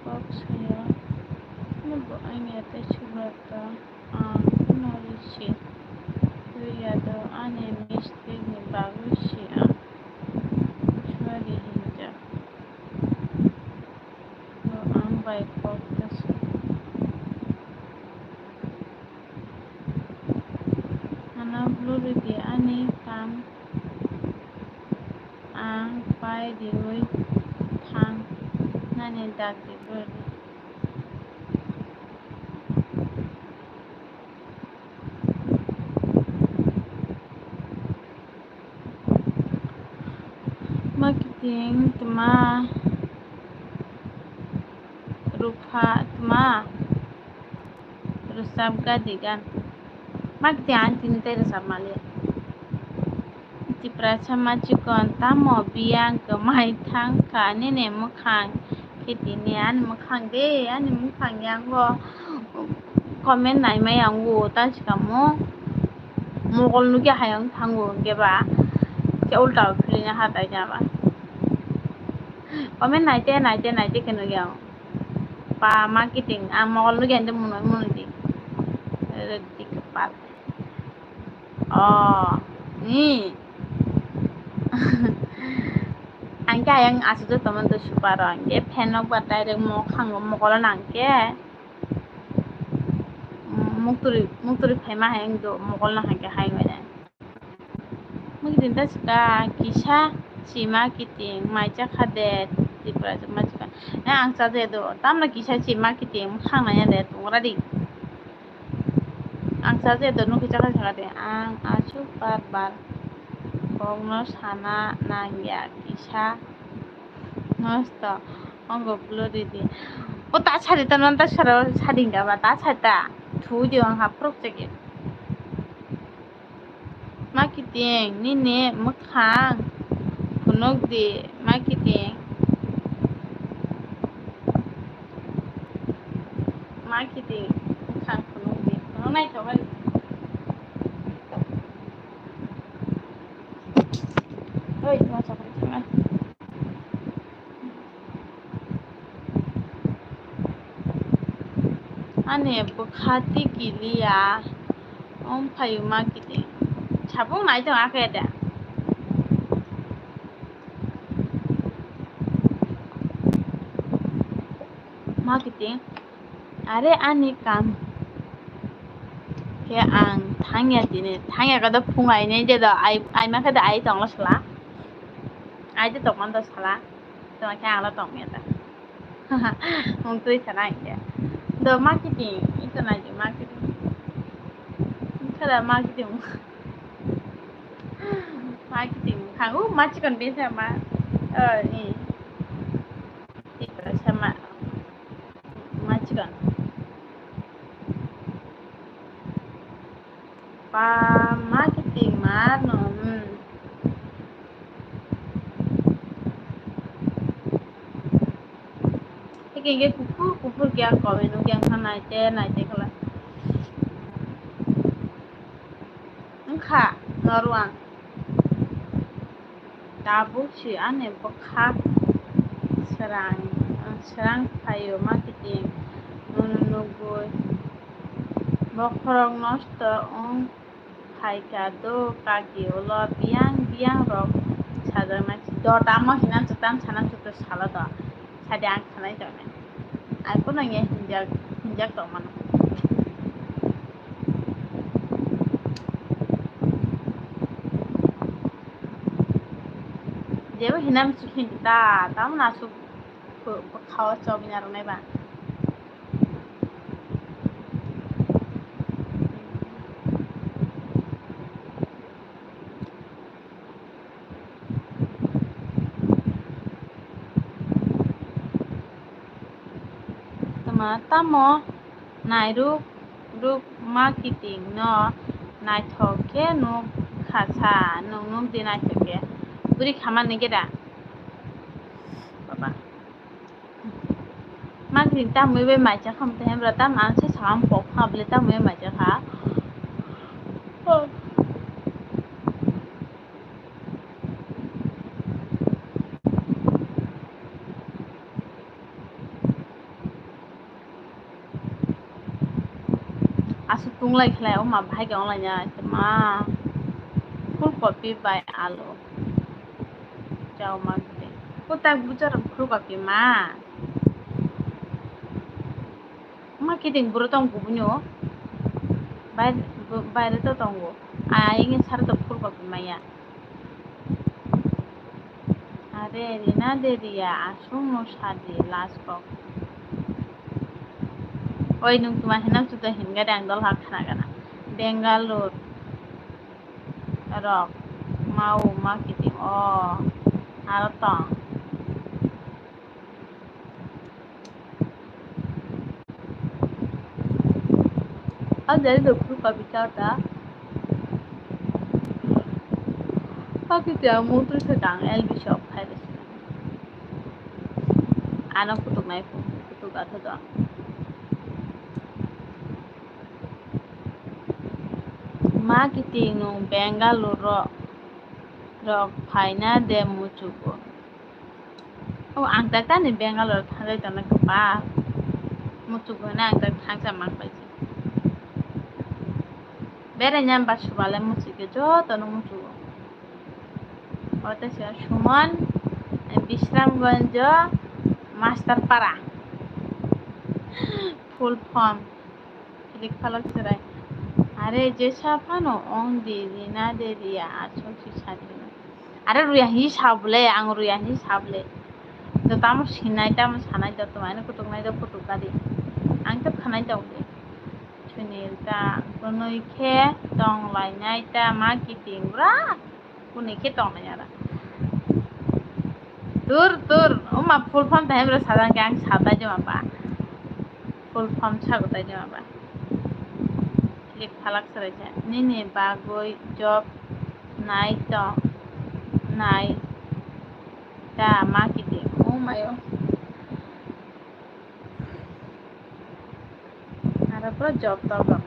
Kok saya, nabo ani ate subrata, ang no risi. Twi yado ani mistake ni bagwi si ang sorry hinjak. Bo ang bai kok ta sa. Ano blue ridi ani kam. Ang pai riui thang nani dak riui. Ma kiting tma rupha tma. Rwchapgadi gan. Mak de ang tini tei rwchap maliya. Tiprasa machikon tamo biyang kwmai thang kha nini mwkhang khe tini ani mwkhang de ani mwkhang yango comment naimai yango ta sikamo mogol nugya hayung thango hwnkhe ba khe ulta o philina ha tai jaba comment naite naite naite khe nugya. Pa ma kiting, ang mogol nugya hwnkhe munoi munoi di. Rwdi kwpal. Oh, ni. Ang khe ayang aswk joto man to super o, ang khe fan nok ba direct mokhango mogolo nang khe. Mukturi, mukturi phaima hai wng do, mogol no hai khe hai manya. Mukturi ta swka kisa chima kiting mai chakha de, Tripura chuma chika. Na ang chaje do, tamno kisa chima kiting khang nanya de, tungra di. Ang chaje do, no kisa kha saka de, ang aswk bar bar kok no sana nangya kisa. Nosto, ongo blue ridi. O ta sari ta non ta sara sari ga ba ta sari ta. Thu di ong ha prok cheke. Ma kiting, nini mwkhang phunuk di, ma kiting. Ma kiting, mwkhang phunuk di. Phunuk nai thok bai. Oi, ma chakri thang. Ani bwkha tikiliya, omphaio ma kiting. Sabung nai tong akhe de. Ma kiting, are ani kam. Khe ang thangya tini, thangya khe do phung ai nai je do, ai, ai ma khe do ai tonglo sala. Ai de tongmani do sala. Tongma khe ang lo tongya da. Mung twi sana hinkhe. Do ma kiting, ito nai di ma kiting. Kada ma kiting. Ma kiting. Khangu ma chikon bisa ma. Oh, ni. Ito sama. Ma chikon. Pa ma kiting ma Hingke kuphur kuphur khe ang koboi nukya wngkha naite naite khala. Wngkha norwang. Tabuk si ani bwkhak srang, srang phaio ma kiting nono nugwi. Bokhorok nosto wng phaikha do kaki ulo biyang biyang rok sajaknai. Do tamo hinam chutam sanam chuto salo do. Sadi ang khanai tongnai. Ang phano hinjak, hinjak tongmano. Jebo hinam chikhin ta, tamna asuk khawa chobina rwnai ba. Tama tamo nairuk ruk ma kiting no naithok khe nuk kha sa, nwng nuk di naithok khe. Bwrwi khamani geda. Baba. Ma kiting tamwi bai maicha kham te hembra tam ang se sakang pok kha bwle tamwi maicha kha. Aswk tunglai khlai o ma bahai khe onglai ya ma. Full copy bai alo. Chao ma khe. Ko tak buchar full copy ma. Ma kiting buro tong kubunyo. Bai-, baire to tongo. Ayang sar to full copy maya. Are rina de riya aswk no sadi last kok. Oi nwng tuma hinam chuto hinga de ang dol ha khana gana. Bangalore rok mau ma kiting o aro tong. Ang jani dokphuru kabi chao ta. Pakiti ang mungtwi se kang L B shop khai rwsina. Ano kutuknai phung kutuk athodo. Ma kiting nung Bangalore ro rok phaina de muchugo. O ang tak tani Bangalore thangjai tongna kwbang. Muchuk hwnwi ang tak thangsa mang paisi. Beraina ba subale muchuk khe jotono muchugo. O tei se Suman, Bisramganj, Masterpara. Full form. Kilik phalak chwrai. Are jesa phano ong di rina de riya aswk si sadi. Are ruya hi sabole ang ruya hi sabole. Do tamo sinai tamo sanai do tamo ani kutuk nai do kutuk gari. Ang to khanai do de. Sunil ta kunui khe tong lai nai ta ma kiting bra. Kuni khe tongnai ara. Tur, tur. Oma full form tahai bro sajang khe ang satai joma ba. Full form sago tai joma ba. Click phalak sarai sa. Nini bagwi job nai tong nai ta ma kiti. Oh my oh. Aro pura job tolok.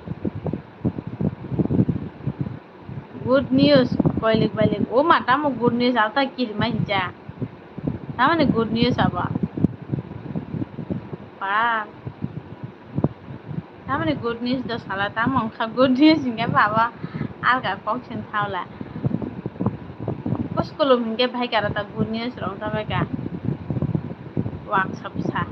Good news, koilik bailik. O ma, tamo good news, alta kirima hincha. Tamani good news abo. Pa. Tamani good news do sala, tamo wngkha good news hinkhe baba. Alga kok sin thaula. Kuskulum hinkhe bhai kara ta good news rong ta bai ka. Wak sap sa.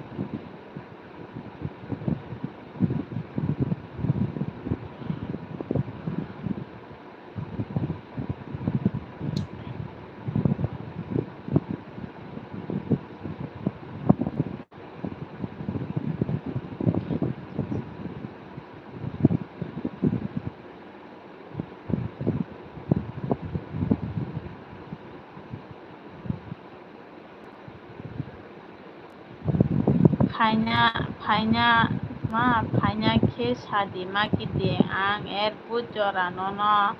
Phaina, phaina, ma, phaina khe sadi ma kiti ang airport jora nono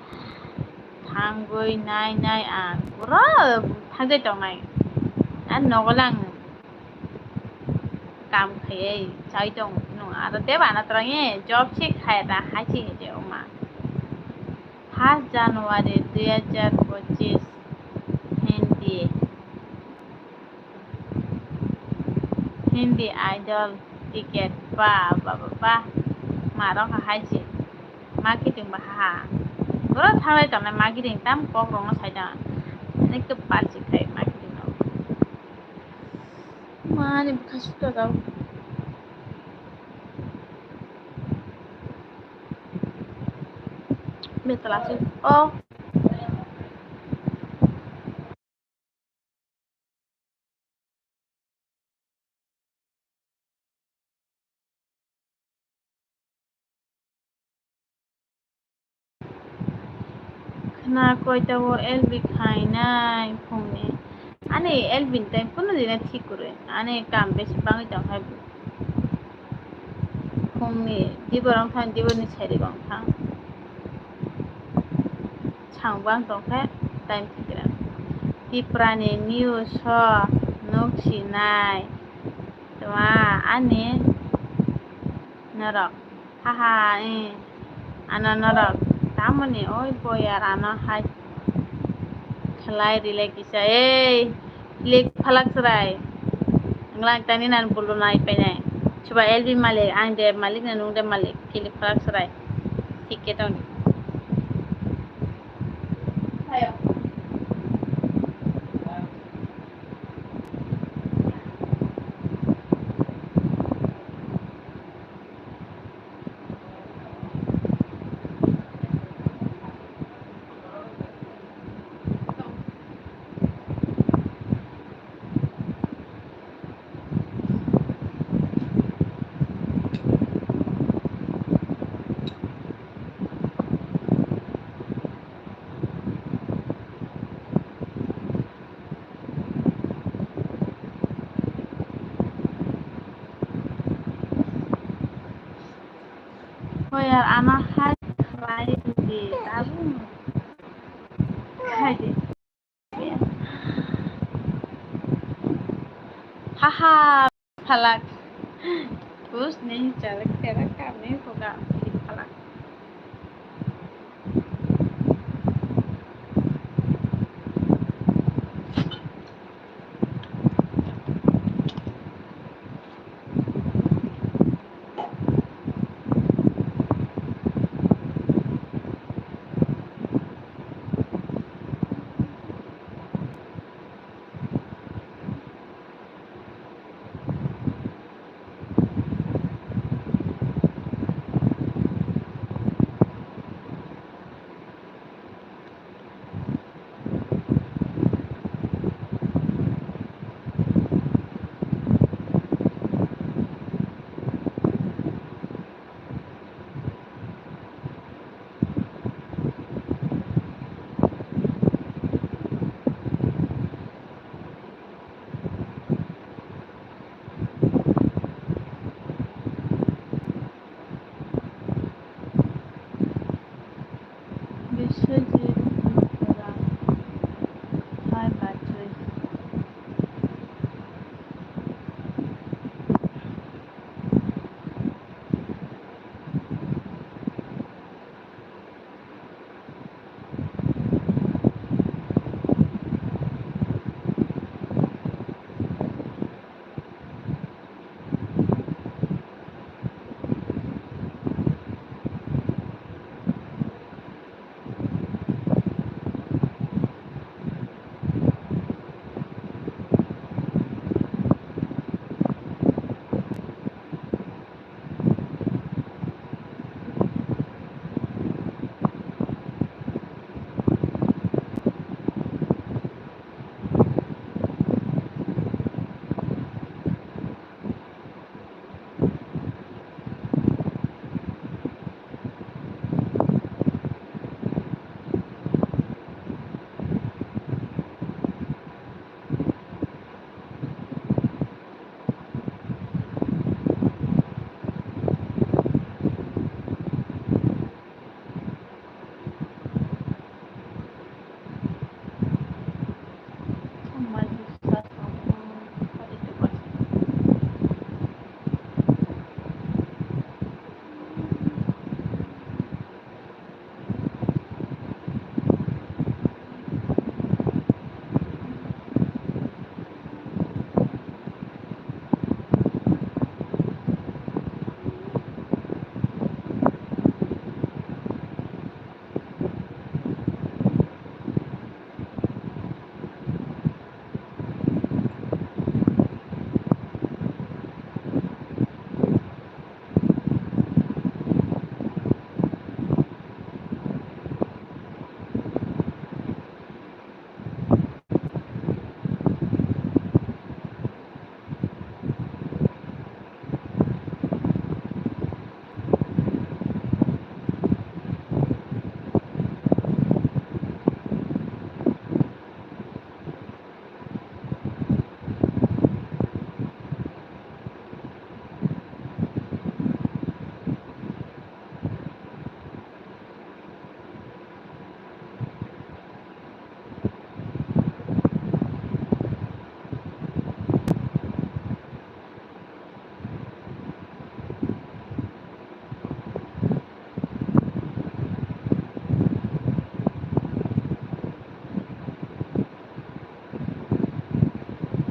thangwi nai nai ang pura thangjai tongnai. Ang nogo lang kam khaiwi chai tong phano aro de bana twrwngwi job se khai da hai se hinwi oma. First January dui hajar pochis, Hindi, Hindi Idol ticket, ba, ba, ba, ba, marok hai se. Marketing ba ha. Boro thanglai tongnai marketing tam kok rokno sai da. Ani kwpal si khai marketing no. Mani bwkha sukha jao. Betala se. Oh. Khna koita o L B khainai phungni. Ani L B ni time kunu dina thik kwrwi. Ani kam besi bangwi tong hai. Phungni diborong thang, diborni sari bong thang. Chang bang tong khe time thik kwrwi. Tiprani news o nuk sinai. Tuma ani norok. Haha, eh. Ano norok. Tamoni oi boyar ano hai khlai rile kisa. Ei, click phalak chwrai. Nglang tani nan bulu nai penai. Chuba L B malik, ang de malik na nung de malik. Click phalak chwrai. Thik khe tongni. Hoyar ano hai khlai di tabuk. Hai di. Haha, phalak. Bus ni chalak terak kami hoga phalak.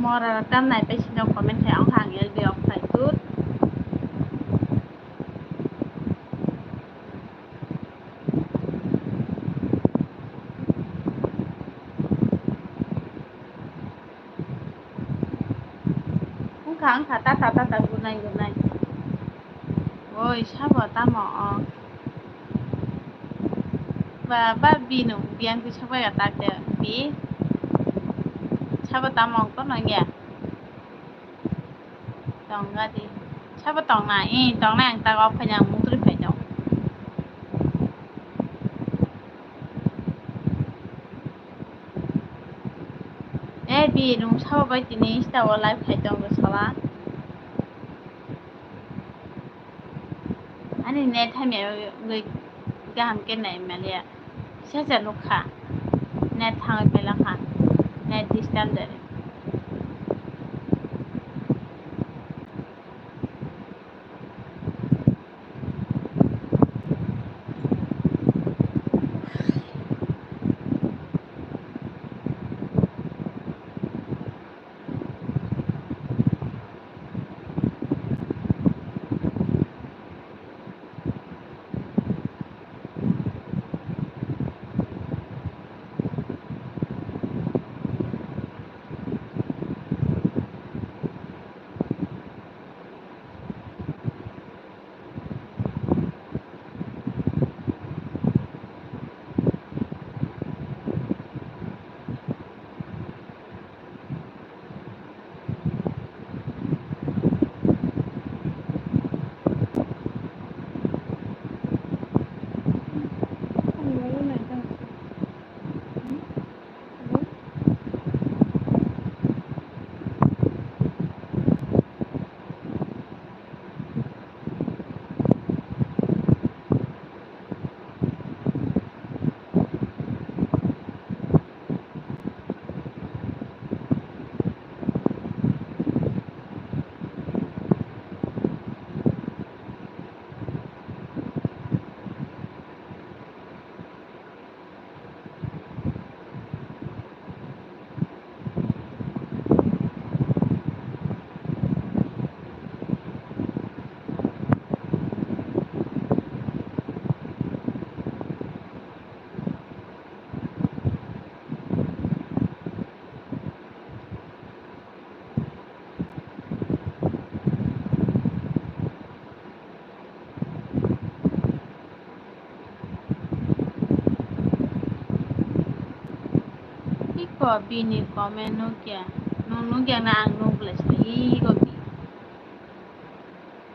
Mora tam nai pai sino comment khai, ang kha ang L B off khai tut. Wngkha, wngkha, tata, tata, good night, good night. Oi, sabo tamo, o. Ba, ba, bini biyang khe sobai ya tak de, bi. Sabo tamo, kono ya. Tongna di. Sabo tongna, eh, tongna ang tak off khai na, ang mutri phai tong. Eh, bi, nung sabo bai tini Insta o live khai tongo sala. Ani net hamya wngwi kaham khe nai maliya. Sesa nukha. Net thangwi phailakha. Net disturb de. Iko bini comment nukya, nung nukya na ang nukle sa iko bi.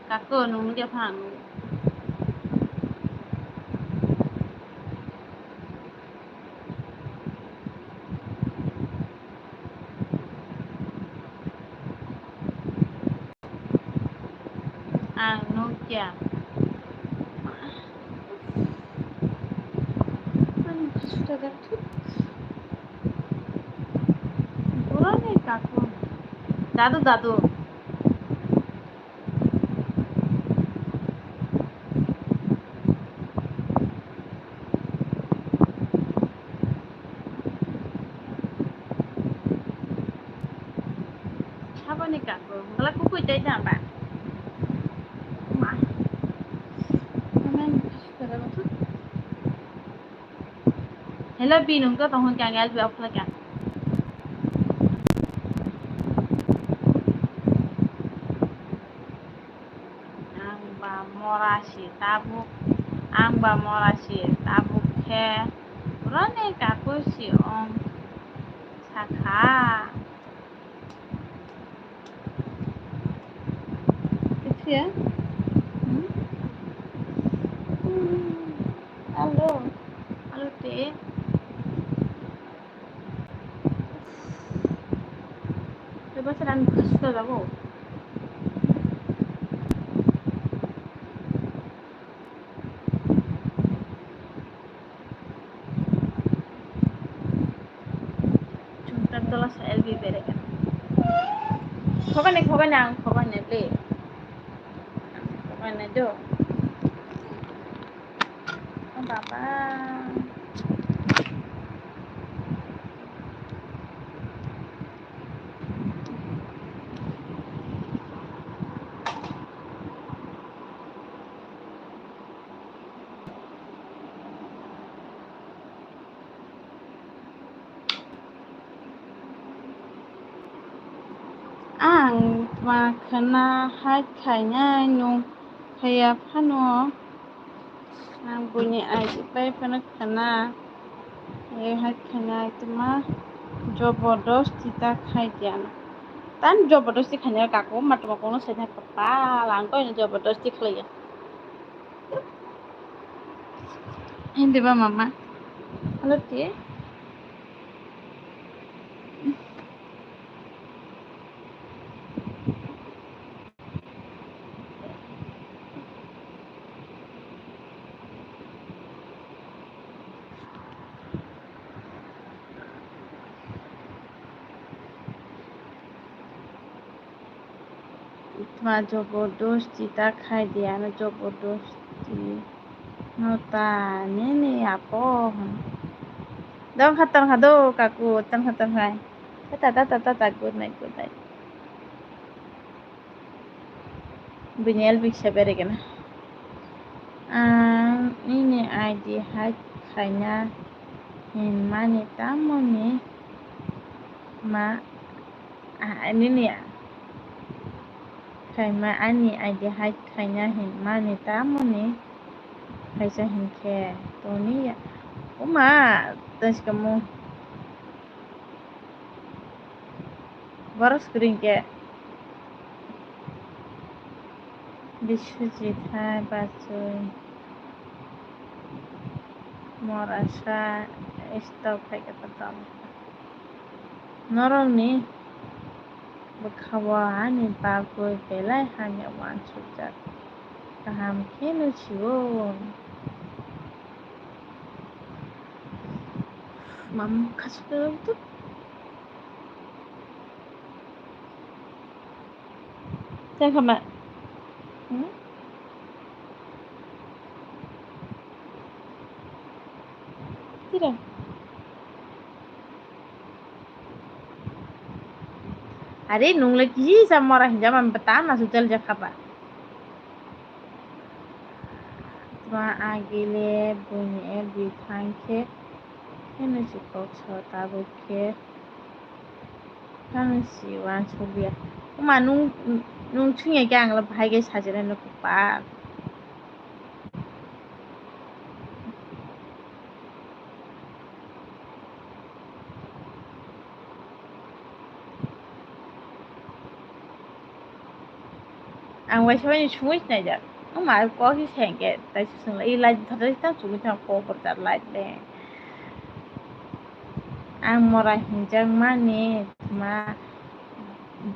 Kako nung nukya phano. Ang nukya. Ang sudah dapat. Kurang ni kako. Dadu, dadu. Saboni kako, hwnkhe kukui tei da ba? Ma. Hello, bi nung to tong hwn kang L B off khlai kang. Ang ba mora si tabuk, ang ba mora si tabuk khe, boroni kaku si ong sakha. Khe? Hmm? Alo, alo te. Khe bwswk ang kha suda jago. Chwng tak dola sa L B bereka. Khobani, khobani, ang khobani le. Ang khobani do. O baba. Ang tma khwna hai khainai nwng khaiya phano, ang buini aji pai phano khwna hai khainai tma jobodosti ta khai diya. Tan jobodosti khainai kaku matma kono saina kapal ang koino jobodosti khlaiya. Hindi ba mama? Halo ti. Itma jobodosti ta khai di, ano jobodosti no ta nini apo. Dong kha tong kha do kaku, tong kha tong kha. Tata tata tata, good night, good night. Bini elbik se beregena. Ang nini I D hack khaina hinmani tamoni ma, a, nini khaima ani I D hack khaina hinmani tamoni kaisa hinkhe toniya. Uma, tongsi kamu. Borok screen khe Biswajit hai bachwi morasa stop hai khe ta tamo. Norokni bwkhao ani bagwi belai hamya uansukjak. Kaham kheno sio. Mam khasukjak. Tei kha ma? Hmm? Tira. Are nung le kisa mora hinja man bata na su jal jakha ba. Tma agile buini F B thang khe, heno si kok so tabuk khe. Phano si uansukliya. Uma nung, nung chwngya khe ang le bahai khe sajagwi nukho pa. Ang waisa waini sungwi sinaijak. Wngma kok hi se hwnkhe, taisa swngla, i light bwtharjak tang chugui tong kok bwrwjak light le. Ang mora hinjak mani ma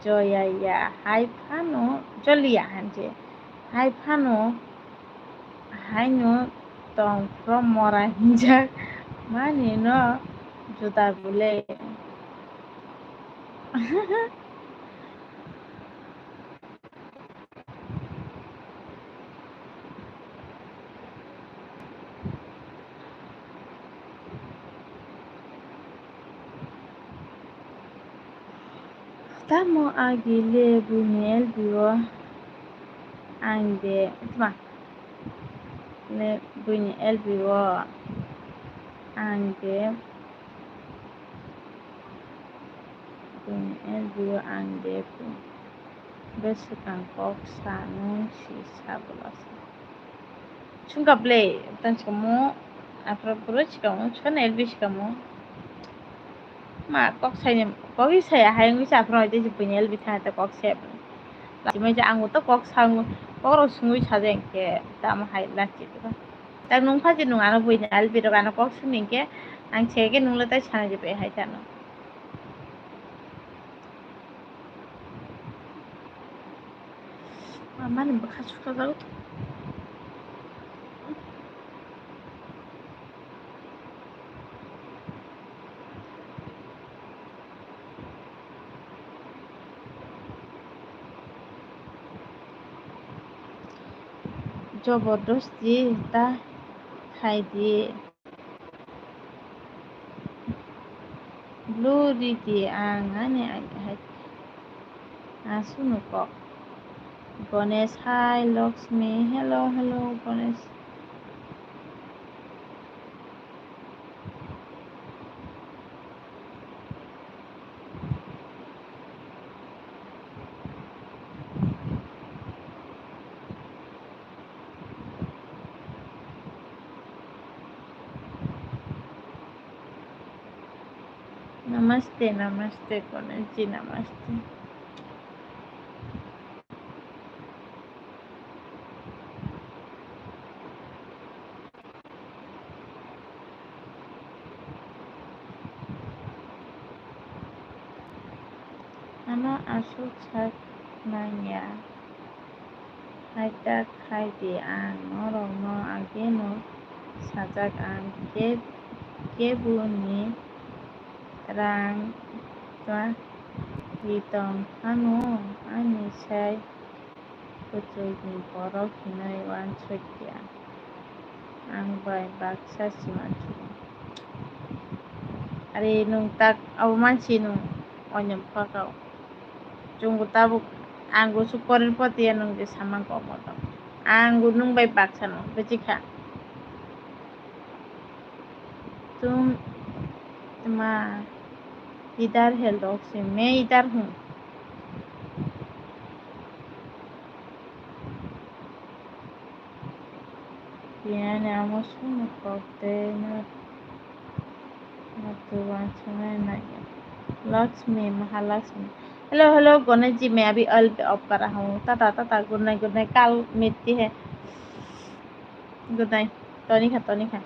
Joya ya hai phano, Jolia hinse hai phano, haino tong phro mora hinjak mani no juda bole. Tamo agi le buini L B o ang de, tma, le buini L B o ang de. Buini L B o ang de bw swkang kok sa nung si sa bwlasa. Sungkha ble tang sikamo aphra bwrwi sikamo sani L B sikamo. Ma kok saini kok i saya hai wngwi sa aphra tei buini L B thang ta kok saya. Lachimai je ang to kok sa kok rok sungwi sa je hwnkhe tamo hai lachi. Tak nung pha je nung ano buini L B rok ano kok suni hwnkhe ang se khe nung le tai sana je bai hai tano. Mama ni bwkha sukha jago. Jobordosti ta khai di. Blue ridi ang ani hai asunu kok. Ganesh, hi Lakshmi, hello, hello Ganesh. Namaste, namaste, Ganesh ji, namaste. Ano aswk sak nangya. Haida khai di, ang norokno ageno sajak, ang ke-, keboni rang twi tong phano ani sai kuchukni borok hinwi uansukya. Ang bai baksa se uansukya. Are nwng tak abo mansi nwng oinw phakao. Chwngbo tabuk ang gusu korir poti ya nwng je samang komo to. Ang bo nwng bai baksa no bwchikha. Tum ma idhar hai log se main idhar hoon. Piyani amo sumuk kok de na, na tu wansana na ya. Lakshmi, Mahalakshmi. Hello, hello, Ganesh ji, main abhi all pe off kar raha hoon. Tata, tata, good night, good night. Kal mitti hai. Good night. Toni kha, toni kha.